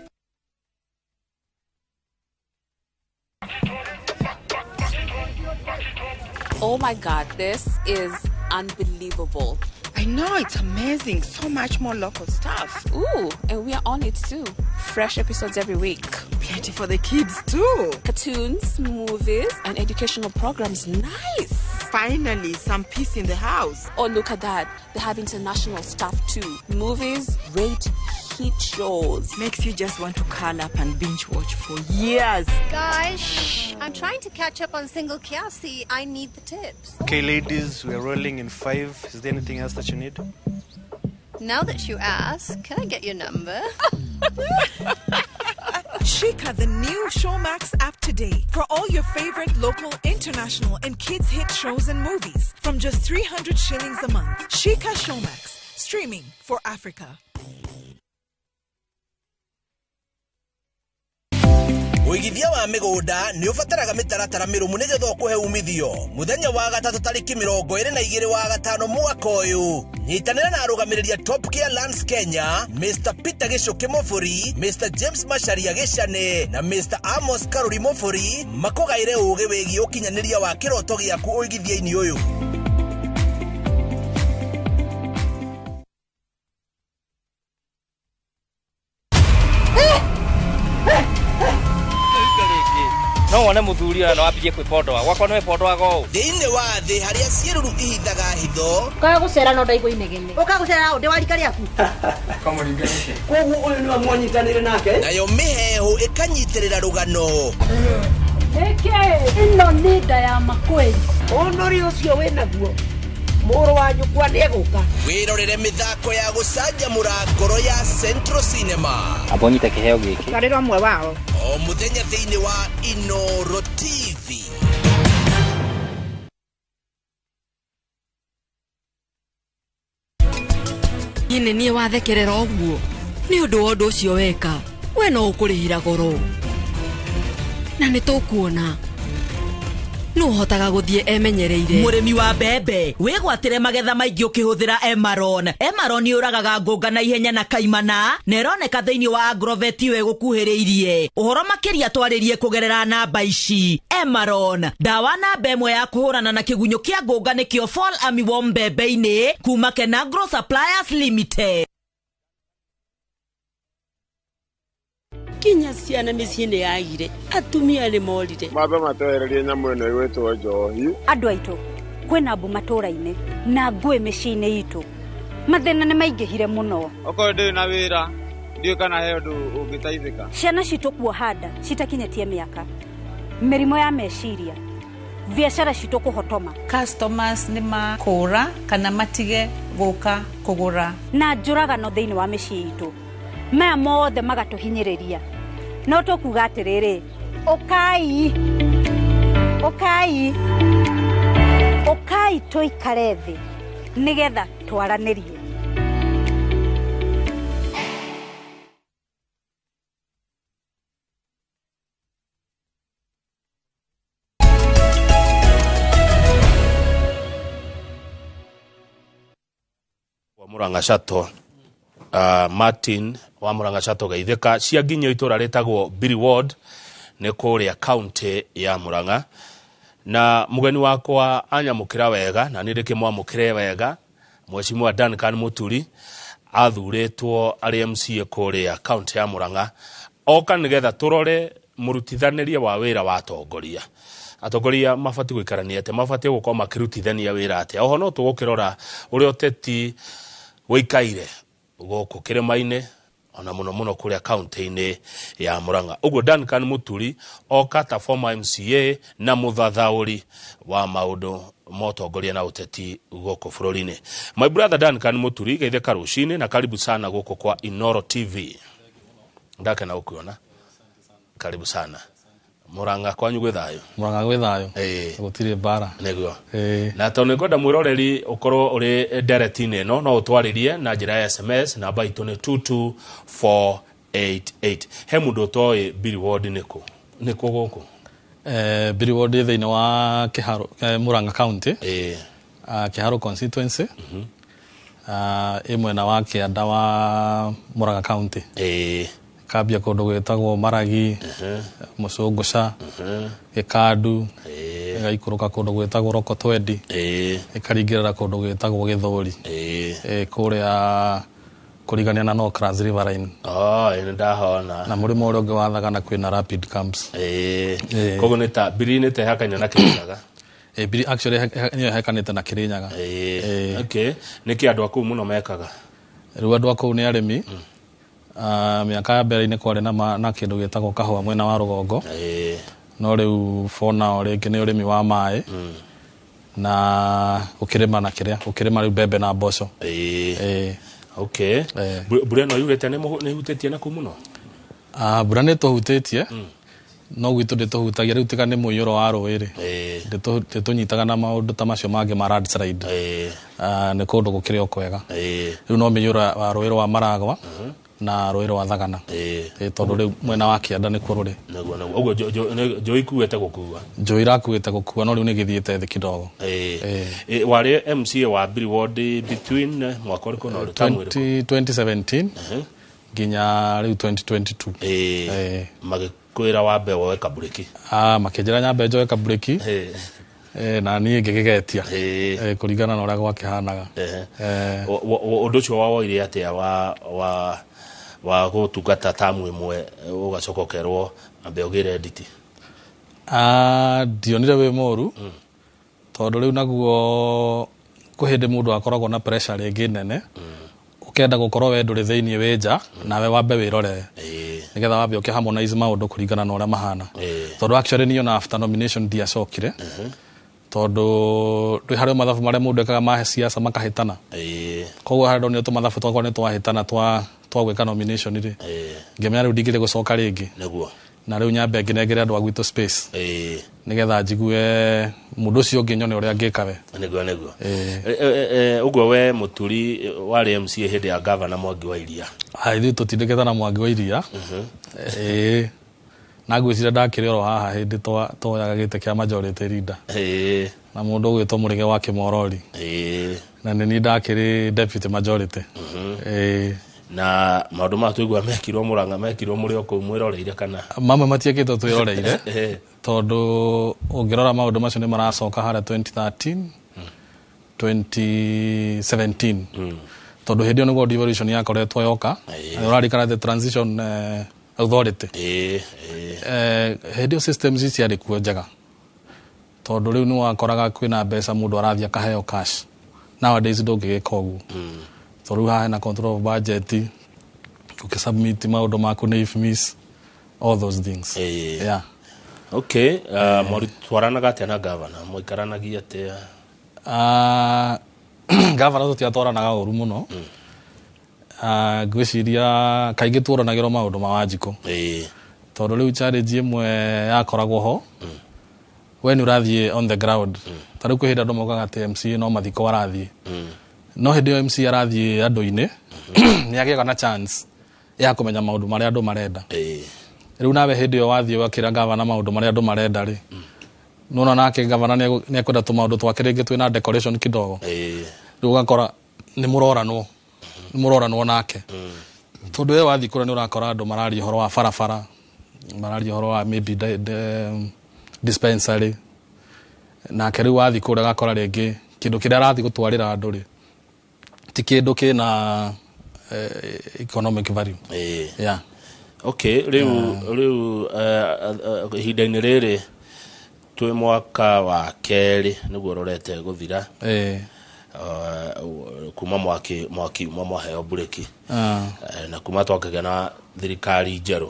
Oh my God, this is unbelievable. I know, it's amazing. So much more local stuff. Ooh, and we are on it too. Fresh episodes every week. Plenty for the kids too. Cartoons, movies, and educational programs. Nice. Finally, some peace in the house. Oh, look at that. They have international stuff too. Movies, great hit shows. Makes you just want to curl up and binge watch for years. Guys, shh. I'm trying to catch up on Single Kiasi. I need the tips. Okay, ladies, we're rolling in 5. Is there anything else that you need? Now that you ask, can I get your number? Shika the new Showmax app today for all your favorite local, international, and kids hit shows and movies from just 300 shillings a month. Shika Showmax, streaming for Africa. Ũigithia wa mĩgũnda nĩ ũbataraga mĩtaratara mĩrũmu nĩgetha ũkũhe umithio. Mũthenya wa gatatũ tarĩki 25 wa gatano mwaka ũyũ, nyitanĩra na arũgamĩrĩri a Top Care Lands Kenya, Mr. Peter Gĩcũkĩ Mũbũri, Mr. James Macharia Gĩcane na Mr. Amos Karũri Mũbũri makũgaĩre ũũgĩ wĩgiĩ ũkinyanĩria wa kĩroto gĩaku ũigithia-inĩ ũyũ. No wone muthuri ũyũ no ambie kwĩpondoa gwakwa nĩwe pondoaga ũũ thĩinĩ wa thĩ harĩa ciĩruru ihithaga hitho kaga gũcera no ndaigua inegene ũka gũcera ũndĩ wa rika rĩaku koguo ũyũ nĩwe mwanyitanĩre nake nayo mĩheehũ ĩkanyitĩrĩra rũgano. Ĩkĩ ĩno nĩ nda ya makweli ũnũri ũcio wĩnaguo mũrũ wa nyũkwa nĩegũka. Wĩrorere mĩthako ya gũcanjamũra ngoro ya Central Cinema. Amba ũnyite kĩheo gĩkĩ tarĩra ũmwe wao o mũthenya thĩinĩ wa Inoro TV. Niĩ niĩ wathekerera ũguo nĩ ũndũ wa ũndũ ũcio weka we no ũkũrĩhĩra goro na nĩ tũkuona no hotaga guthie emenyereire. Mũrĩmi wa mbembe wĩgwatĩre magetha maingĩ ũkĩhũthĩra Emaron. Emaron yũragaga ngũnga na ihenya na kaimana na ĩroneka thĩinĩ wa Agrovet ĩyo ĩgũkuhĩrĩirie. Ũhoro makĩria twarĩrie kũgerera namba ici. Emaron, ndawa namba ĩmwe ya kũhũrana na kĩgunyũ kĩa ngũnga nĩkĩo Fall Armyworm mbembe-inĩ kuma Kenagro Suppliers Limited. Kinya ciana mĩciĩ-inĩ yagire atumia nĩ morire mambe matwehererie nyamũ ĩno ĩgwĩtwo njohi. Andũ aitũ kwĩna mbu matũra-inĩ na ngũĩ mĩciĩ-inĩ itũ mathĩna nĩ maingĩhire mũno. Okorwo ndĩrĩ na wĩra ndiũĩ kana he ũndũ ũngĩteithĩka. Ciana citũ kuoha nda citakinyĩtie mĩaka, mĩrimũ ya meciria, biacara citũ kũhotoma, customers nĩ makũra kana matige gũka kũgũra, na njũragano thĩinĩ wa mĩciĩ itũ. Maya mothe magatũhinyĩrĩria. No tũkuga atĩrĩrĩ, ũkai ũkai ũkai tũikare thĩ nĩgetha twaranĩrie. Murang'a Chateau, Martin wa Murang'a Chateau geithĩka cia nginya itũra rĩtagwo Biri Ward nĩ kũrĩa county ya Murang'a. Na mũgeni wakwa anyamũkĩra wega na nĩ ndĩkĩmwamũkĩre wega, Mheshimiwa Duncan Muturi athurĩtwo arĩ MCA kũrĩa county ya Murang'a, oka nĩgetha tũrore mũrutithanĩrie wa wĩra wa atongoria. Atongoria mabatiĩ gũikarania atĩa, mabatiĩ gũkorwo makĩrutithania wĩra atĩa. Oho no tũgũkĩrora ũrĩa ũteti ũikaire gũkũ kĩrĩma-inĩ ona mũno mũno kũrĩa kaunti-inĩ ya Murang'a. Ũguo Duncan Muturi oka ta former MCA na mũthathaũri wa maũndũ ma ũtongoria na ũteti gũkũ bũrũri-inĩ. My brother Duncan Muturi, geithĩka rũcinĩ na karibu sana gũkũ kwa Inoro TV. Ndakena gũkuona. Karibu sana. Murang'a kwanyu gwĩ thayũ? Murang'a gwĩ thayũ. Gũtirĩ mbara. Nĩguo. Na tondũ nĩngwenda mwĩroreri ũkorwo ũrĩ ndereti-inĩ ĩno, no ũtwarĩrie na njĩra ya SMS, namba itũ nĩ 22488. He mũndũ ũtoĩ Biri Ward nĩ kũ? Nĩ kũ gũkũ? Biri Ward ĩ thĩinĩ wa Kĩharũ, Murang'a County. Kĩharũ constituency. Ĩ mwena wa kĩanda wa Murang'a County. Kambia kũndũ gwĩtagwo Maragi, Mũcũngũca, Gĩkandu, ĩgaikũrũka kũndũ gwĩtagwo Rokotwendi, ĩkaringĩrĩra kũndũ gwĩtagwo Gĩthũri, kũrĩa kũrigania na Northlands Riverine. Oh, ĩ ndahona. Na mũrĩmo ũrĩa ũngĩ wa Thagana kwĩna Rapid Camps. Koguo nĩ ta Biri nĩ ta ĩhakaine na Kĩrĩnyaga. Biri actually nĩyo ĩhakanĩte na Kĩrĩnyaga. Okay. Nĩkĩ andũ a kũu mũno mekaga? Rĩu andũ a kũu nĩ arĩmi. Mĩaka ya mbere-inĩ kwarĩ na kĩndũ gĩtagwo kahũa mwena wa rũgongo. No rĩu for now rĩngĩ nĩ ũrĩmi wa maĩ. Na ũkĩrĩma na kĩrĩa, ũkĩrĩma rĩu mbembe na mboco. Okay. Mbura ĩno yurĩte nĩ ĩhutĩtie na kũu mũno? Mbura nĩ ĩtũhutĩtie. No gwitũ ndĩtũhutagia, rĩu tiga nĩ mũiyũro wa rũĩ rĩ. Ndĩtũnyitaga na maũndũ ta macio mangĩ ma landslide. Nĩ kũndũ gũkĩrĩ o kwega. Rĩu no mĩiyũro wa rũĩ rwa Maragwa na rũĩ rwa Thagana. Tondũ rĩu mwena wa kĩanda nĩkuo rũrĩ. Nĩguo, nĩguo. Ũguo njũĩ ikuĩte gũkua? Njũĩ irakuĩte gũkua, no rĩu nĩ gĩthiĩte thĩ kidogo. Warĩ MCA wa Biri Ward between mwaka ũrĩkũ na ũrĩkũ? 2017 nginya rĩu 2022. Magĩkwĩra wambe woe kaburĩki? Makĩnjĩra nyambe njoe kaburĩki. Na niĩ ngĩgĩgetia. Kũringana na ũrĩa gwakĩhanaga. Ũndũ ũcio wawoire atĩa wa gũtungata tamu ĩmwe ũgacoka ũkerwo ambe ũgĩre nditi? Ndionire wĩ mũru, tondũ rĩu naguo kwĩ hĩndĩ mũndũ akoragwo na pressure rĩngĩ nene, ũkenda gũkorwo we ndũrĩ thĩinĩ wĩ nja, nawe wambe wĩrore. Nĩgetha wambe ũkĩ harmonize maũndũ kũringana na ũrĩa mahana. Tondũ actually niĩ ona after nomination ndiacokire. Tondũ ndwĩ harĩ mathabu marĩa mũndũ ekaga ma siasa makahĩtana. Koguo harĩa ndonire tũmathabu twakwa nĩ twahĩtana twa gwĩka nomination rĩ. Ngĩmenya rĩu ndingĩrĩ gũcoka rĩngĩ. Nĩguo. Na rĩu nyambe ngĩnengere andũ a gwitũ space. Nĩgetha njigue mũndũ ũcio ũngĩ nyone ũrĩa angĩka we. Nĩguo, nĩguo. Ũguo we Muturi warĩ MCA hĩndĩ ya gavana Mwangi wa Iria? Ithuĩ tũtindĩkĩte na Mwangi wa Iria. Na ngwĩciria ndakĩrĩ oro haha hĩndĩ twoyaga gĩtĩ kĩa majority leader. Na mũndũ ũgwĩtwo Mũrĩge wa Kĩmorori. Na nĩ niĩ ndakĩrĩ deputy majority. Na maũndũ maya tũigua mekirwo Murang'a, mekirwo mũrĩ o kũu mwĩroreire kana? Mamwe matiekĩtwo twĩroreire. Tondũ ũngĩrora maũndũ macio nĩ maracoka harĩa 2013, 2017. Tondũ hĩndĩ ĩyo nĩguo devolution yakoretwo yoka. Na ũrarikana the transition authority. Hĩndĩ ĩyo systems ciarĩ kuo njega. Tondũ rĩu nĩ wakoraga kwĩna mbeca mũndũ arathiĩ akaheo cash. Nowadays ndũngĩgĩka ũguo. Tondũ rĩu haha hena control of budget, ũkĩsubmit maũndũ maku nĩ IFMIS, all those things. Yeah. Okay, mũritwaranaga atĩa na governor? Mũikaranagia atĩa? Governor tũtiatwaranaga ũru mũno. Ngwĩciria kaingĩ tuoranagĩrwo maũndũ ma Wanjikũ. Tondũ rĩu challenge ĩmwe yakoragwo ho, we nĩ ũrathiĩ on the ground. Ta rĩu kwĩ hĩndĩ andũ maugaga atĩ MCA no mathiko arathiĩ. No hĩndĩ ĩyo MCA arathiĩ andũ-inĩ, nĩ agĩaga na chance ya kũmenya maũndũ marĩa andũ marenda. Rĩu nawe hĩndĩ ĩyo wathiĩ ũgakĩra gavana maũndũ marĩa andũ marenda rĩ, nĩwona nake gavana nĩ ekwenda tũmaũndũ twake rĩngĩ twĩna decoration kidogo. Rĩu ũgakora nĩ mũroranwo. Mũroranwo nake. Tondũ we wathiĩ kũrĩa nĩ ũrakora andũ mararia ũhoro wa barabara, mararia ũhoro wa maybe dispensary. Nake rĩu wathiĩ kũrĩa ũgakora rĩngĩ kĩndũ kĩrĩa arathiĩ gũtwarĩra andũ rĩ, ti kĩndũ kĩna economic value. Yeah. Okay, rĩu ihinda-inĩ rĩrĩ twĩ mwaka wa kerĩ nĩguo ũrorete gũthira. Kuma mwaki uma mwaheo mburĩki. Na kuma twakĩgĩa na thirikari njerũ.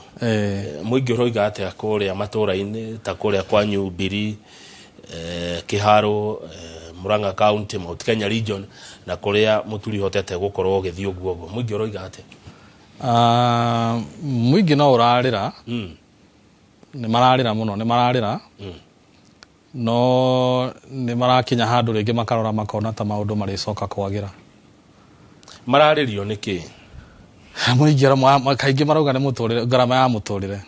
Mũingĩ ũroiga atĩa kũrĩa matũũra-inĩ ta kũrĩa kwa Nyumbiri, Kĩharũ, Murang'a County, Mount Kenya Region na kũrĩa Mũturi hotete gũkorwo ũgĩthiĩ ũguo ũguo. Mũingĩ ũroiga atĩa? Mũingĩ no ũrarĩra. Nĩ mararĩra mũno, nĩ mararĩra. No nĩ marakinya handũ rĩngĩ makarora makona ta maũndũ marĩcoka kwagĩra. Mararĩrio nĩkĩ? Mũingĩ kaingĩ marauga nĩ mũtũrĩre, ngarama ya mũtũrĩre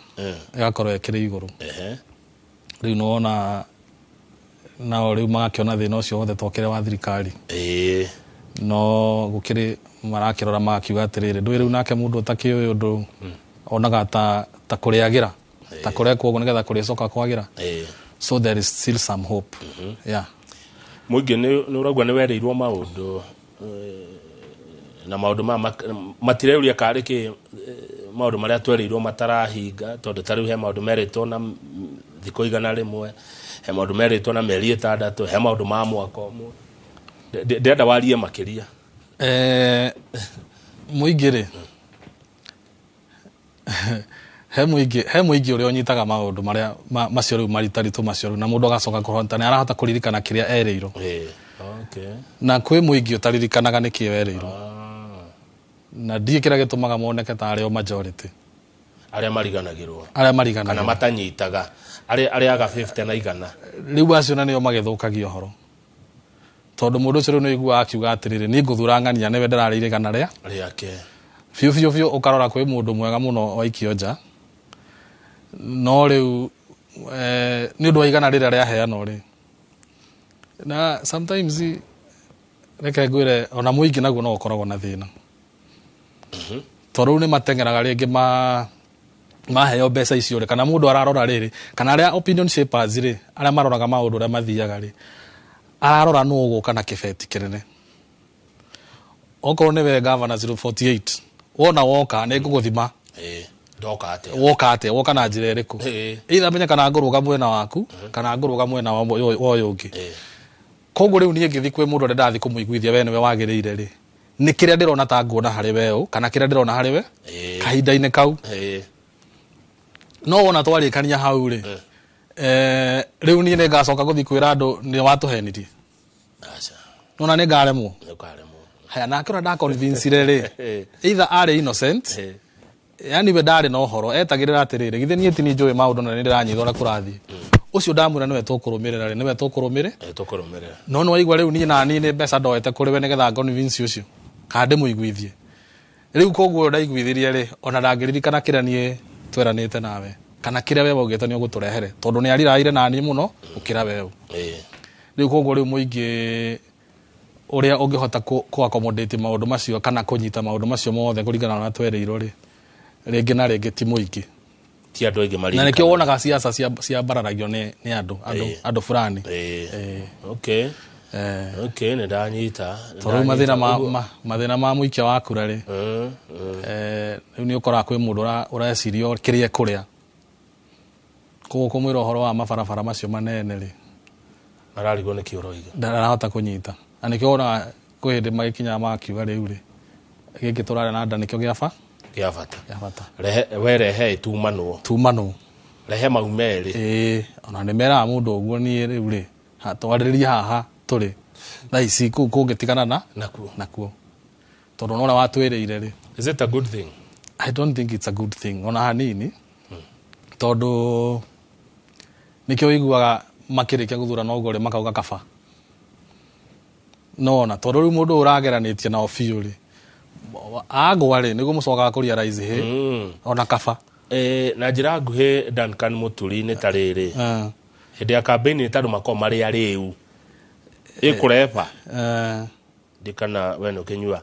ĩgakorwo ĩkĩrĩ igũrũ. Rĩu nĩwona nao rĩu magakĩona thĩna ũcio wothe tokĩrĩ wa thirikari. No gũkĩrĩ marakĩrora magakiuga atĩrĩrĩ, ndũĩ rĩu nake mũndũ ũtakĩũĩ ũndũ onaga ta kũrĩagĩra, ta kũrekwo ũguo nĩgetha kũrĩcoka kwagĩra. So there is still some hope. Yeah. Mũingĩ nĩ ũraigua nĩ werĩirwo maũndũ na maũndũ matireuria karĩ kĩ maũndũ marĩa twerĩirwo matarahinga, tondũ ta rĩu he maũndũ merĩtwo na thikũ 100, he maũndũ merĩtwo na mĩeri 6, he maũndũ ma mwaka ũmwe. Ndĩrenda warie makĩria. Mũingĩ rĩ, he mũingĩ ũrĩa ũnyitaga maũndũ marĩa macio rĩu maritaritũ macio rĩu, na mũndũ agacoka kũhota nĩ arahota kũririkana kĩrĩa erĩirwo. Na kwĩ mũingĩ ũtaririkanaga nĩkĩ werĩirwo. Na ndiĩ kĩrĩa gĩtũmaga moneke ta arĩ o majority. Arĩa mariganagĩrwo. Arĩa mariganagĩrwo. Kana matanyitaga. Arĩa aga 50 na 100. Rĩu acio na nĩo magĩthũkagia ũhoro. Tondũ mũndũ ũcio rĩu nĩ ũiguaga akiuga atĩrĩrĩ, niĩ ngũthura ng'ania nĩwe ndĩrarĩire igana rĩake. Biũ biũ biũ ũkarora kwĩ mũndũ mwega mũno waikio nja. No rĩu nĩ ũndũ wa igana rĩrĩa rĩaheanwo rĩ. Na sometimes reke ngwĩre ona mũingĩ naguo no ũkoragwo na thĩna. Tondũ rĩu nĩ mateng'eraga rĩngĩ maheo mbeca icio rĩ, kana mũndũ ararora rĩrĩ, kana arĩa opinion shapers rĩ, arĩa maroraga maũndũ ũrĩa mathiaga rĩ, ararora nũ ũgũka na kĩbeti kĩnene. Okorwo nĩwe governor 048, wona woka nĩ ngũgũthima. Ndoka atĩa? Woka atĩa? Woka na njĩra ĩrĩkũ? Either menye kana ngũrũga mwena waku, kana ngũrũga mwena wa ũyũ ũngĩ. Koguo rĩu niĩ ngĩthiĩ kwĩ mũndũ ũrĩa ndathiĩ kũmũiguithia we nĩwe wagĩrĩire rĩ, nĩ kĩrĩa ndĩrona ta nguona harĩ we ũ, kana kĩrĩa ndĩrona harĩ we kahinda-inĩ kau. No wona twarĩkania hau rĩ, rĩu niĩ nĩngacoka gũthiĩ kwĩra andũ nĩ watũhenirie. Nona nĩ ngaremwo. Haya, nake ũrĩa ndaconvincire rĩ, either arĩ innocent, yani we ndarĩ na ũhoro, etagĩrĩra atĩrĩrĩ, githĩ niĩ ti niĩ njũĩ maũndũ na nĩ ndĩranyita ũrĩa kũrathiĩ. Ũcio ndamwĩra nĩwe tũkũrũmĩrĩra rĩ, nĩwe tũkũrũmĩrĩra. Tũkũrũmĩrĩra. No nĩ waigua rĩu niĩ na niĩ nĩ mbeca ndoete kũrĩ we nĩgetha convince ũcio, kana ndĩmũiguithie. Rĩu koguo ndaiguithirie rĩ, ona ndangĩririkana kĩrĩa niĩ tweranĩte nawe, kana kĩrĩa we waugĩte nĩ ũgũtũrehere, tondũ nĩ ariraire na niĩ mũno gũkĩra we ũ. Rĩu koguo rĩu mũingĩ ũrĩa ũngĩhota kũ accommodate maũndũ macio kana kũnyita maũndũ macio mothe kũringana na ũrĩa twerĩirwo rĩ, rĩngĩ na rĩngĩ ti mũingĩ. Ti andũ aingĩ maririkanaga. Na nĩkĩo wonaga siasa ciambararagio nĩ andũ fulani. Okay. Okay, nĩ ndanyita. Tondũ rĩu mathĩna ma mũikia wa kura rĩ, rĩu nĩ ũkoraga kwĩ mũndũ ũreciria kĩrĩa ekũrĩa. Koguo kũmwĩra ũhoro wa mabarabara macio manene rĩ, ararigwo nĩkĩ ũroiga. Ndarahota kũnyita. Na nĩkĩo wonaga kwĩ hĩndĩ magĩkinyaga magakiuga rĩu rĩ, gĩkĩ tũrarĩa na nda nĩkĩo gĩa Gĩa bata. Gĩa bata. We rehe ĩtumanwo. Tumanwo. Rehe mau merĩ. Ona nĩ meraga mũndũ ũguo niĩ rĩu rĩ, twarĩrĩrie haha tũrĩ. Thaa ici kũngĩtigana na nakuo. Nakuo. Tondũ ona ũrĩa watwĩrĩire rĩ. Is it a good thing? I don't think it's a good thing. Ona hanini. Tondũ nĩkĩo ũiguaga makĩrĩkia gũthurana ũguo rĩ, makauga kaba. No ona tondũ rĩu mũndũ ũrageranĩtie nao biũ rĩ, agwa rĩ, nĩguo mũcokaga kũ realize hĩ, ona kaba. Na njĩra nguhĩ Duncan Mũturi nĩ ta rĩrĩ. Hĩndĩ ya campaign nĩ tondũ makoragwo marĩ arĩu. Ĩkũreba. Ndikana we nĩ ũkĩnyua.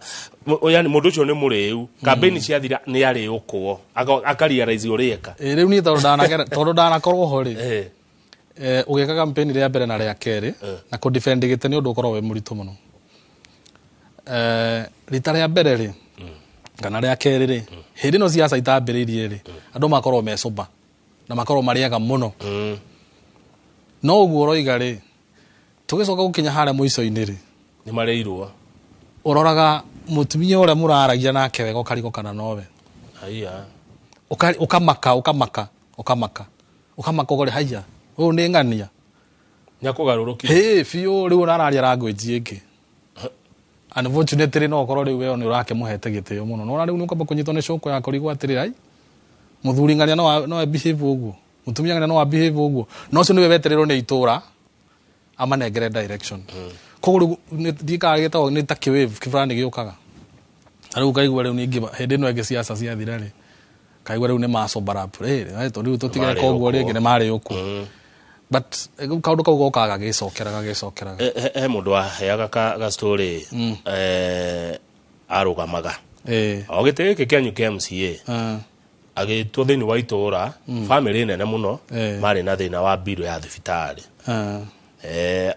Yani mũndũ ũcio nĩ mũrĩu, campaign ciathira nĩ arĩũkwo, akarealize ũrĩa eka. Rĩu niĩ tondũ ndanagera tondũ ndanakorwo ho rĩ, ũgĩka campaign rĩa mbere na rĩa kerĩ na kũ defend gĩtĩ nĩ ũndũ ũkoragwo wĩ mũritũ mũno. Rita rĩa mbere rĩ kana rĩa kerĩ rĩ, hĩndĩ ĩno siasa itambĩrĩirie rĩ, andũ makorwo me sober na makorwo marĩaga mũno. No ũguo ũroiga rĩ, tũgĩcoka gũkinya harĩa mũico-inĩ rĩ, nĩ marĩirwo. Ũroraga mũtumia ũrĩa mũraragia nake wega ũkarigwo kana nowe. Haiya. Ũkamaka ũkamaka ũkamaka ũkamaka ũgore haiya ũyũ nĩ ng'ania. Nĩ akũgarũrũkire. Hĩ biũ rĩu ũrararia language ĩngĩ. Unfortunately no ũkorwo rĩu we nĩ ũrakĩmũhete gĩtĩo mũno. No rĩu nĩ ũkwamba kũnyitwo nĩ cũkũ ya kũrigwo atĩrĩrĩ, ai mũthuri ng'ania no behave ũguo, mũtumia ng'ania no behave ũguo, no ũcio nĩwe wetereirwo nĩ itũra amanengere direction. Koguo rĩu ndiũĩ gĩtagwo nĩ ta kĩwave kĩbulani gĩũkaga. Na rĩu ũkaigua rĩu ningĩ hĩndĩ ĩno ĩngĩ siasa ciathira rĩ, kaigua rĩu nĩ masobara up rĩ, tondũ rĩu tũtigeka ũguo rĩngĩ nĩ marĩũkwo. But kaũndũ kau gokaga gagĩcokera gagĩcokeraga. He mũndũ waheaga ka story, arũgamaga o gĩtĩ gĩkĩ kĩanyu kĩa MCA, agĩtwo thĩinĩ wa itũra, family nene mũno, marĩ na thĩna wa mbirũ ya thibitarĩ.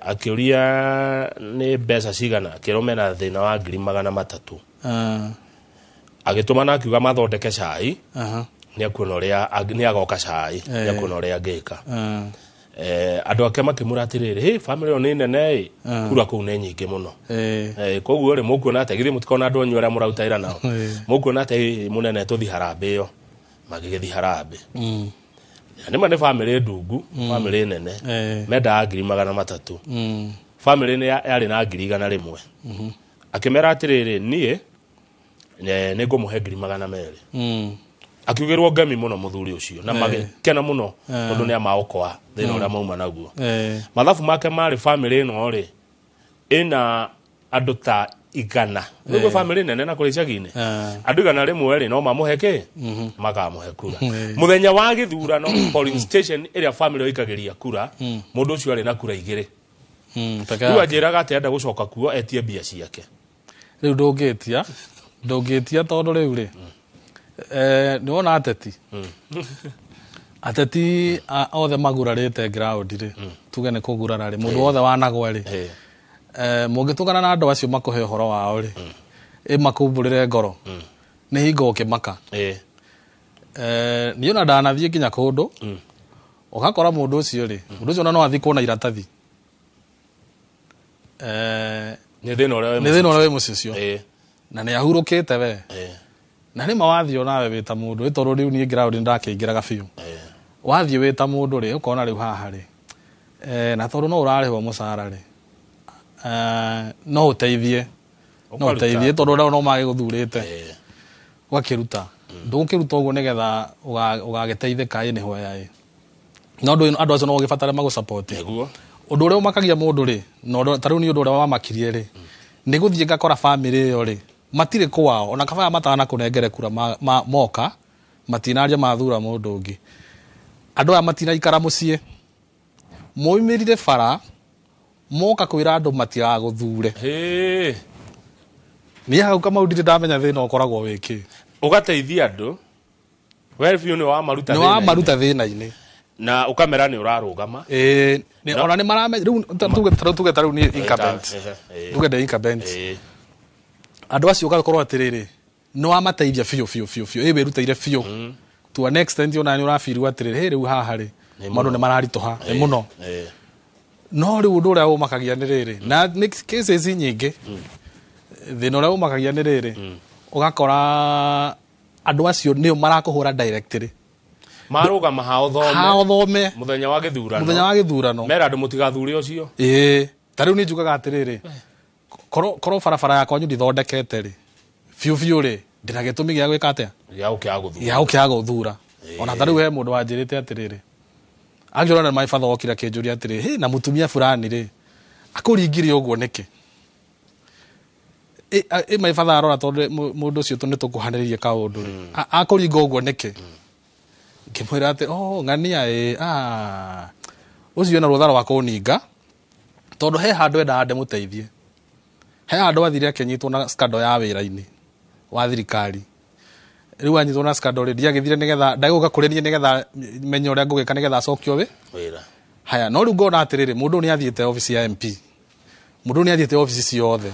Akĩũria nĩ mbeca cigana, akĩrwo mena thĩna wa 300,000. Agĩtũma na akiuga mathondeke cai, nĩ akuona ũrĩa nĩ agoka cai, nĩ akuona ũrĩa angĩka. Andũ ake makĩmũra atĩrĩrĩ, hĩ family ĩyo nĩ nene ĩ, kura kũu nĩ nyingĩ mũno. Koguo rĩ mũkuona atĩa, githĩ mũtikona andũ anyu arĩa mũraruta wĩra nao, mũkuona atĩa mũnene tũthi harambĩ ĩyo? Magĩgĩthiĩ harambĩ. Nĩma nĩ family ndungu, family nene, mendaga 300,000. Family nĩ yarĩ na 100,000. Akĩmera atĩrĩrĩ, niĩ nĩ ngũmũhe 200,000. Akiugĩrwo ngemi mũno mũthuri ũcio na magĩkena mũno tondũ nĩ amaokoa thĩna ũrĩa mauma naguo. Mathabu make marĩ family ĩno rĩ ĩna andũ ta 100. Nĩguo family nene na kũrĩ icagi-inĩ. Andũ 100 rĩ no mamũhe kĩ? Makamũhe kura. Mũthenya wa gĩthurano polling station ĩrĩa family ĩikagĩria kura, mũndũ ũcio arĩ na kura 2. Rĩu anjĩraga atĩ enda gũcoka kuo etie mbia ciake. Rĩu ndũngĩtia tondũ rĩu rĩ nĩ wona ateti. Ateti othe magurarĩte ground rĩ, tuge nĩ kũgurara rĩ, mũndũ wothe wanagwa rĩ, mũngĩtũngana na andũ acio makũhe ũhoro wao rĩ, ĩ makumbũrĩre ngoro, nĩ hingo ũkĩmaka. Niĩ ona ndanathiĩ nginya kũndũ, ũgakora mũndũ ũcio rĩ, mũndũ ũcio ona no athiĩ kuona iratathi. Nĩ thĩna ũrĩa wĩ mũciĩ ũcio. Na nĩ ahurũkĩte we. Na nĩ ma wathiĩ onawe wĩ ta mũndũ, ĩ tondũ rĩu niĩ ground nĩndakĩingĩraga biũ. Wathiĩ wĩ ta mũndũ rĩ, ũkona rĩu haha rĩ, na tondũ no ũrarĩhwo mũcara rĩ, no ũteithie, no ũteithie tondũ no magĩgũthurĩte. Ũgakĩruta. Ndũgũkĩruta ũguo nĩgetha ũgagĩteithĩka ĩ nĩ hoya ĩ. No andũ acio no ũgĩbatare magũsupport. Ũndũ ũrĩa ũmakagia mũndũ rĩ, na ta rĩu nĩ ũndũ ũrĩa wamakirie rĩ, nĩ gũthiĩ ngakora family ĩyo rĩ, matirĩ kwao, ona kabaya matanakũnengere kura moka, matinaria mathura mũndũ ũngĩ. Andũ aya matinaikara mũciĩ, moimĩrire bara, moka kwĩra andũ matiragũthure. Niĩ hau Kamau ndirĩ ndamenya thĩna ũkoragwo wĩ kĩ. Ũgateithia andũ, we biũ nĩ wamaruta thĩna-inĩ. Nĩ wamaruta thĩna-inĩ. Na ũkamera nĩ ũrarũgama. Ona nĩ maramenya, rĩu tuge ta rĩu nĩ incumbent. Tuge ndĩ incumbent. Andũ acio ũgakorwo atĩrĩrĩ, nĩ wamateithia biũ biũ biũ biũ, ĩ wĩrutĩire biũ. To an extent ona nĩ ũrabirwo atĩrĩrĩ, hĩ rĩu haha rĩ, maũndũ nĩ mararitũha, nĩ mũno. No rĩu ũndũ ũrĩa ũmakagia nĩ rĩrĩ, na nĩ cases nyingĩ, thĩna ũrĩa ũmakagia nĩ rĩrĩ, ũgakora andũ acio nĩo marakũhũra directly. Marũgama ha ũthome. Ha ũthome. Mũthenya wa gĩthurano. Mũthenya wa gĩthurano. Mera andũ mũtigathure ũcio. Ta rĩu nĩ njugaga atĩrĩrĩ, korwo barabara ya kwanyu ndithondekete rĩ, biũ biũ rĩ, ndĩna gĩtũmi gĩa gwĩka atĩa? Gĩa gũkĩaga gũthura. Gĩa gũkĩaga gũthura. Ona ta rĩu he mũndũ wanjĩrĩte atĩrĩrĩ, actually ona my father okire akĩnjũria atĩrĩ, hĩ na mũtumia fulani rĩ, akũringire ũguo nĩkĩ? Ĩ my father arora tondũ mũndũ ũcio nĩ tũkuhanĩrĩirie kaũndũ rĩ, akũringa ũguo nĩkĩ? Ngĩmwĩra atĩ, oh ng'ania ĩ, ũcio ena rũtha rwa kũninga, tondũ he handũ endaga ndĩmũteithie. He handũ athire akĩnyitwo na scandal ya wĩra-inĩ wa thirikari. Rĩu anyitwo na scandal rĩ, ndiagĩthire nĩgetha ndagũka kũrĩ niĩ nĩgetha menye ũrĩa ngũgĩka nĩgetha acokio wĩ wĩra. Haya, no rĩu ngona atĩrĩrĩ, mũndũ ũyũ nĩ athiĩte obici ya MP, mũndũ ũyũ nĩ athiĩte obici ciothe,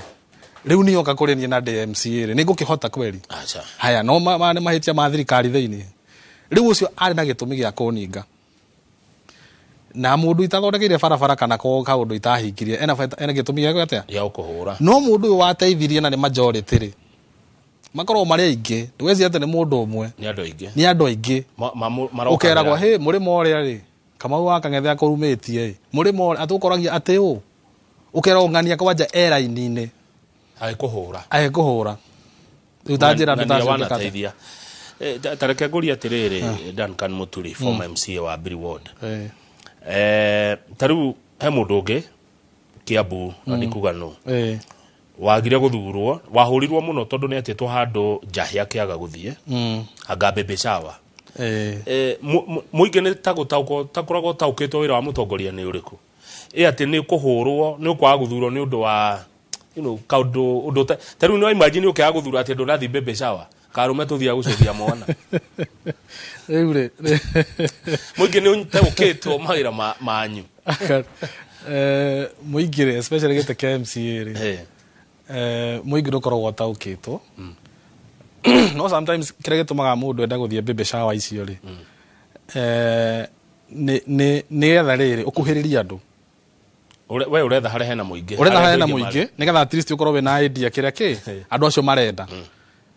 rĩu nĩ oka kũrĩ niĩ na ndĩ MCA rĩ, nĩ ngũkĩhota kweri? Aca. Haya, no ma nĩ mahĩtia ma thirikari thĩinĩ. Rĩu ũcio arĩ na gĩtũmi gĩa kũninga na mũndũ itathondekeire barabara kana ko kaũndũ itahingirie, ena bata, ena gĩtũmi gĩa atĩa? Gĩa gũkũhũra. No mũndũ ũyũ wateithirie na nĩ majority rĩ, makoragwo marĩ aingĩ, ndũgeciria atĩ nĩ mũndũ ũmwe. Nĩ andũ aingĩ. Nĩ andũ aingĩ. Maroka Ũkeragwo, wĩra. hĩ, mũrĩmo ũrĩa rĩ, Kamau wa Kang'ethe akũrumĩtie ĩ, mũrĩmo ũrĩa, atũkoragia atĩ ũ, ũkeragwo ng'ania kwanja e raini-inĩ. Agĩkũhũra. Agĩkũhũra. Rĩu ta njĩra Ng'ania ndũtacĩũkĩka atĩa? wanateithia. Ta reke ngũrie atĩrĩrĩ, Duncan Muturi, former MCA wa Mbiri Ward. Ta rĩu he mũndũ ũngĩ Kiambu na ndikuga nũ, wagire gũthurwo, wahũrirwo mũno tondũ nĩ atĩtwo handũ njahĩ akĩaga gũthiĩ, anga baby shower. Mũingĩ nĩ ta gũtaũkwo, ta kũragwo ũtaũkĩtwo wĩra wa mũtongoria nĩ ũrĩkũ. Ĩ atĩ nĩ kũhũrwo, nĩ ũkwaga gũthurwo nĩ ũndũ wa, kaũndũ, ũndũ ta rĩu nĩ imagine ũkĩaga gũthurwo atĩ ndũnathiĩ baby shower, karume tũthiaga gũcũthia mwana. Rĩu rĩ, mũingĩ nĩ ũtaũkĩtwo mawĩra manyu. Mũingĩ rĩ, especially gĩtĩ kĩa MCA rĩ, mũingĩ ndũkoragwo ũtaũkĩtwo. No sometimes kĩrĩa gĩtũmaga mũndũ ende gũthiĩ baby shower icio rĩ, nĩgetha rĩrĩ ũkuhĩrĩrie andũ. We ũretha harĩa hena mũingĩ. Ũretha harĩa hena Harĩa mũingĩ, nĩgetha at least ũkorwo wĩna idea kĩrĩa kĩ andũ acio marenda.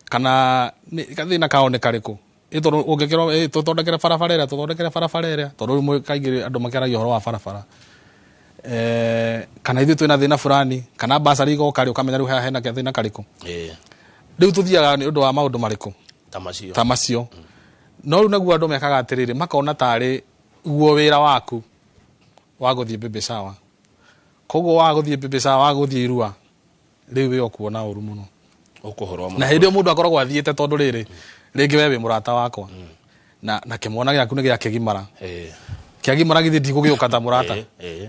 Kana gathĩna kao nĩ karĩkũ. Ĩ tondũ ũngĩkĩrwo, tũthondekere barabara ĩrĩa, tũthondekere barabara ĩrĩa, tondũ rĩu kaingĩ andũ makĩaragia ũhoro wa barabara. Kana ithuĩ twĩna thĩna fulani, kana basari igoka rĩ, ũkamenya rĩu haha hena gathĩna karĩkũ. Rĩu tũthiaga nĩ ũndũ wa maũndũ marĩkũ? Ta macio. Ta macio. No rĩu naguo andũ mekaga atĩrĩrĩ, makona tarĩ guo wĩra waku wa gũthiĩ baby shower. Koguo wa gũthiĩ baby shower, wa gũthiĩ irua, rĩu wĩ ũkuona ũru mũno. Ũkũhũrwo mũno. Na hĩndĩ ĩyo mũndũ akoragwo athiĩte tondũ rĩrĩ, rĩngĩ we wĩ mũrata wakwa. Na kĩmwana gĩaku nĩ gĩakĩgimara. Kĩagimara githĩ ndigũgĩũka ta mũrata.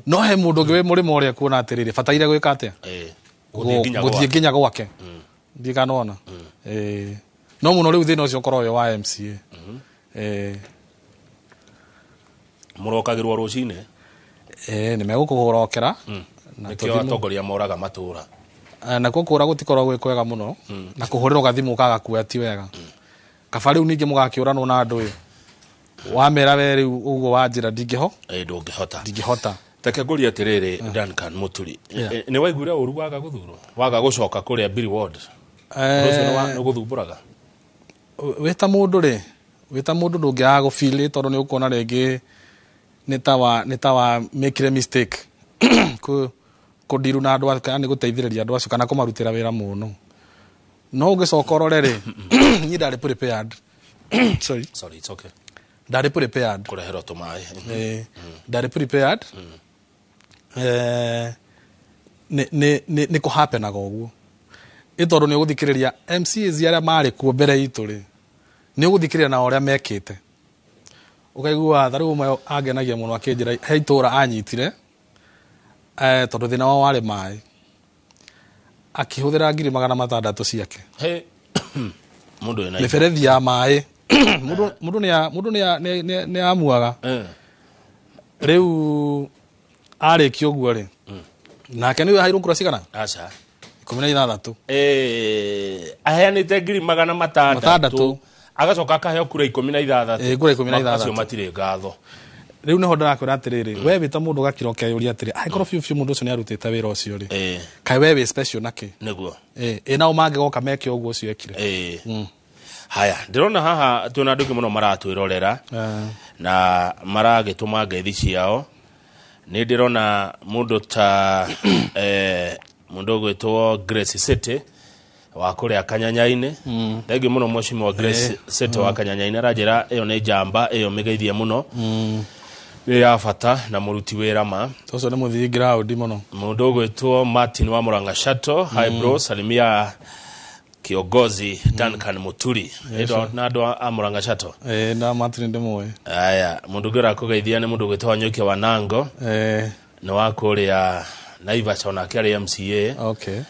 No he mũndũ ũngĩ wĩ mũrĩmo ũrĩa kuona atĩrĩrĩ, bataire gwĩka atĩa? Gũthiĩ nginya Gũthiĩ gwake. nginya gwake. Ndiĩ kana wona. No mũno rĩu thĩna ũcio ũkoragwo wĩ wa MCA. Mũrokagĩrwo rũcinĩ? Nĩ megũkũhũrokera. Na Nĩkĩo tũthimũ. atongoria moraga matũra. Nakuo kũra gũtikoragwo gwĩ kwega mũno. Na kũhũrĩrwo gathimũ ũkaga kuoya ti wega. Kaba rĩu ningĩ mũgakĩũranwo na andũ ĩ. Wamera we rĩu ũguo wa njĩra ndingĩho? Ndũngĩhota. Ndingĩhota. Reke ngũrie atĩrĩrĩ, Duncan Muturi. Nĩ waiguire ũru waga gũthurwo? Waga gũcoka kũrĩa Mbiri Ward? Ũndũ ũcio nĩ ũgũthumbũraga? Wĩ ta mũndũ rĩ, wĩ ta mũndũ ndũngĩaga gũfeel tondũ nĩ ũkuona rĩngĩ nĩ ta wa mekire mistake. Kũndiru na andũ kana nĩ gũteithĩrĩria andũ acio kana kũmarutĩra wĩra mũno. No ũngĩcoka ũrore rĩ, niĩ ndarĩ prepared. Sorry. Sorry, it's okay. Ndarĩ prepared. Kũreherwo tũmaĩ. Ndarĩ prepared. Nĩ kũhappenaga ũguo. Ĩ tondũ nĩ ũgũthikĩrĩria MCAs arĩa marĩ kuo mbere itũ rĩ, nĩ ũgũthikĩrĩria na ũrĩa mekĩte. Ũkaigua ta rĩu ũmwe angenagia mũno akĩnjĩra he itũra anyitire, tondũ thĩna wao warĩ maĩ. Akĩhũthĩra ngiri magana matandatũ ciake. He, mũndũ wĩna Mĩberethi ya maĩ. Mũndũ nĩ amuaga. Rĩu arĩkia ũguo rĩ, nake nĩwe aheirwo kura cigana? Aca. 16. Aheanĩte ngiri magana matandatũ. Matandatũ. Agacoka akaheo kura 16. Kura ikũmi na ithathatũ. Acio matirĩ ngatho. Rĩu nĩho ndĩrakwĩra atĩrĩrĩ, we wĩ ta mũndũ ũgakira ũkeyũria atĩrĩ, angĩkorwo biũ biũ mũndũ ũcio nĩarutĩte wĩra ũcio rĩ, kaĩ we wĩ special nakĩ? Nĩguo. Ĩ nao mangĩgoka meke ũguo ũcio ekire. Haya, ndĩrona haha twĩna andũ aingĩ mũno maratwĩrorera na maragĩtũma ngeithi ciao. Nĩ ndĩrona mũndũ ta, mũndũ ũgwĩtwo Grace City wa kũrĩa Kanyanya-inĩ. Thengiũ mũno mheshimiwa Grace City wa Kanyanya-inĩ, aranjĩra ĩyo nĩ njamba, ĩyo mĩgeithie mũno. Nĩ ya bata na mũruti wĩra ma. Ũcio nĩ mũthii ground mũno. Mũndũ ũgwĩtwo Martin wa Murang'a Shuttle, hi bro, salimia kiongozi Duncan Muturi. Yes, Ĩndũ sir. na andũ a Murang'a Shuttle. Na Martin ndĩmũĩ. Aya, mũndũ ũngĩ ũrakũgeithia nĩ mũndũ ũgwĩtwo Wanyoike wa Nango. Nĩ wa kũrĩa, Naivasha onake arĩ MCA. Okay.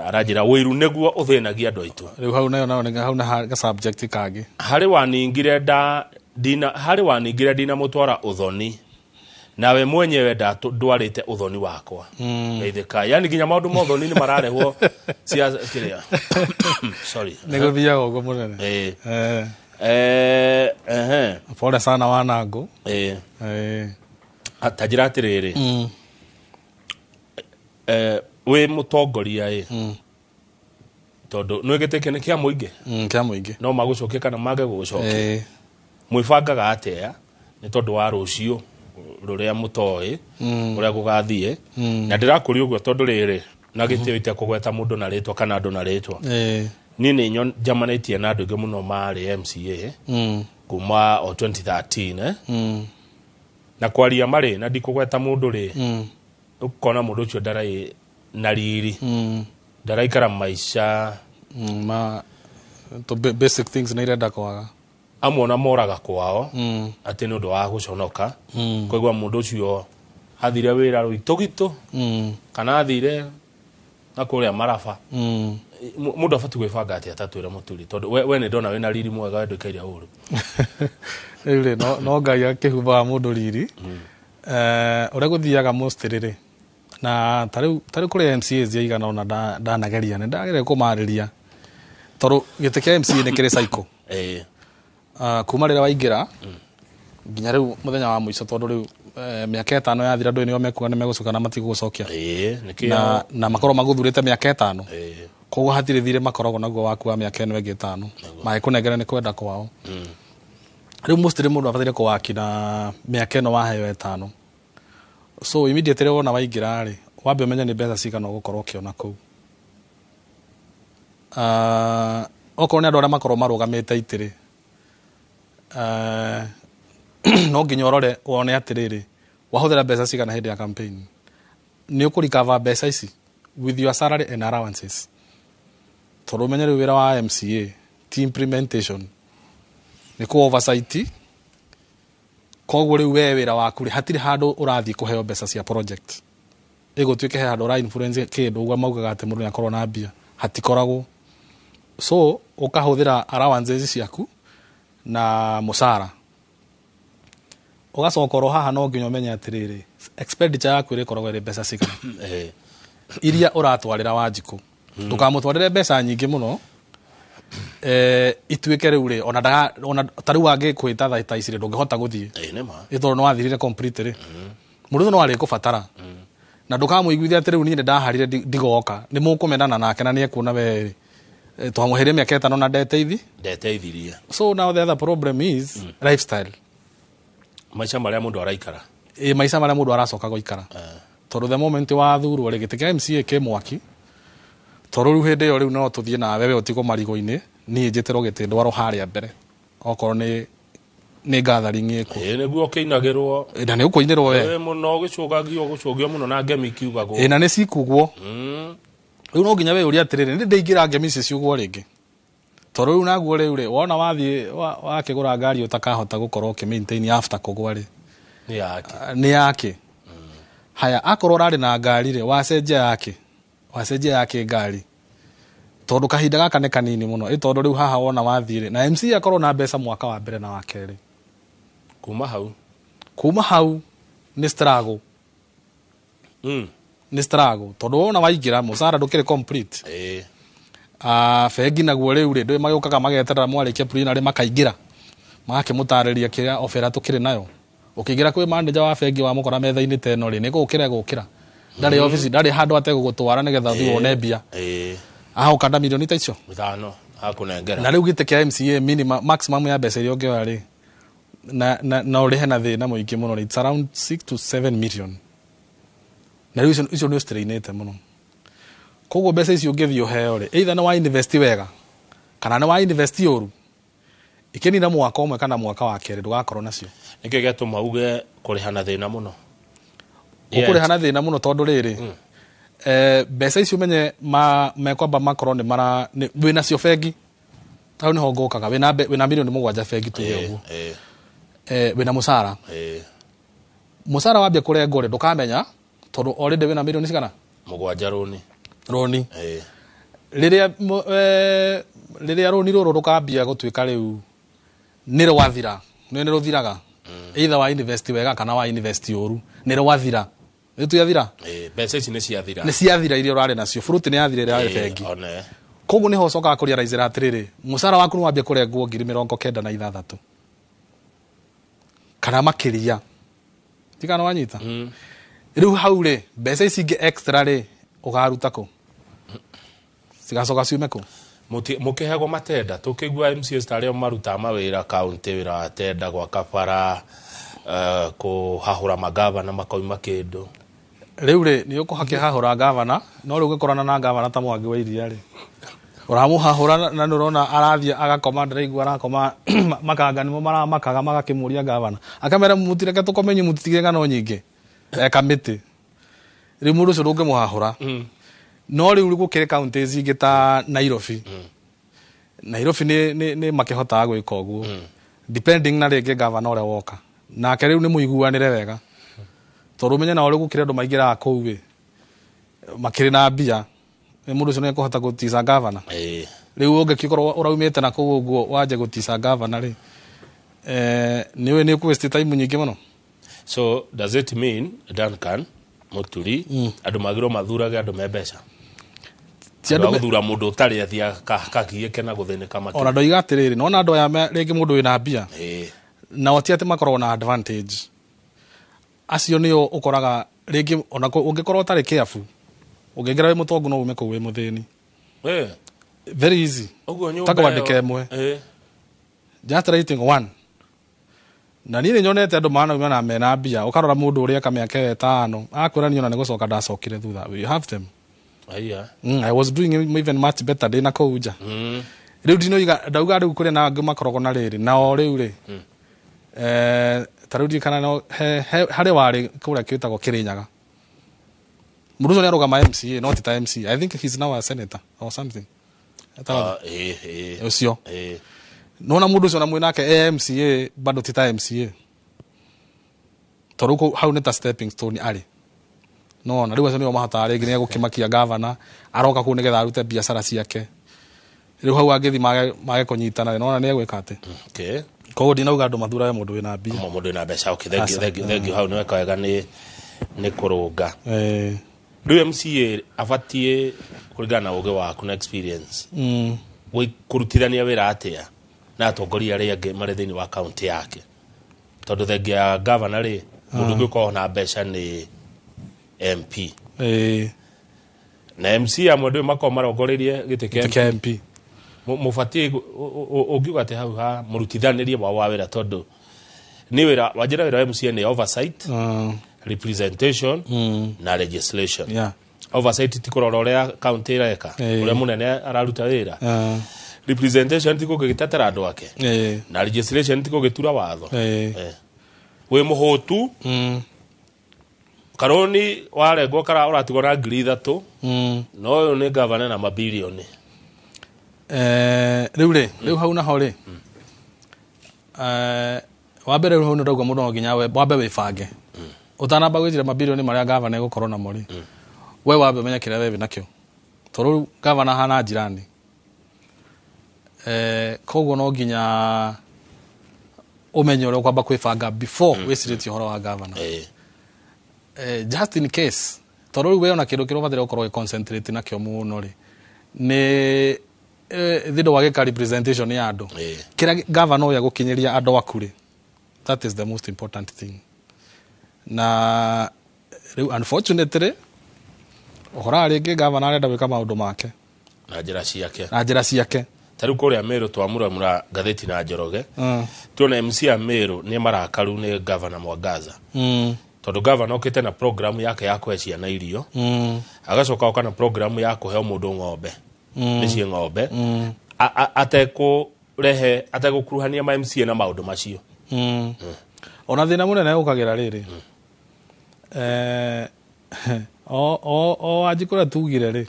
Aranjĩra wĩiru nĩguo ũthĩnagia andũ aitũ. Rĩu hau nayo nayo hau na ga subject kangĩ. Harĩ waningire nda ndina harĩ waningire ndina mũtwara ũthoni nawe mwenyewe ndwarĩte ũthoni wakwa. Geithĩka. Yani nginya maũndũ ma ũthoni nĩ mararehwo cia kĩrĩa. Sorry. Nĩ gũthiaga ũguo mũnene. Pole sana wanangu. Ta njĩra atĩrĩrĩ. Wĩ mũtongoria ĩ. Tondũ nĩ gĩtĩ nĩ kĩa mũingĩ. Kĩa mũingĩ. No magũcokie kana mage gũgũcokia. Mwĩbangaga atĩa nĩ tondũ wa rũciũ rũrĩa mũtoĩ ũrĩa gũgathiĩ. Na ndĩrakũria ũguo tondũ rĩrĩ na gĩtĩo itekũgweta mũndũ na rĩtwa kana andũ na rĩtwa. Niĩ nĩ njamanĩtie na andũ aingĩ mũno marĩ MCA kuma o 2013 na kwaria marĩ na ndikũgweta mũndũ rĩ ũkona mũndũ ũcio ndarai na riri ndaraikara maica ma to basic things nĩ irenda kwaga amwe ona moraga kwao atĩ nĩ ũndũ wa gũconoka koguo mũndũ ũcio athire wĩra rũitũgitũ kana athire na kũrĩa Maraba. Mũndũ abatiĩ gwĩbanga atĩa ta twĩre Mũturi tondũ we nĩ ndona wĩna riri mwega we ndũikaire ũru. Rĩu rĩ no Ngai akĩhumbaga mũndũ riri. Ũrĩa gũthiaga most rĩrĩ na tarĩu kũrĩ MCAs aigana ona ndanageria nĩ ndageria kũmarĩria tondũ gĩtĩ kĩa MCA nĩ kĩrĩ cycle. Kuma rĩrĩa waingĩra nginya rĩu mũthenya wa mũico tondũ rĩu mĩaka 5 yathira andũ nĩo mekuga nĩ megũcoka na matigũgũcokia na makorwo magũthurĩte mĩaka 5 koguo hatirĩ thirĩ makoragwo naguo waku wa mĩaka ĩno ĩngĩ 5 magĩkũnengera nĩ kwenda kwao. Rĩu mostly mũndũ abataire kũwaki na mĩaka ĩno waheo 5. So immediately wona waingĩra rĩ wambe ũmenye nĩ mbeca cigana ũgũkorwo ũkĩona kũu. Okorwo nĩ andũ arĩa makorwo marũgamĩte itĩ rĩ no nginya ũrore wone atĩrĩrĩ wahũthĩra mbeca cigana hĩndĩ ya campaign nĩ ũkũrikava mbeca ici with your salary and allowances tondũ ũmenye rĩu wĩra wa MCA ti implementation nĩ kũ oversight koguo rĩu we wĩra waku rĩ hatirĩ handũ ũrathiĩ kũheo mbeca cia project ĩgũtuĩke he handũ ũra influence kĩndũ ũguo maugaga atĩ mũndũ nĩakorwo na mbia hatikoragwo. So ũkahũthĩra allowances ciaku na mũcara ũgacoka oro haha no nginya ũmenye atĩrĩrĩ expenditure yaku ĩrĩkoragwo ĩrĩ mbeca cigana iria ũratwarĩra Wanjikũ. Ndũkamũtwarĩre mbeca nyingĩ mũno ituĩke rĩu rĩ ona ta rĩu angĩkwĩta thaa ici rĩ ndũngĩhota gũthiĩ tondũ nĩ wathirire complete rĩ mũndũ ũcio no arĩkũbatara na ndũkamũiguithia atĩ rĩu niĩ nĩndaharire ndigoka nĩ mũkũmenana nake na nĩekuona we twamũheire mĩaka 5 na ndeteithirie. So now the other problem is lifestyle. Maica marĩa mũndũ araikara. Maica marĩa mũndũ aracoka gũikara. Tondũ the moment wathurwo rĩ gĩtĩ kĩa MCA kĩ mwaki tondũ rĩu hĩndĩ ĩyo rĩu no tũthiĩ nawe we ũtigwo marigũ-inĩ niĩ njĩtĩrwo gĩtĩ ndwarwo harĩa mbere okorwo nĩ gathering ĩkuo. Nĩguo ũkĩinagĩrwo. Na nĩ ũkũinĩrwo we. Mũno gũcũgio mũno na ngemi ikiugagwo. Na nĩ cikugwo. Rĩu no nginya we ũrie atĩrĩrĩ nĩ ndĩingĩra ngemi ici ciugwo rĩngĩ tondũ rĩu naguo rĩu rĩ wona wathiĩ wakĩgũra ngari ũtakahota gũkorwo ũkĩ maintain after kũgwa rĩ nĩ yake. Haya akorwo ũrarĩ na ngari rĩ wacenjia yake ngari tondũ kahinda gaka nĩ kanini mũno tondũ rĩu haha wona wathiĩ rĩ na MC akorwo na mbeca mwaka wa mbere na wa kerĩ kuma hau nĩ struggle. Nĩ struggle tondũ wona waingĩra mũcara ndũkĩrĩ complete. Bengi naguo rĩu rĩ ndũĩ magĩũkaga mageterera mwarĩkia plenary makaingĩra magakĩmũtarĩria kĩrĩa offer tũkĩrĩ nayo. Ũkĩingĩra kwĩ manager wa bengi wamũkora metha-inĩ ta ĩno rĩ nĩ gũkĩra egũkĩra ndarĩ office ndarĩ handũ ategũgũtwara nĩgetha ũthiĩ wone mbia ahoka nda milioni ta icio 5 akũnengera. Na rĩu gĩtĩ kĩa MCA minimum maximum ya mbeca iria ũngĩoya rĩ na ũrĩhe na thĩna mũingĩ mũno it's around 6 to 7 million na rĩu icio nĩ ũstrainĩte mũno koguo mbeca icio ũngĩthiĩ ũheo rĩ either nĩ wa invest wega kana nĩ wa invest ũru ikĩnina mwaka ũmwe kana mwaka wa kerĩ ndũgakorwo nacio. Nĩkĩo gĩatũma uge kũrĩha na thĩna mũno. Ũkũrĩha na thĩna mũno tondũ rĩrĩ mbeca icio ũmenye mekwamba makorwo nĩ mara wĩnacio bengi hau nĩho ngũkaga wĩna milioni 7 bengi tuge ũguo wĩna mũcara mũcara wambia kũrengwo rĩ ndũkamenya Tondũ already wĩna mirioni cigana? 7 rũni. Rũni. Rĩrĩa rĩrĩa rũni rũrũ rũkambia gũtuĩka rĩu nĩ rwathira, nĩ rũthiraga. Either wa invest wega kana wa invest ũru, nĩ rwathira. Nĩ tuyathira? Mbeca ici nĩ ciathira. Nĩ ciathira iria ũrarĩ nacio. Fruit nĩ yathira ĩrĩa yarĩ bengi. Koguo nĩho ũcokaga kũrealize atĩrĩrĩ, mũcara waku nĩ wambia kũrengwo 96,000. Kana makĩria. Tikana wanyita? Rĩu hau rĩ, mbeca ici ingĩ extra rĩ, ũkaruta kũ? Cigacoka ciume kũ? Mũkĩheagwo matenda, tũkĩigua MCAs ta arĩa marutaga mawĩra kaunti, wĩra wa tenda, gwaka bara, kũhahũra magavana makoima kĩndũ. Rĩu rĩ, nĩ ũkũhakĩhahũra gavana, no rĩu ũgĩkorana na gavana ta Mwangi wa Iria rĩ. Ũramũhahũra na nĩ ũrona arathiĩ agakoma, ndĩraigua arakoma makanga nĩmo maramakaga magakĩmũria gavana. Akamera mũtireke tũkome inyuĩ mũtitigire ng'ano nyingĩ. Eka mĩtĩ. Rĩu mũndũ ũcio ndũngĩmũhahũra. No rĩu gũkĩrĩ counties ingĩ ta Nairobi. Nairobi nĩ makĩhotaga gwĩka ũguo. Depending na rĩngĩ gavana ũrĩa woka. Nake rĩu nĩ mũiguanĩre wega. Tondũ ũmenye na ũrĩa gũkĩrĩ andũ maingĩraga kũu ĩ, makĩrĩ na mbia. Mũndũ ũcio nĩ ekũhota gũtica gavana. Rĩu ũngĩkorwo ũraumĩte na kũu ũguo wanje gũtica gavana rĩ, nĩ ũĩ nĩ ũkũ-waste time nyingĩ mũno. So does it mean Duncan Muturi andũ magĩrĩirwo mathurage andũ me mbeca? Ti andũ gũthura mũndũ ũtarĩ athiĩ akagiĩke na gũthĩnĩka makĩria. Ona ndoiga atĩrĩrĩ, nona andũ aya rĩngĩ mũndũ wĩna mbia. Nao ti atĩ makoragwo na advantage. Acio nĩo ũkoraga rĩngĩ ona ũngĩkorwo ũtarĩ careful, ũngĩingĩra wĩ mũtongu no ume kũu wĩ mũthĩni. Very easy. Ũguo nyũmba Ta kwandĩka ĩmwe. Just writing one. Na niĩ nĩ nyonete andũ manauma na mena mbia, ũkarora mũndũ ũrĩa eka mĩaka ĩyo ĩtano, akwĩra niĩ ona nĩ gũcoka ndacokire thutha. We have them. Aya. I was doing even much better ndĩ na kũu nja. Rĩu ndinoiga, ndauga rĩu kũrĩ na angĩ makoragwo na rĩrĩ, nao rĩu rĩ, ta rĩu ndirikana no, harĩ warĩ kũrĩa kĩtagwo Kĩrĩnyaga. Mũndũ ũcio nĩarũgama MCA, no ti ta MCA. I think he's now a senator or something. Ũcio. Nona mũndũ ũcio na mwĩ nake e MCA, bado ti ta MCA. Tondũ hau nĩ ta stepping stone arĩ. Nona rĩu acio nĩo mahotaga rĩngĩ nĩ egũkĩmakia gavana, aroka kũu nĩgetha arute biacara ciake. Rĩu hau angĩthiĩ mage kũnyitana, nona nĩ egwĩka atĩ. Koguo ndinauga andũ mathurage mũndũ wĩna mbia. Mũndũ wĩna mbeca, okay, thank you, thank you, thank you. Hau nĩ weka wega nĩ kũrũnga. Rĩu MCA abatiĩ kũringana na ũgĩ waku na experience. Kũrutithania wĩra atĩa na atongoria arĩa angĩ marĩ thĩinĩ wa kaunti yake. Tondũ thengia ya gavana rĩ, mũndũ ũngĩ ũkoragwo na mbeca nĩ MP. Na MC amwe ndũĩ makoragwo marongoreirie gĩtĩ kĩa MP. Mũbatiĩ ũngiuga atĩ hau ha mũrutithanĩrie wao wa wĩra, tondũ nĩ wĩra wanjĩra wĩra wa MCA nĩ oversight, representation na legislation. Oversight ti kũrora ũrĩa county ĩreka, ũrĩa mũnene araruta wĩra. Representation ti gũgĩtetera andũ ake. Na legislation ti gũgĩtura watho. Wĩ mũhũtu, karoni warengwo kara ũratigwo na 3,000, no ũyũ nĩ gavana na mabilioni. Rĩu rĩ, rĩu hau naho rĩ, wa mbere rĩu hau nĩ ndauga mũndũ no nginya wambe wĩbange. Ũtanamba gwĩtira mabilioni marĩa gavana egũkorwo namo rĩ, we wambe ũmenye kĩrĩa we wĩ nakĩo. Tondũ rĩu gavana ahana njirani. Koguo no nginya ũmenye ũrĩa ũkwamba kwĩbanga before wĩcirĩtie ũhoro wa gavana. Just in case, tondũ rĩu we ona kĩndũ kĩrĩa ũbataire gũkorwo ũgĩ-concentrate nakĩo mũno rĩ, nĩ thĩinĩ wa gĩka representation ya andũ. Kĩrĩa gavana ũyũ egũkinyĩria andũ aku rĩ, that is the most important thing. Na rĩu unfortunately, ũhoraga rĩngĩ gavana arenda gwĩka maũndũ make. Na njĩra ciake. Na njĩra ciake. Ta rĩu kũrĩa Meru twamuramura ngathĩti na Njoroge. Tuona MC ya Meru nĩ marakaru nĩ gavana Mwangaza. Tondũ gavana okĩte na program yake ya kũhe ciana irio. Agacoka oka na program ya kũhe mũndũ ng'ombe. Mĩciĩ ng'ombe. Atekũrehe, ategũkuruhania ma MCA na maũndũ macio. Ona thĩna mũnene ũkagĩra rĩrĩ. O wanji kũrĩa tugire rĩ.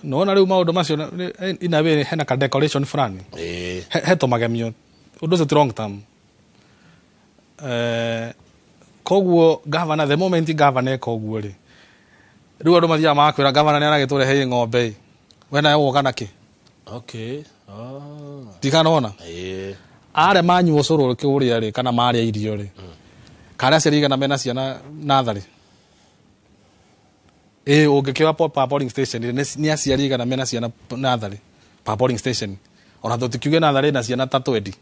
Nona rĩu maũndũ macio ina wĩ hena ka decoration fulani. He tũmagemio. Ũndũ ũcio ti long term. Koguo governor, the moment governor eka ũguo rĩ, rĩu andũ mathiaga magakwĩra governor nĩ aragĩtũreheire ng'ombe ĩ, we nawe woka nakĩ? Okay. Ah. Ndikanona Ĩĩ. arĩa manyua ũcũrũ kũrĩa rĩ, kana marĩa irio rĩ, kana aciari igana mena ciana natharĩ, ĩ ũngĩkĩoya pa polling station rĩ, nĩ aciari igana mena ciana natharĩ pa polling station, ona tũtikiuge natharĩ na ciana ta 20.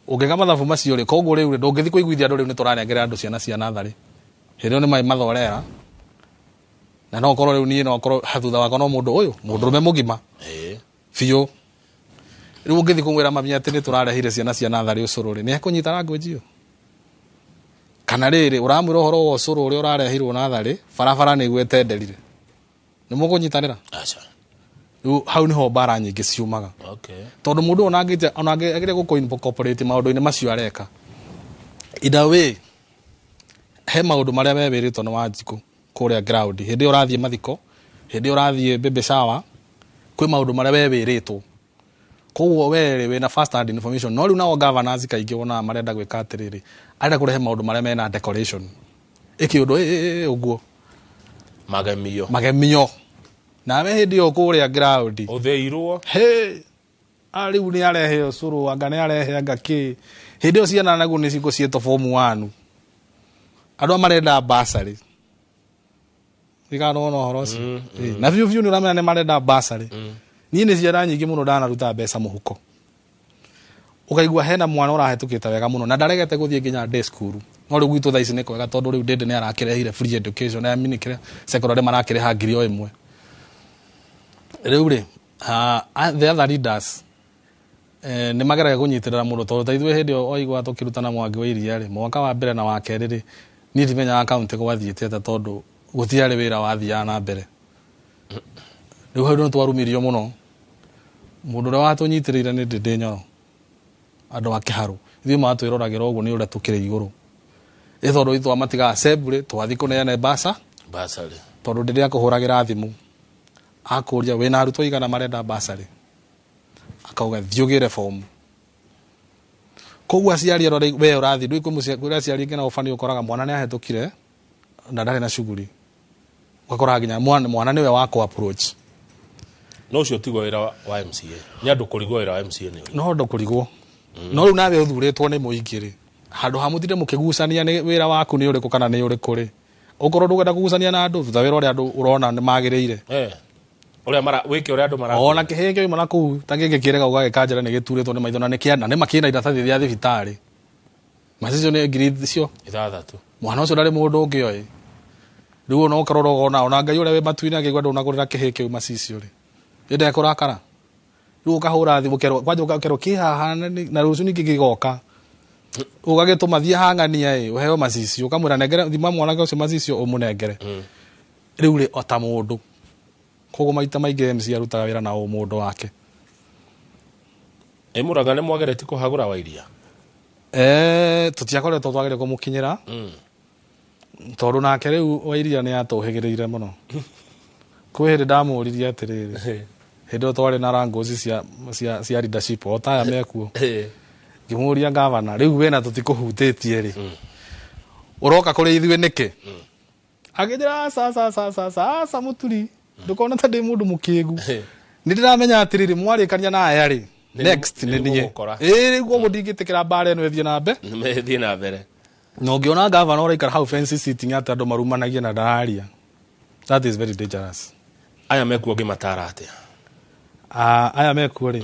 Ũngĩka mathabu macio rĩ, koguo rĩu rĩ, ndũngĩthiĩ kũiguithia andũ rĩu nĩ tũranengera andũ ciana cia natharĩ, hĩndĩ ĩyo nĩ maĩ mathorera, na no ũkorwo rĩu niĩ no ũkorwo thutha wakwa no mũndũ ũyũ mũndũrũme mũgima biũ. Rĩu ũngĩthiĩ kũmwĩra mami atĩ nĩ tũrarehire ciana cia natharĩ ũcũrũ rĩ, nĩ ekũnyita language ĩyo? Kana rĩrĩ ũramwĩra ũhoro wa ũcũrũ ũrĩa ũrarehirwo natharĩ, barabara nĩguo ĩtenderire, nĩ mũkũnyitanĩra? Aca. Rĩu hau nĩho mbara nyingĩ ciumaga. Okay. Tondũ mũndũ ona angĩte, ona angĩgeria gũkũ incorporate maũndũ-inĩ macio areka, either way he maũndũ marĩa we wĩrĩtwo nĩ Wanjikũ kũrĩa ground, hĩndĩ ĩyo ũrathiĩ mathiko, hĩndĩ ĩyo ũrathiĩ baby shower, kwĩ maũndũ marĩa we wĩrĩtwo, koguo we rĩ wĩna first hand information. No rĩu nao governors kaingĩ wonaga marenda gwĩka atĩrĩrĩ, arenda kũrehe maũndũ marĩa mena decoration ĩkĩ ũndũ ũguo magemio, magemio, nawe hĩndĩ ĩyo kũrĩa ground ũthĩirwo, he rĩu nĩ arehe ũcũrũ, anga nĩ arehe anga kĩ, hĩndĩ ĩyo ciana naguo nĩ cigũ ciĩtwo form 1, andũ marenda bursary, ndigana wona ũhoro ũcio, na biũ biũ nĩ ũramenya nĩ marenda bursary. Niĩ nĩ ciana nyingĩ mũno ndanaruta mbeca mũhuko, ũkaigua hena mwana ũrahĩtũkĩte wega mũno na ndaregete gũthiĩ nginya day school, no rĩu gwitũ thaa ici nĩ kwega tondũ rĩu Ndĩndĩ nĩ arakĩrehire free education, I mean kĩrĩa secondary marakĩrĩha 1,000. Rĩu rĩ, the other leaders nĩ mageragia kũnyitĩrĩra mũndũ, tondũ ta ithuĩ hĩndĩ ĩyo waigua tũkĩrutana Mwangi wa Iria rĩ, mwaka wa mbere na wa kerĩ rĩ, niĩ ndimenyaga kaunti gwathiĩte atĩa, tondũ gũtiarĩ wĩra wathiaga na mbere. Rĩu hau nĩ twarumirio mũno, mũndũ ũrĩa watũnyitĩrĩire nĩ Ndĩndĩ Nyoro, andũ a Kĩharũ, ithuĩ matwĩroragĩra ũguo nĩ ũrĩa tũkĩrĩ igũrũ, ĩ tondũ ithuĩ twamatiga assembly twathiĩ kũneana mbaca, bursary, tondũ Ndĩndĩ akũhũragĩra thimũ akũria wĩna arutwo igana marenda bursary, akauga thiĩ ũgĩre fomu. Koguo aciari arĩa we ũrathiĩ ndũĩ kwĩ aciari angĩ nao ũbani ũkoraga mwana nĩ ahĩtũkire na ndarĩ na shughuli, ũgakora nginya mwana nĩwe wa kũ approach. No ũcio tiguo wĩra wa MCA, nĩ andũ kũrigwo wĩra wa MCA nĩ ũrĩkũ? No andũ kũrigwo, no rĩu nawe ũthurĩtwo nĩ mũingĩ rĩ, handũ ha mũtinde mũkĩgucania nĩ wĩra waku nĩ ũrĩkũ kana nĩ ũrĩkũ rĩ, ũkorwo ndũkwenda kũgucania na andũ, ruta wĩra ũrĩa andũ ũrona nĩ magĩrĩire. Ũrĩa mara wĩke ũrĩa andũ mara ona kĩhĩĩ kĩoima na kũu ta gĩkĩ kĩrega ũgagĩkanjĩra nĩ gĩturĩtwo nĩ maitho, na nĩ kĩana nĩ makĩna iratathi rĩa thibitarĩ, macicio nĩ ngiri icio 6. Mwana ũcio ndarĩ mũndũ ũngĩ oĩ, rĩu ona ũkarora ũkona ona Ngai ũrĩa wĩ matu-inĩ akĩigua ndũnagũrĩra kĩhĩĩ kĩu macicio rĩ, nĩ ndekũrakara. Rĩu ũkahũra thimũ ũkerwo kwanja ũkerwo kĩ haha na rũciũ ningĩ gĩgoka, ũgagĩtũma thiĩ hang'ania ĩ ũheo macicio, ũkamwĩra nengere thima mwanake ũcio macicio ũmũnengere. Rĩu rĩ o ta mũndũ, koguo maita maingĩ MC arutaga wĩra na ũmũndũ wake. Ĩ Mũrang'a nĩ mwageretie kũhagũra wa Iria? Tũtiakoretwo twageria kũmũkinyĩra, tondũ nake rĩu wa Iria nĩ atũhĩgĩrĩire mũno. Kwĩ hĩndĩ ndamũririe atĩrĩrĩ, hĩndĩ ĩyo twarĩ na wrangles cia leadership o taya mekuo, ngĩmũria gavana, rĩu wena tũtikũhutĩtie rĩ, ũroka kũrĩ ithuĩ nĩkĩ? Akĩnjĩra aca aca aca aca aca aca mũturi, ndũkona ta ndĩ mũndũ mũkĩgu, nĩ ndĩramenya atĩrĩrĩ, mwarĩkania na aya rĩ, next nĩ niĩ. Nĩ Ĩ rĩu koguo ndingĩtĩkĩra mbara ĩno ĩthiĩ na mbere, ĩthiĩ na mbere. Na ũngĩona gavana ũraikara hau fence sitting atĩ andũ marumanagie na ndararia, that is very dangerous. Aya mekuo ngĩmatara atĩa? Aya mekuo rĩ,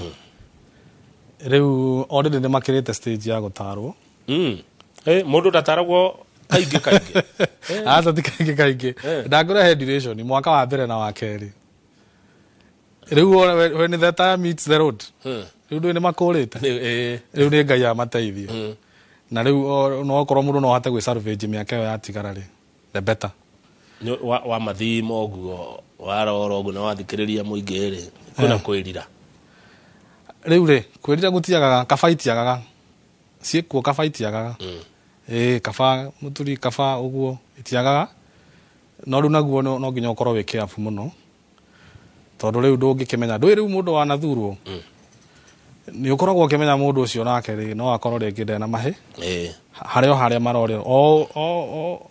rĩu already nĩ makĩrĩte stage ya gũtarwo. Mũndũ ndataragwo kaingĩ kaingĩ? Aca, ti kaingĩ kaingĩ. Ndangĩrehe duration mwaka wa mbere na wa kerĩ. Rĩu when the tire meets the road, rĩu ndũĩ nĩ makũrĩte, rĩu nĩ Ngai amateithie, na rĩu no okorwo mũndũ no ahote gwĩ salvage mĩaka ĩyo yatigara rĩ, the better. Wa mathimo ũguo warora ũguo na wathikĩrĩria mũingĩ rĩ, kwĩna kwĩrira? Rĩu rĩ, kwĩrira gũtiagaga, kaba itiagaga, ciĩkuo, kaba itiagaga, ĩĩ kaba mũturi, kaba ũguo itiagaga, no rĩu naguo no nginya ũkorwo wĩ careful mũno, tondũ rĩu ndũngĩkĩmenya, ndũĩ rĩu mũndũ wanathurwo. Nĩ ũkoragwo ũkĩmenya mũndũ ũcio nake rĩ no akorwo rĩngĩ ndena mahĩ harĩa o harĩa marorĩra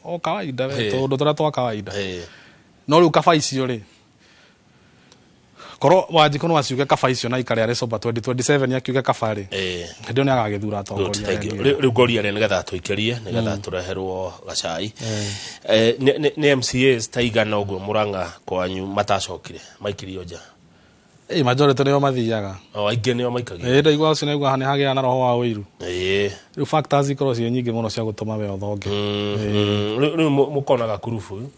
o kawaida we tũndũ tũrĩa twa kawaida. No rĩu kaba icio rĩ korwo Wanjikũ no aciuge kaba icio na ikare arĩ sober 2027 akiuge kaba rĩ hĩndĩ ĩyo nĩ agagĩthura atongoria. Rĩu ngoria rĩ nĩgetha tũikĩrie nĩgetha tũreherwo gacai. Nĩ MCAs ta igana ũguo Murang'a kwanyu matacokire maikirio nja? Majority nĩo mathiaga. O aingĩ nĩo maikagia. Ndaigua ũcio naigua nĩ hagĩa na roho wa ũiru. Rĩu factors ikorwo ciĩ nyingĩ mũno cia gũtũma we ũthonge. Rĩu mũkona gakurubu?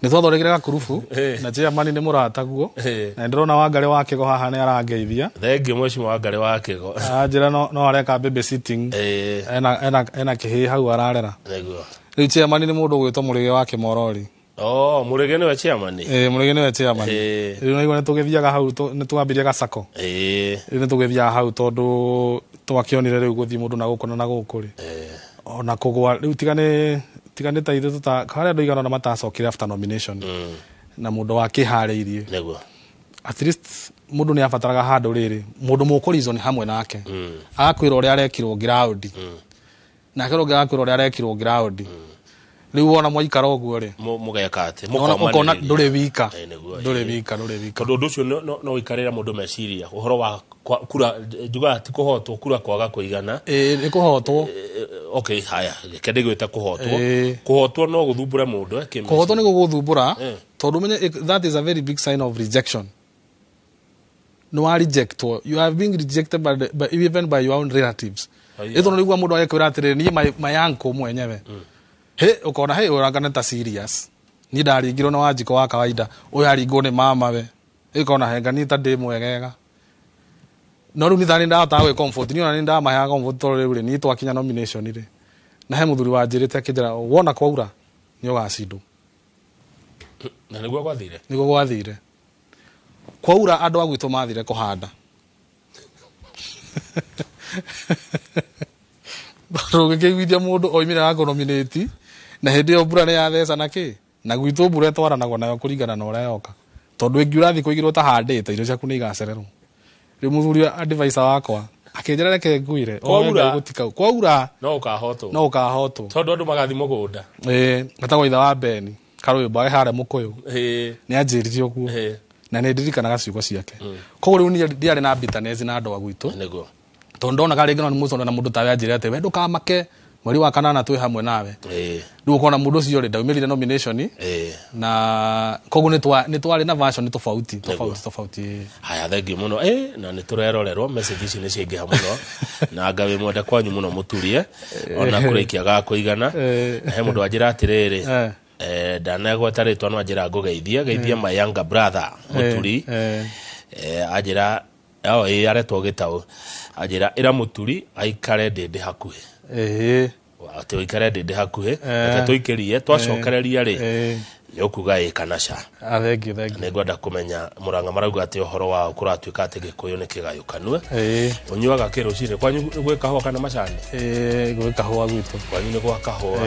Nĩ twathondekire gakurubu na chairman nĩ mũrataguo na ndĩrona Wangarĩ wa Kĩgo haha nĩ arangeithia. Thengiũ mheshimiwa Wangarĩ wa Kĩgo. Anjĩra no areka babysitting. Ena kĩhĩĩ hau ararera. Nĩguo. Rĩu chairman nĩ mũndũ ũgwĩtwo Mũrĩge wa Kĩmorori. Oh, Mũrĩge nĩwe chairman? Mũrĩge nĩwe chairman. Rĩu naigua nĩ tũgĩthiaga hau nĩ twambirie gacako. Rĩu nĩ tũgĩthiaga hau tondũ twakĩonire rĩu gũthiĩ mũndũ na gũkũ na gũkũ rĩ. Ona kũgwa rĩu tiga nĩ ta ithuĩ tũta harĩa andũ igana na matacokire after nomination. Na mũndũ wakĩharĩirie. Nĩguo. At least mũndũ nĩ abataraga handũ rĩrĩ mũndũ mũkũ hamwe nake. Agakwĩra ũrĩa arekirwo ground. Nake ũrĩa agakwĩra ũrĩa arekirwo ground. Rĩu wona mwaikara ũguo rĩ mũgeka atĩ ũkona ndũrĩ wika ndũrĩ wika tondũ ũndũ ũcio no ũikarĩra mũndũ meciria ũhoro wa kura njugaga ti kũhotwo kura kwaga kũigana. Nĩ kũhotwo. Okay, haya reke ndĩgwĩte kũhotwo. Kũhotwo no gũthumbũre mũndũ kũhotwo nĩ gũgũthumbũra tondũ menye that is a very big sign of rejection. No wa rejectwo, you are being rejected by even by your own relatives. Ĩtondũ nĩguo mũndũ agĩkwĩra atĩrĩrĩ niĩ my uncle mwenyewe he ukona he urangana ta serious ni ndaringirwo na Wanjikũ wa kawaida uyu aringwo ni mama we ikona henga ni ta ndi mwegega no riu ni thani ndahota gwĩ comfort ni ona ni ndamaheaga comfort tondũ rĩu rĩ ni twakinya nomination rĩ na he mũthuri wanjĩrĩte akĩnjĩra wona kwaura nĩ ũgacindwo. Na nĩguo gwathire? Nĩguo gwathire. Kwaura andũ a gwitũ mathire kũhanda. Rũgĩkĩiguithia mũndũ oimire wa kũnominate na hĩndĩ ĩyo mbura nĩ yatheca na kĩ na gwitũ mbura ĩtwaranagwo nayo kũringana na ũrĩa yoka tondũ ĩngiura thikũ igĩrĩ ũtahandĩte irio ciaku nĩ igacererwo. Rĩu mũthuri advisor wakwa akĩnjĩra reke nguire kwaura no ũkahotwo no ũkahotwo tondũ andũ magathiĩ mũgũnda. Gatagwo ithe wa Beni karwĩmbo age harĩa mũkũyũ nĩ anjĩrire ũguo na nĩ ndirikanaga ciugo ciake. Koguo rĩu niĩ ndiarĩ na bitterness na andũ a gwitũ nĩguo tondũ ndonaga rĩngĩ no nĩ mũcondo na mũndũ tawe anjĩre atĩ we ndũkamake mweri wa kanana twĩ hamwe nawe. Rĩu ũkona mũndũ ũcio rĩ ndaumĩrire nomination na koguo nĩ twarĩ na version tofauti tofauti tofauti. Haya thengiũ mũno na nĩ tũrerorerwo message ici nĩ ciaingĩha mũno na Ngai wĩ mwende kwanyu mũno mũturie ona kũrĩkia ga kũigana. He mũndũ wanjĩra atĩrĩrĩ ndanegweta rĩtwa no anjĩra ngũgeithie geithie my younger brother Mũturi anjĩra aretwo Gĩtaũ anjĩra ĩra Mũturi aikare ndĩndĩ hakuhĩ. Atĩ ũikare ndĩndĩ hakuhĩ reke tũikĩrie twacokereria rĩ nĩ ũkuga ĩ kana ca. Thengiũ thengiũ. Nĩ ngwenda kũmenya Murang'a marauga atĩ ũhoro wao kũratuĩka atĩ Gĩkũyũ nĩ kĩgayũkanue. Ũnyuaga kĩ rũcinĩ kwanyu gwĩ kahũa kana macani? Gwĩ kahũa gwitũ. Kwanyu nĩ gwa kahũa.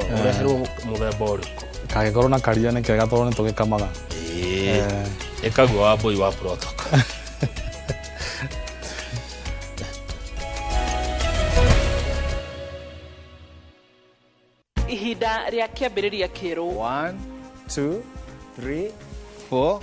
Ũreherwo mũthemba ũrĩkũ? Kangĩkorwo na karia nĩ kega tondũ nĩ tũgĩkamaga. Ĩkagua wa mbũi wa protocol. Ihinda rĩa kĩambĩrĩria kĩerũ 1 2 3 4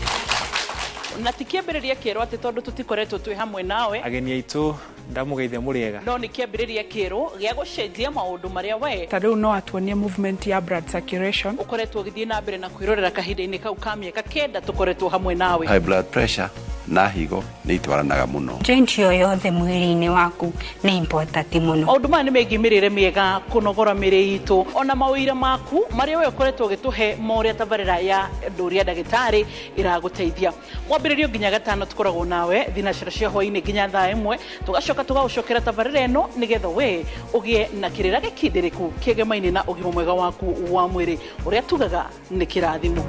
na ti kĩambĩrĩria kĩerũ atĩ tondũ tũtikoretwo twĩ hamwe nawe ageni aitũ ndamũgeithia mũrĩega no nĩ kĩambĩrĩria kĩerũ gĩa gũcenjia maũndũ marĩa we ta rĩu no atuonie movement ya blood circulation ũkoretwo ũgĩthiĩ na mbere na kwĩrorera kahinda-inĩ kau ka mĩaka 9 tũkoretwo hamwe nawe. High blood pressure na higo nĩ itwaranaga mũno. Joint yo yothe mwĩrĩ-inĩ waku nĩ important mũno. Maũndũ maya nĩ megiĩ mĩrĩre mĩega kũnogora mĩrĩ itũ ona mawĩra maku marĩa we ũkoretwo ũgĩtũhe ma ũrĩa tabarĩra ya Ndũria Ndagĩtarĩ ĩragũteithia. Mwambĩrĩrio nginya gatano tũkoragwo nawe thinacara cia hwaĩ-inĩ nginya thaa 1 tũgacoka tũgagũcokera tabarĩra ĩno nĩgetha we ũgĩe na kĩrĩra gĩkindĩrĩku kĩgemaine na ũgima mwega waku wa mwĩrĩ ũrĩa tugaga nĩ kĩrathimo.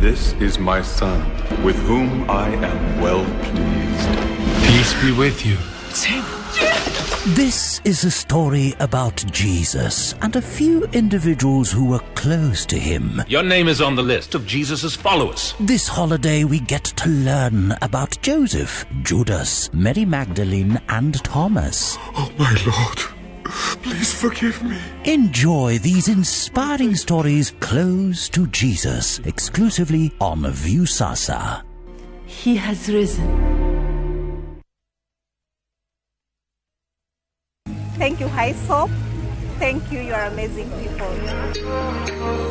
This is my son, with whom I am well pleased. Peace be with you. Tim. This is a story about Jesus and a few individuals who were close to him. Your name is on the list of Jesus' followers. This holiday, we get to learn about Joseph, Judas, Mary Magdalene, and Thomas. Oh, my Lord, please forgive me. Enjoy these inspiring stories close to Jesus, exclusively on Viusasa. He has risen. Thank you, Hyssop. Thank you, you are amazing people.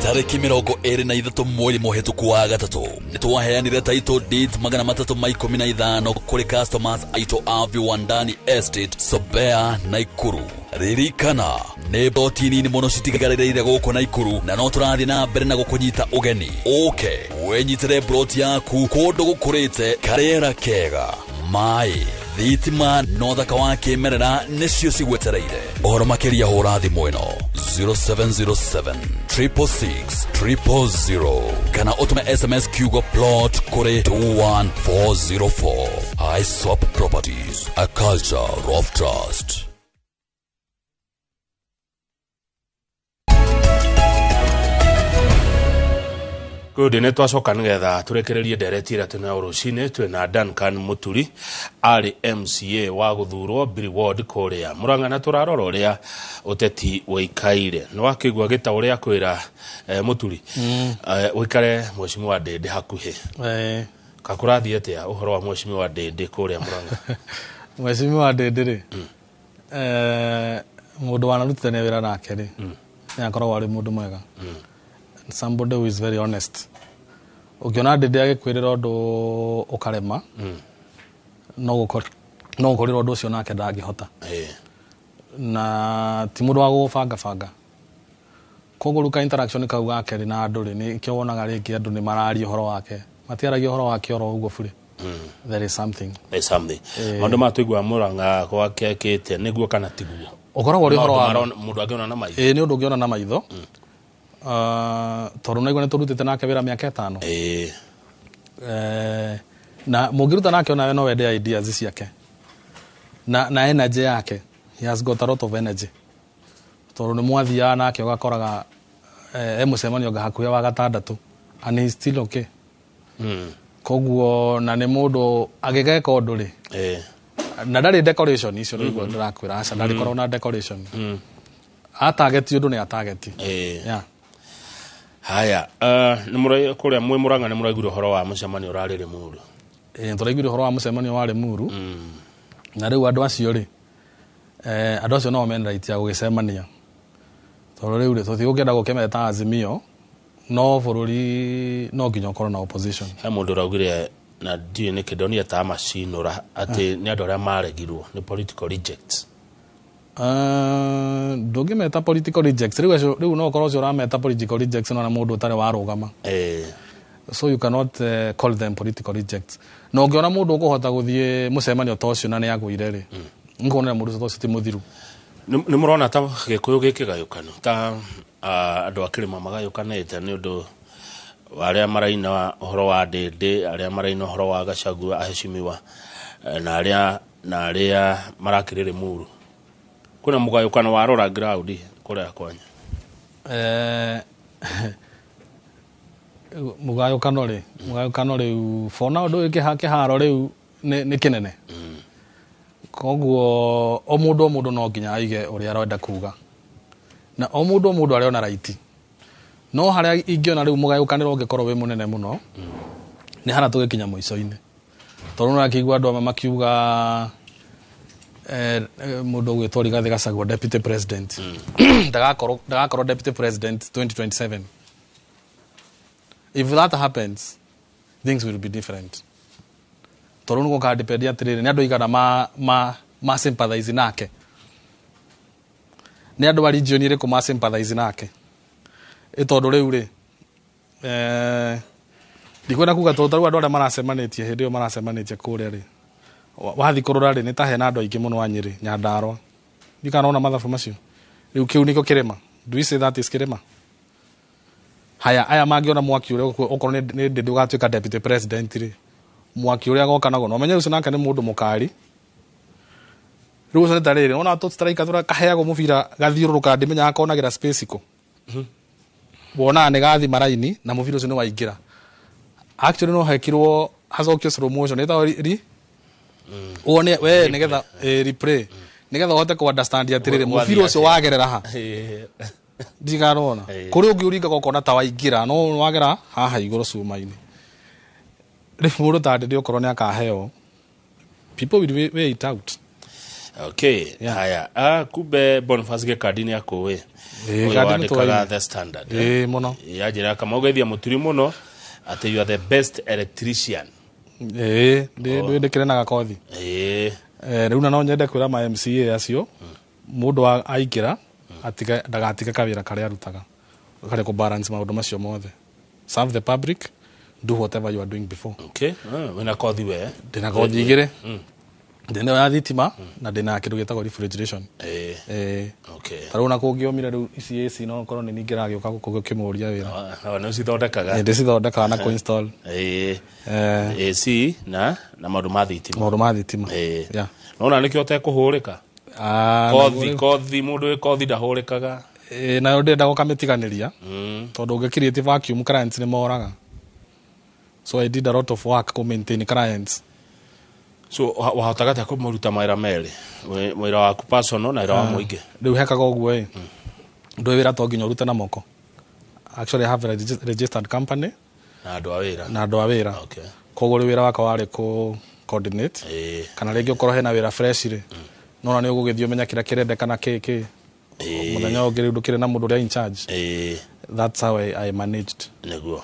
Tarĩki 23 mweri mũhĩtũku wa gatatũ nĩtwaheanire title deeds 315 kũrĩ customers aitũ a Viwandani Estate, Sobea, Naikuru. Ririkana nĩ mboti nini mũno citigarĩrĩire gũkũ Naikuru na no tũrathiĩ na mbere na gũkũnyita ũgeni. Ũke wĩnyitĩre mburoti yaku kũndũ gũkũrĩte, karĩera kega, maĩ, thitima na ũthaka wa kĩmerera nĩcio cigwetereire. Ũhoro makĩria hũra thimũ ĩno 0707 666 000 kana ũtũme SMS kiugo plot kũrĩ 21404. Hyssop Properties, a culture of trust. Good, nĩ twacoka nĩgetha tũrekererie ndereti ĩrĩa twĩnayo rũcinĩ. Twĩna Duncan Mũturi, arĩ MCA wa gũthurwo Biri Ward kũrĩa Murang'a, na tũrarora ũrĩa ũteti ũikaire. Nĩ wakĩigua gĩta ũrĩa kwĩra Mũturi, ũikare mheshimiwa Ndĩndĩ hakuhĩ. Kakũrathiĩ atĩa ũhoro wa mheshimiwa Ndĩndĩ kũrĩa Murang'a? Mheshimiwa Ndĩndĩ rĩ, mũndũ wanarutithania wĩra nake rĩ, nĩ akoragwo arĩ mũndũ mwega. Somebody who is very honest. Ũngĩona Ndĩndĩ agĩkwĩrĩra ũndũ ũkarema, no gũkorĩra ũndũ ũcio nake ndangĩhota. Na ti mũndũ wa gũgũbanga banga. Koguo rĩu ka interaction kau gake rĩ na andũ rĩ, nĩkĩo wonaga rĩngĩ andũ nĩ mararia ũhoro wake. Matiaragia ũhoro wake oro ũguo bure. There is something. There is something. Maũndũ maya tũiguaga Murang'a gwake ekĩte nĩguo kana tiguo? Ũkoragwo ũrĩ ũhoro wa mũndũ angĩona na maitho. Ĩĩ, nĩ ũndũ ũngĩona na maitho. Tondũ naigua nĩ tũrutĩte nake wĩra mĩaka 5. Na mũngĩruta nake onawe no wende ideas ciake na energy yake. He has got a lot of energy. Tondũ nĩ mwathiaga nake ũgakoraga e mũcemanio nga hakuhĩ wa gatandatũ and he is still okay. Koguo na nĩ mũndũ agĩgeka ũndũ rĩ, na ndarĩ decoration icio nĩguo ndĩrakwĩra, aca ndarĩkorwo na decoration. Atageti ũndũ nĩ atageti. Yeah. Haya, nĩ kũrĩa mwĩ Murang'a nĩ mũraiguire ũhoro wa mũcemanio ũrarĩ Limuru? Tũraiguire ũhoro wa mũcemanio wa Limuru. Na rĩu andũ acio rĩ, andũ acio no mena right ya gũgĩcemania. Tondũ rĩu rĩ, tũtigũkĩenda gũkĩmeta Azimio, no bũrũri no nginya ũkorwo na opposition. He mũndũ ũraugire na ndiũĩ nĩkĩ ndonire ta macinũra atĩ nĩ andũ arĩa maregirwo nĩ political rejects. Ndũngĩmeta political rejects. Rĩu no ũkorwo ũcio ũrameta political rejects no na mũndũ ũtarĩ warũgama. So you cannot call them political rejects. Na ũngĩona mũndũ ũkũhota gũthiĩ mũcemanio ta ũcio na nĩ agũire rĩ, nĩkuonera mũndũ ũcio ti mũthiru. Nĩ mũrona ta Gĩkũyũ gĩkĩgayũkano ta andũ a kĩrĩma magayũkanĩte nĩ ũndũ wa arĩa maraina ũhoro wa Ndĩndĩ, arĩa maraina ũhoro wa Gachagua aheshimiwa, na arĩa marakĩrĩ Limuru. Kwĩna mũgayũkano wa rora ground kũrĩa kwanya? Mũgayũkano rĩ, mũgayũkano rĩu for now ndũĩ kĩharo rĩu nĩ kĩnene. Koguo o mũndũ no nginya aige ũrĩa arenda kuga. Na o mũndũ arĩona right. No harĩa ingĩona rĩu mũgayũkanĩro ũngĩkorwo wĩ mũnene mũno, nĩ harĩa tũgĩkinya mũico-inĩ. Tondũ nĩũrakĩigua andũ amwe makiuga mũndũ ũgwĩtwo Rigathĩ Gachagua deputy president. Ndagakorwo deputy president 2027. If that happens, things will be different. Tondũ nĩ gũkandipendia atĩrĩrĩ, nĩ andũ aigana ma sympathize nake. Nĩ andũ a region ĩrĩkũ ma sympathize nake. Tondũ rĩu rĩ, ndikwenda kuga tondũ tarĩu andũ arĩa maracemanĩtie hĩndĩ ĩyo maracemanĩtie kũrĩa rĩ, wathiĩ kũrora rĩ, nĩ ta hena andũ aingĩ mũno a Nyĩrĩ, Nyandarũa. Ndiũĩ kana wona mathabu macio. Rĩu kĩu nĩkĩo kĩrĩma. Do we say that is kĩrĩma? Haya, aya mangĩona mwaki ũrĩa okorwo nĩ Ndĩndĩ ũgatuĩka deputy president rĩ, mwaki ũrĩa agoka naguo, na ũmenye ũcio nake nĩ mũndũ mũkari. Rĩu ũcio nĩ ta rĩrĩ wona tũ striker tũrĩa kaheagwo mũbira gathiũrũrũka ndĩmenyaga konagĩra space kũ. Wonaga nĩ gathima raini na mũbira ũcio nĩ waingĩra. Actually no hekirwo hacokio slow motion ĩtagwo ri wone we nĩgetha replay nĩgetha ũhote kũ understand atĩrĩrĩ mũbira ũcio wagerera ha. Ndigarona kũrĩ ũngĩ ũringaga ũkona ta waingĩra no wagera haha igũrũ cuma-inĩ. Rĩu mũndũ ta Ndĩndĩ okorwo nĩ akaheo, people will weigh it out. Okay, haya. Kumbe Boniface Gĩkandi nĩ akũĩ. Ĩĩ, Ũyũ Gĩkandi nĩ wandĩkaga tũraine. The Standard. Ĩĩ, mũno. Yanjĩra kama ũgeithia mũturi mũno atĩ you are the best electrician. Ĩĩ, ndĩkĩrĩ na gakothi. Rĩu na no nyende kwĩra ma MCA acio mũndũ aingĩra atige ndagatige kawĩra karĩa arutaga karĩa kũ balance maũndũ macio mothe. Serve the public, do whatever you are doing before. Okay. Wĩna kothi we? Ndĩna kothi igĩrĩ. Ndĩna ya thitima na ndĩna kĩndũ gĩtagwo refrigeration. Ĩĩ. Okay. Ta rĩu ona kũngĩomire rĩu ici AC no korwo nĩ niĩ ngĩragĩũka gũkũ gũkĩmũria wĩra. Nĩ ũcithondekaga? Ĩĩ, ndĩcithondekaga na kũ-install. Ĩĩ. AC na maũndũ ma thitima. Maũndũ ma thitima. Ĩĩ. Yeah. Nona nĩkĩo ũtekũhũrĩka? Kothi kothi mũndũ wĩ kothi ndahũrĩkaga. Ĩĩ, nayo ndĩrenda gũkamĩtiganĩria tondũ ũngĩ create vacuum clients nĩ moraga. So I did a lot of work kũ maintain clients. So wahotaga atĩa kũmaruta mawĩra merĩ? Wĩra waku personal na wĩra wa mũingĩ? Rĩu hekaga ũguo ĩ, ndũĩ wĩra to nginya ũrute na moko. Actually I have a registered company Na andũ a wĩra. Na andũ a wĩra. Koguo rĩu wĩra wakwa warĩ kũ coordinate kana rĩngĩ ũkorwo hena wĩra fresh rĩ, nona nĩ ũgũgĩthiĩ ũmenye kĩrĩa kĩrendekana kĩ kĩ mũthenya ũngĩ rĩu ndũkĩrĩ na mũndũ ũrĩa in charge. That's how I managed. Nĩguo.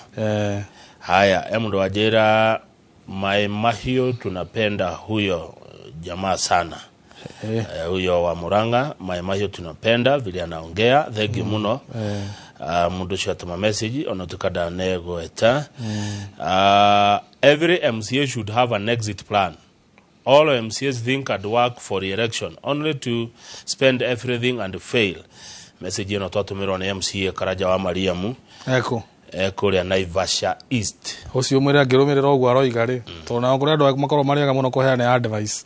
Haya, e mũndũ wanjĩra Mai Mahiũ tunapenda huyo jamaa sana. Huyo wa Murang'a, Mai Mahiũ tunapenda vile anaongea, thank you mũno. Mũndũ ũcio atũma message ona tukandanegweta. Every MCA should have an exit plan. All MCAs think and work for re-election only to spend everything and fail. Message ĩno twatũmĩrwo nĩ MCA Karanja wa Mariamu. Eko. Kũrĩa Naivasha East. Ũcio mwĩre angĩrũmĩrĩra ũguo aroiga rĩ, tondũ nao kũrĩ andũ makoragwo marĩ ega mũno kũheana advice,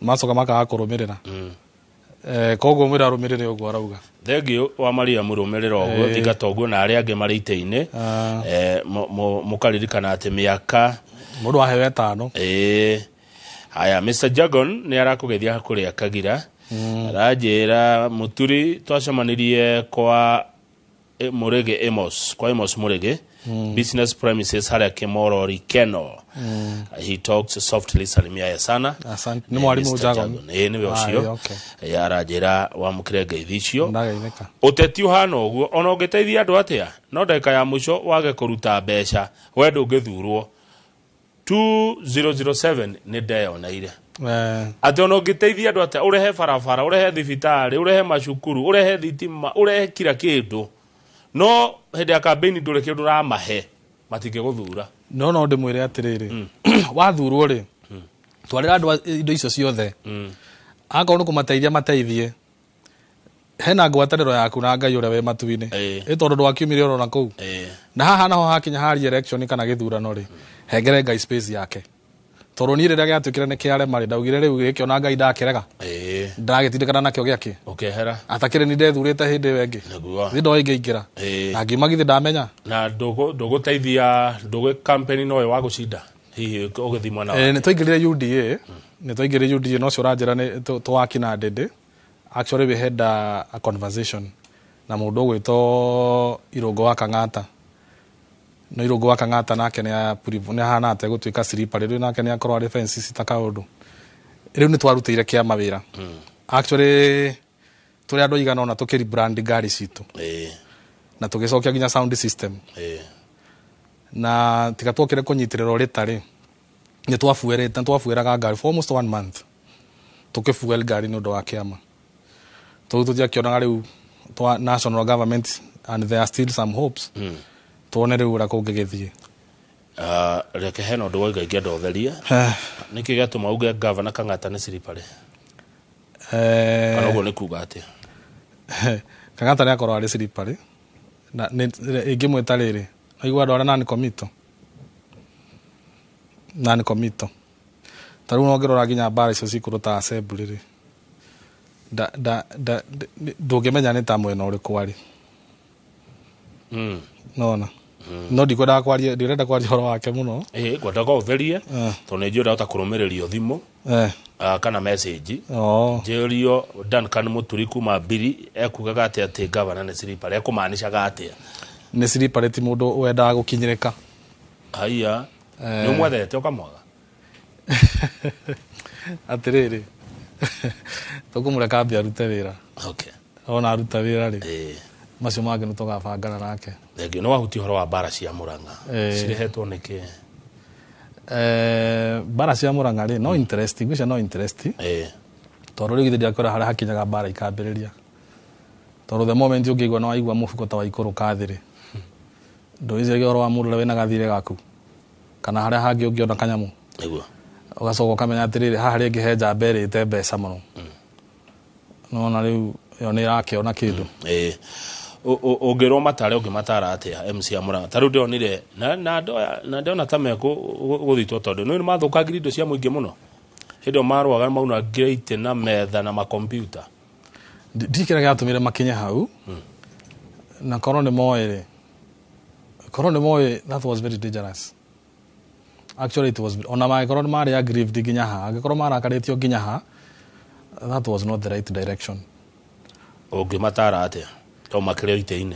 macoka makaga kũrũmĩrĩra. Koguo mwĩre arũmĩrĩre ũguo arauga. Thengiũ wa Mariamu, rũmĩrĩra ũguo, thingata ũguo na arĩa angĩ marĩ itĩ-inĩ. Mũkaririkana atĩ mĩaka mũndũ aheo ĩtano. Ĩĩ. Haya, Mr. Jagon nĩ arakũgeithia kũrĩa Kagira. Aranjĩra Mũturi twacemanirie kwa Mũrĩgĩ Amos, kwa Amos Mũrĩgĩ, business premises harĩa Kimorori Keno. He talks softly, salimia ye sana. Asante. Nĩ mwarimũ Mr. Jagon? Jagon. Ĩĩ, nĩwe ũcio. Okay. Ĩ, aranjĩra wamũkĩre ngeithi icio. Ndageithĩka. Ũteti ũhana ũguo ona ũngĩteithia andũ atĩa no ndagĩka ya mũico wage kũruta mbeca we ndũngĩthurwo. 2007 nĩ ndeyoneire atĩ ona ũngĩteithia andũ atĩa, ũrehe barabara, ũrehe thibitarĩ, ũrehe macukuru, ũrehe thitima, ũrehe kira kĩndũ, no hĩndĩ ya campaign ndũrĩ kĩndũ ũramahe, matingĩgũthura. No ndĩmwĩre atĩrĩrĩ, wathurwo rĩ, twarĩra andũ indo icio ciothe, akorwo nĩ kũmateithia mateithie, hena ngwatanĩro yaku na Ngai ũrĩa wĩ matu-inĩ, ĩ tondũ ndwakiumire oro na kũu na haha naho hakinya hari election kana gĩthurano rĩ, hengere Ngai space yake, tondũ niĩ rĩrĩa gĩatuĩkire nĩ kĩarema rĩ, ndaugire rĩu gĩkĩ ona Ngai ndakĩrega, ndagĩtindĩkana nakĩo gĩakĩ ũkehera. Atakĩrĩ ni ndethurĩte hĩndĩ ĩyo ĩngĩ. Nĩguo. Thĩ ndoĩ ingĩingĩra na ngiuma githĩ ndamenya. Na ndũgũteithia ndũgũ campaign nowe wa gũcinda hihi ũgĩthiĩ mwena Nĩ twaingĩrire UDA, nĩ twaingĩrire UDA no ũcio ũranjĩra nĩ twaki na Ndĩndĩ. Actually we had a conversation na mũndũ ũgwĩtwo Irũngũ wa Kang'ata, no Irũngũ wa Kang'ata nake nĩ ahana ate gũtuĩka slippery rĩu, nake nĩ akorwo arĩ fence ta kaũndũ. Rĩu nĩ twarutĩire kĩama wĩra. Actually tũrĩ andũ aigana ũna tũkĩ rebrand ngari citũ na tũgĩcokia nginya sound system na tiga twokire kũnyitĩrĩra ũrĩta rĩ, nĩ twabuĩrĩte, nĩ twabuĩraga ngari for almost one month, tũkĩfuel ngari nĩ ũndũ wa kĩama tũu. Tũtiakĩonaga rĩu twa national government and there are still some hopes, tuone rĩu ũrĩa kũngĩgĩthiĩ. Reke hena ũndũ woiga ingĩenda ũtherie. Nĩkĩ gĩatũma uge gavana Kang'ata nĩ slippery? Kana ũguo nĩ kuga atĩa? Kang'ata nĩ akorwo arĩ slippery na ingĩmwĩta rĩrĩ, naigua andũ arĩa non-committal, non-committal. Ta rĩu no ngĩrora nginya mbara icio cikũrũ ta assembly rĩ, Ndũngĩmenya nĩ ta mwena ũrĩkũ arĩ. Nona no ndikwendaga kwaria, ndirenda kwaria ũhoro wake mũno. Ĩĩ, ngwendaga ũtherie tondũ nĩ njũĩ ndahota kũrũmĩrĩrio thimũ kana message. Njĩrio Duncan Mũturi kuma Mbiri ekugaga atĩ gavana nĩ slippery, ekũmaanishaga atĩa? Nĩ slippery, ti mũndũ wendaga gũkinyĩrĩka. Haiya, nĩ ũmwethete ũkamwaga? Atĩrĩrĩ, tũkũmũreka ambie arute wĩra. Ona aruta wĩra rĩ, macio mangĩ nĩ tũgabangana nake. Thengio. Nĩ wahutia ũhoro wa mbara cia Murang'a, cirehetwo nĩkĩ? Mbara cia Murang'a rĩ, no interest, ngwĩciria no interest, tondũ rĩu githĩ ndiakwĩra harĩa hakinyaga mbara ikambĩrĩria, tondũ the moment ũngĩigua no waigua mũbuko ta waikũrũka thĩ rĩ, ndũĩciragia ũhoro wa mũndũ ũrĩa wĩna gathirĩ gaku kana harĩa hangĩ ũngĩona kanyamũ. Ũgacoka ũkamenya atĩrĩrĩ, haha rĩngĩ he njamba ĩrĩte mbeca mũno, nona rĩu ĩyo nĩ ĩrakĩona kĩndũ. Ũngĩrwo matare, ũngĩmatara atĩa MC a Murang'a? Ta rĩu ndĩronire na ndĩrona ta mekũgũthitwo tondũ nĩ mathũkangirie indo cia mũingĩ mũno hĩndĩ ĩyo marũaga, maunangire itĩ na metha na makompiuta. Ndiũĩ kĩrĩa gĩatũmire makinye hau, na korwo nĩ moĩ rĩ, korwo nĩ moĩ, that was very dangerous actually. It was, ona mangĩkorwo nĩ marĩ aggrieved nginya ha, angĩkorwo marakarĩtio nginya ha, that was not the right direction. Ũngĩmatara atĩa to makĩrĩ itĩ-inĩ?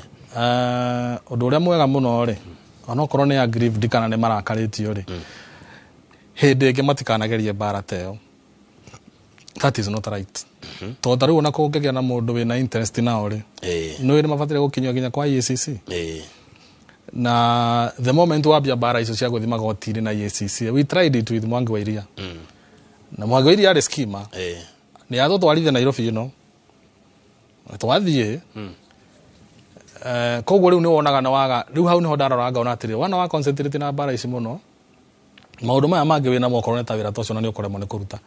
Ũndũ ũrĩa mwega mũno rĩ, onokorwo nĩ aggrieved kana nĩ marakarĩtio rĩ, hĩndĩ ĩngĩ matikanagerie mbara ta ĩyo. That is not right, tondũ ta rĩu ona kũngĩgĩa na mũndũ wĩna interest nao rĩ, nĩ nĩ mabatire gũkinyio nginya kwa EACC. Na the moment wambia mbara icio cia gũthiĩ magoti-inĩ na EACC, we tried it with Mwangi wa Iria, na Mwangi wa Iria arĩ schema nĩ atũtwarithia Nairobi ĩno twathiĩ. Koguo rĩu nĩ wonaga nĩ waga rĩu hau nĩho ndarora ngaona atĩrĩ, wana wa concentrate na mbara ici mũno, maũndũ maya mangĩ wĩna okorwo nĩ ta wĩra ta ũcio na nĩ ũkũremwo nĩ kũruta.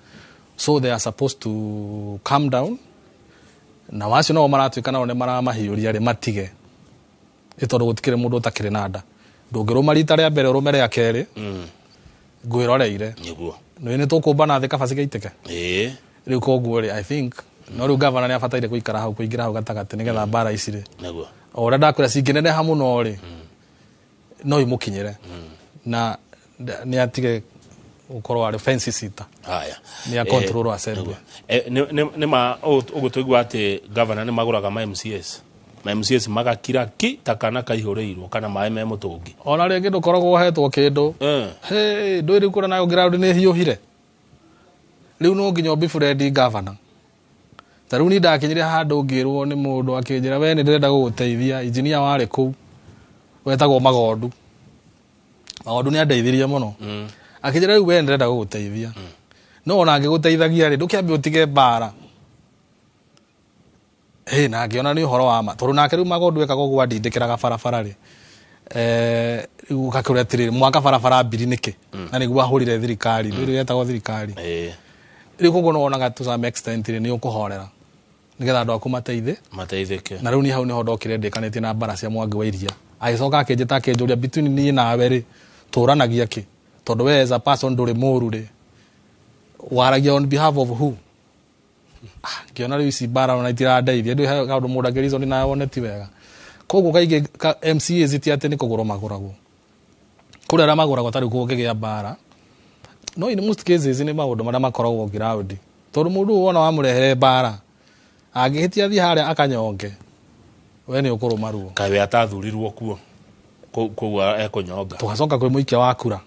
So they are supposed to calm down, na wacio nao maratuĩka nao nĩ maramahiũria rĩ, matige, ĩ tondũ gũtikĩrĩ mũndũ ũtakĩrĩ na nda. Ndũngĩrũma rita rĩa mbere ũrũme rĩa kerĩ, ngwĩroreire. Nĩ nĩ tũkũmbana thĩ kabaci gaitĩke. Rĩu koguo rĩ, I think no rĩu gavana nĩ abataire gũikara hau, kũingĩra hau gatagatĩ, nĩgetha mbara ici rĩ, o ũrĩa ndakwĩra, cingĩneneha mũno rĩ, no imũkinyĩre na nĩ atige gũkorwo arĩ fence sitter. Haya. Nĩ a control assembly. Nĩ ma ũguo tũigua atĩ gavana nĩ magũraga ma MCAs, ma MCAs magakira ki ta kana kaihũrĩirwo kana maĩ me mũtũngi. Ona rĩngĩ ndũkoragwo ũhetwo kĩndũ. Hey, ndũĩ rĩu kũrĩa nayo ground nĩ hiũhire, rĩu no nginya ũbefriend gavana. Ta rĩu niĩ ndakinyire handũ ngĩrwo nĩ mũndũ, akĩnjĩra, "We nĩ ndĩrenda gũgũteithia." Engineer warĩ kũu wetagwo Magondu. Magondu nĩ andeithirie mũno. Akĩnjĩra, "Rĩu we nĩ ndĩrenda gũgũteithia, no ona angĩgũteithagia rĩ, ndũkĩambe ũtige mbara." Ĩ na ngĩona nĩ ũhoro wa ma, tondũ nake rĩu Magondu ekaga ũguo, andindĩkĩraga barabara rĩ, rĩu ũgakĩũria atĩrĩrĩ, mwaka barabara mbiri nĩkĩ? Na nĩguo ahũrire thirikari, ndũĩ yetagwo thirikari. Rĩu koguo nĩ wonaga to some extent rĩ, nĩ ũkũhorera nĩgetha andũ aku mateithĩ mateithĩke. Na rĩu niĩ hau nĩho ndokire ndĩkanĩtie na mbara cia Mwangi wa Iria. Agĩcoka akĩnjĩta, akĩnjũria, "Between niĩ nawe rĩ, tũranagia kĩ? Tondũ we as a person ndũrĩ mũru rĩ, waragia on behalf of who?" Ah, ngĩona rĩu ici mbara ona itirandeithia, ndũ he kaũndũ mũndũ angĩreason nawe wone ti wega. Koguo kaingĩ MCAs ti atĩ nĩ kũgũrwo magũragwo, kũrĩ arĩa magũragwo. Ta rĩu kũngĩgĩa mbara, no in most cases nĩ maũndũ marĩa makoragwo ground, tondũ mũndũ ũyũ wona wamũrehere mbara, angĩhĩtia thiĩ harĩa akanyonge, we nĩ ũkũrũma ruo. Kaĩ we atathurirwo kuo koguo ekũnyonga? Tũgacoka kwĩ mũikia wa kura.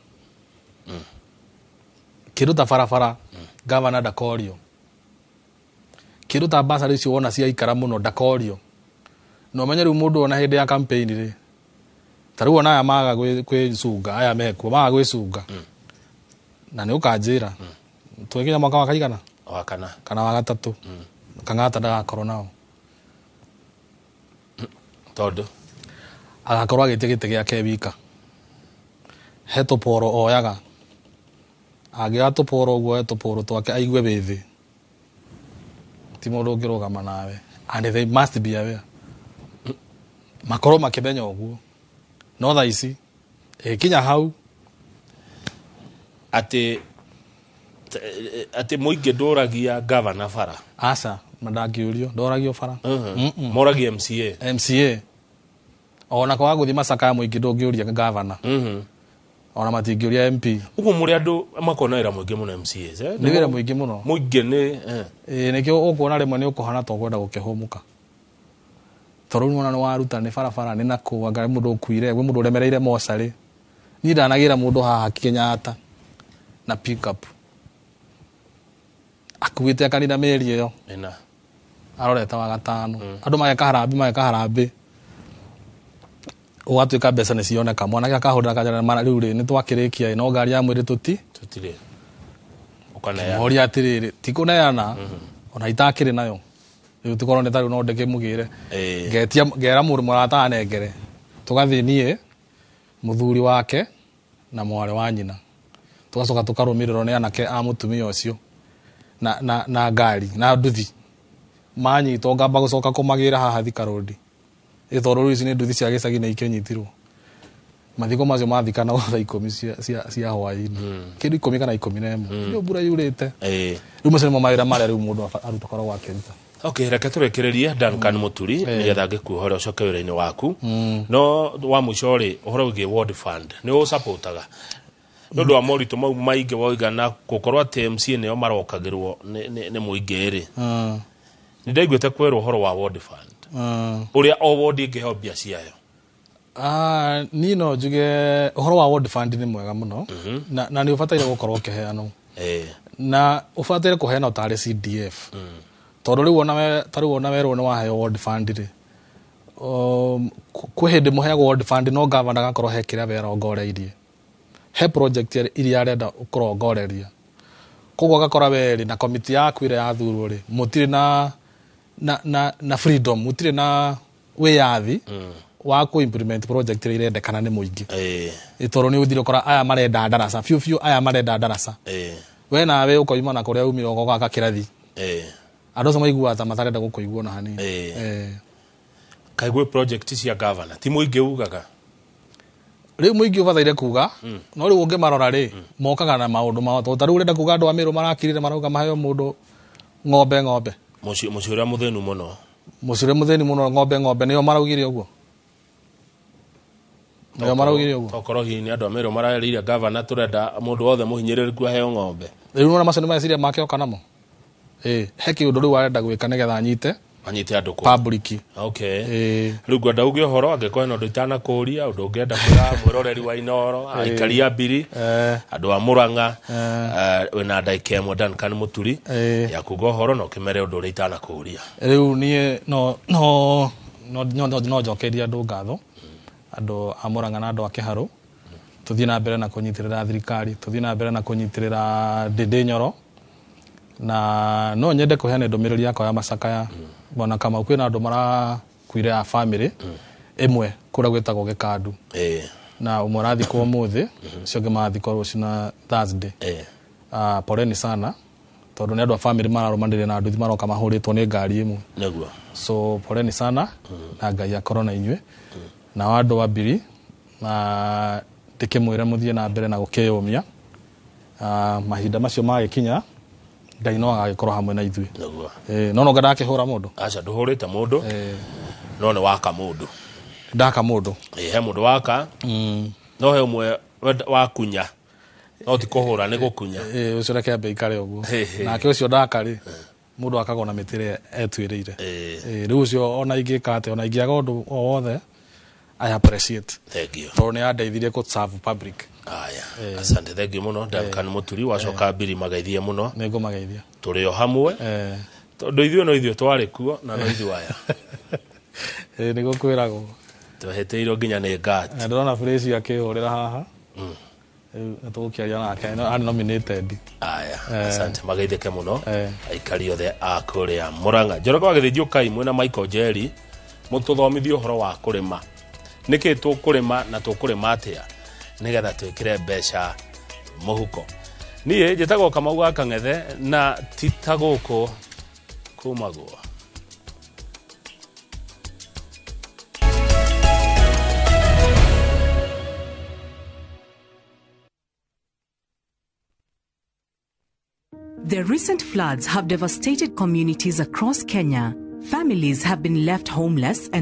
Kĩndũ ta barabara, gavana ndakorio. Kĩndũ ta basarĩ icio wona ciaikara mũno, ndakorio. Na ũmenye rĩu mũndũ ona hĩndĩ ya campaign rĩ, ta rĩu ona aya maga kwĩcunga, aya mekuo maga gwĩcunga, na nĩ ũkanjĩra twĩkinya mwaka wa kaigana? Wa kana. Kana wa gatatũ, Kang'ata ndagakorwo nao. Tondũ? Agakorwo agĩtie gĩtĩ gĩake wika. He tũporo oyaga, angĩoya tũporo ũguo, oe tũporo twake, aigue wĩthĩ, ti mũndũ ũngĩrũgama nawe. And they must be aware, makorwo makĩmenya ũguo, no thaa ici ĩkinya hau. Atĩ mũingĩ ndũragia gavana bara? Aca, Ndangĩũrio, ndoragio bara. Moragia MCA. MCA ona kwaga gũthiĩ macakaya mũingĩ ndũngĩũria gavana, ona matingĩũria MP. Ũguo mũrĩ andũ makona wĩra mũingĩ mũno MCAs, eh? Nĩ wĩra mũingĩ mũno. Mũingĩ nĩ Ĩĩ, nĩkĩo ũkuona rĩmwe nĩ ũkũhana ta ũkwenda gũkĩhũmũka, tondũ rĩu nĩwona nĩ waruta nĩ barabara nĩ nakũ, anga mũndũ ũkuire, gwĩ mũndũ ũremereire mocarĩ. Niĩ ndanagĩra mũndũ haha Kenyatta na pick-up akuĩte akanina mĩeri ĩyo Ĩna. Arorete wa gatano, andũ mageka harambĩ, mageka harambĩ, ũgatuĩka mbeca nĩ cioneka, mwanake akahũrĩra kanjara mara rĩu rĩ nĩ twakĩrĩkia ĩ, no ngari ya mwĩrĩ tũti Tũtirĩ. Ũkaneana. Moria atĩrĩrĩ, ti kũneana ona itakĩrĩ nayo rĩu, tũkorwo nĩ tarĩu no ndĩkĩmũgĩre, ngetia ngera mũndũ mũrata anengere, tũgathiĩ niĩ, mũthuri wake na mwarĩ wa nyina, tũgacoka tũkarũmĩrĩrwo nĩ anake a mũtumia ũcio na ngari na nduthi, manyitwo ngamba gũcoka kũmagĩra haha Thika Road, ĩ tondũ rĩu ici nĩ nduthi cia gĩcagi na ikĩnyitirwo. Mathiko macio mathikanagwo thaa 10 cia hwaĩ-inĩ, kĩndũ 10 kana 11, ndio mbura yurĩte. Rĩu macio nĩmo mawĩra marĩa rĩu mũndũ aruta koragwo akĩruta. Okay, reke tũrĩkĩrĩrie, Duncan Mũturi, nĩgetha ngĩkuohore ũcoke wĩra-inĩ waku. No wa mũico rĩ, ũhoro wĩgiĩ ward fund nĩ ũsupportaga nĩ ũndũ wa moritũ mau maingĩ woiga na gũkorwo atĩ MCA nĩo marokagĩrwo nĩ mũingĩ rĩ, nĩ ndaiguĩte kwerwo ũhoro wa ward fund, ũrĩa o ward ĩngĩheo mbia ciayo. Ah, niĩ no njuge ũhoro wa ward fund nĩ mwega mũno na nĩ ũbataire gũkorwo ũkĩheanwo, na ũbataire kũheanwo tarĩ CDF, tondũ rĩu ona we ta rĩu ona werwo nĩ waheo ward fund rĩ, kwĩ hĩndĩ mũheagwo ward fund no gavana agakorwo he kĩrĩa we arongoreirie, he project iria arenda kũrongoreria, koguo agakora we rĩ na komiti yaku ĩrĩa yathurwo rĩ mũtirĩ na freedom, mũtirĩ na wĩyathi wa kũ implement project ĩrĩa irendekana nĩ mũingĩ. Ĩ tondũ nĩ ũthire ũkora aya marenda ndaraca biũ biũ, aya marenda ndaraca, we nawe ũkoima na kũrĩa umire ũgoka kĩrathi, andũ acio maiguaga ta matarenda gũkũigua ona hanini. Kaĩ gwĩ project cia gavana ti mũingĩ ugaga? Rĩu mũingĩ ũbataire kuga, no rĩu ũngĩmarora rĩ mokaga na maũndũ mao, tondũ ta rĩu ũrenda kuga andũ a Mĩrũ marakirire marauga maheo mũndũ ng'ombe ng'ombe. Mũciĩ ũrĩa mũthĩnu mũno. Mũciĩ ũrĩa mũthĩni mũno, ng'ombe ng'ombe, nĩo maraugire ũguo, nĩo maraugire ũguo. Tokorwo hihi nĩ andũ a Mĩrũ marerĩire gavana tũrenda mũndũ wothe mũhinyĩrĩrĩku aheo ng'ombe. Rĩu nĩwona macio nĩ meciria make oka namo. Ĩ he kĩũndũ rĩu arenda gwĩka nĩgetha anyite anyite andũ kũu. Public. Okay. Rĩu ngwenda uge ũhoro angĩkorwo hena ũndũ itanakũria, ũndũ ũngĩenda kwĩra mwĩroreri wa Inooro, aikari a Mbiri, andũ a Mũrang'a, wĩna ndagĩka 1, Duncan Mũturi, ya kuga ũhoro na ũkĩmere ũndũ ũrĩa itanakũria. Rĩu niĩ no njokerie andũ ngatho, andũ a Mũrang'a na andũ a Kĩharũ, tũthiĩ na mbere na kũnyitĩrĩra thirikari, tũthiĩ na mbere na kũnyitĩrĩra Ndĩndĩ Nyoro, na no nyende kũheana ndũmĩrĩri yakwa ya macakaya. Bwana Kamau, kwĩna andũ marakuire a family ĩmwe kũrĩa gwĩtagwo Gĩkandu, na ũmwe arathikwo ũmũthĩ, ũcio ũngĩ marathikwo rũciũ na Thursday. Ah, poleni sana, tondũ nĩ andũ a family mararũmanĩrĩire na nduthi maroka mahũrĩtwo nĩ ngari ĩmwe. So poleni sana, na Ngai akorwo na inyuĩ. Nao andũ a Mbiri na ndĩkĩmwĩre mũthiĩ na mbere na gũkĩyũmia. Ah, mahinda macio magĩkinya Ngai no agagĩkorwo hamwe na ithuĩ. Ĩ, no ndakĩhũra mũndũ. Aca, ndũhũrĩte mũndũ, no nĩ waka mũndũ. Ndaka mũndũ. Ĩ, he mũndũ waka, no he ũmwe wakunya, no ti kũhũra, nĩ gũkunya. Ĩ, ũcio reke ambe ikare ũguo. Hĩ, hĩ. Nake ũcio ndaka rĩ, mũndũ akagwo na mĩtĩ ĩrĩa etuĩrĩire. Ĩ, rĩu ũcio ona ingĩka atĩa, ona ingĩaga ũndũ o wothe, I appreciate. Thank you. Tondũ nĩ andeithirie kũ serve public. Aya, asante, thank you mũno, Duncan Mũturi. Wacoka Mbiri mageithie mũno. Nĩ ngũmageithia. Tũrĩ o hamwe, tondũ ithuĩ no ithuĩ twarĩ kuo na no ithuĩ aya. Ĩ, nĩguo kwĩragwo. Twahĩtĩirwo nginya nĩ ngat. Na ndĩrona Fresh akĩhũrĩra haha. Rĩu nĩ tũgũkĩaria nake, arĩ nominated. Aya, asante, mageithĩke mũno aikari othe a kũrĩa Mũrang'a. Njoroge wa Gĩthĩnji, ũkai mwĩna Michael Njeri mũtũthomithie ũhoro wa kũrĩma, nĩkĩ tũkũrĩma na tũkũrĩma atĩa nĩgetha twĩkĩre mbeca mũhuko. Niĩ njĩtagwo Kamau wa Kang'ethe, na ti ta gũkũ kumagwo. The recent floods have devastated communities across Kenya. Families have been left homeless and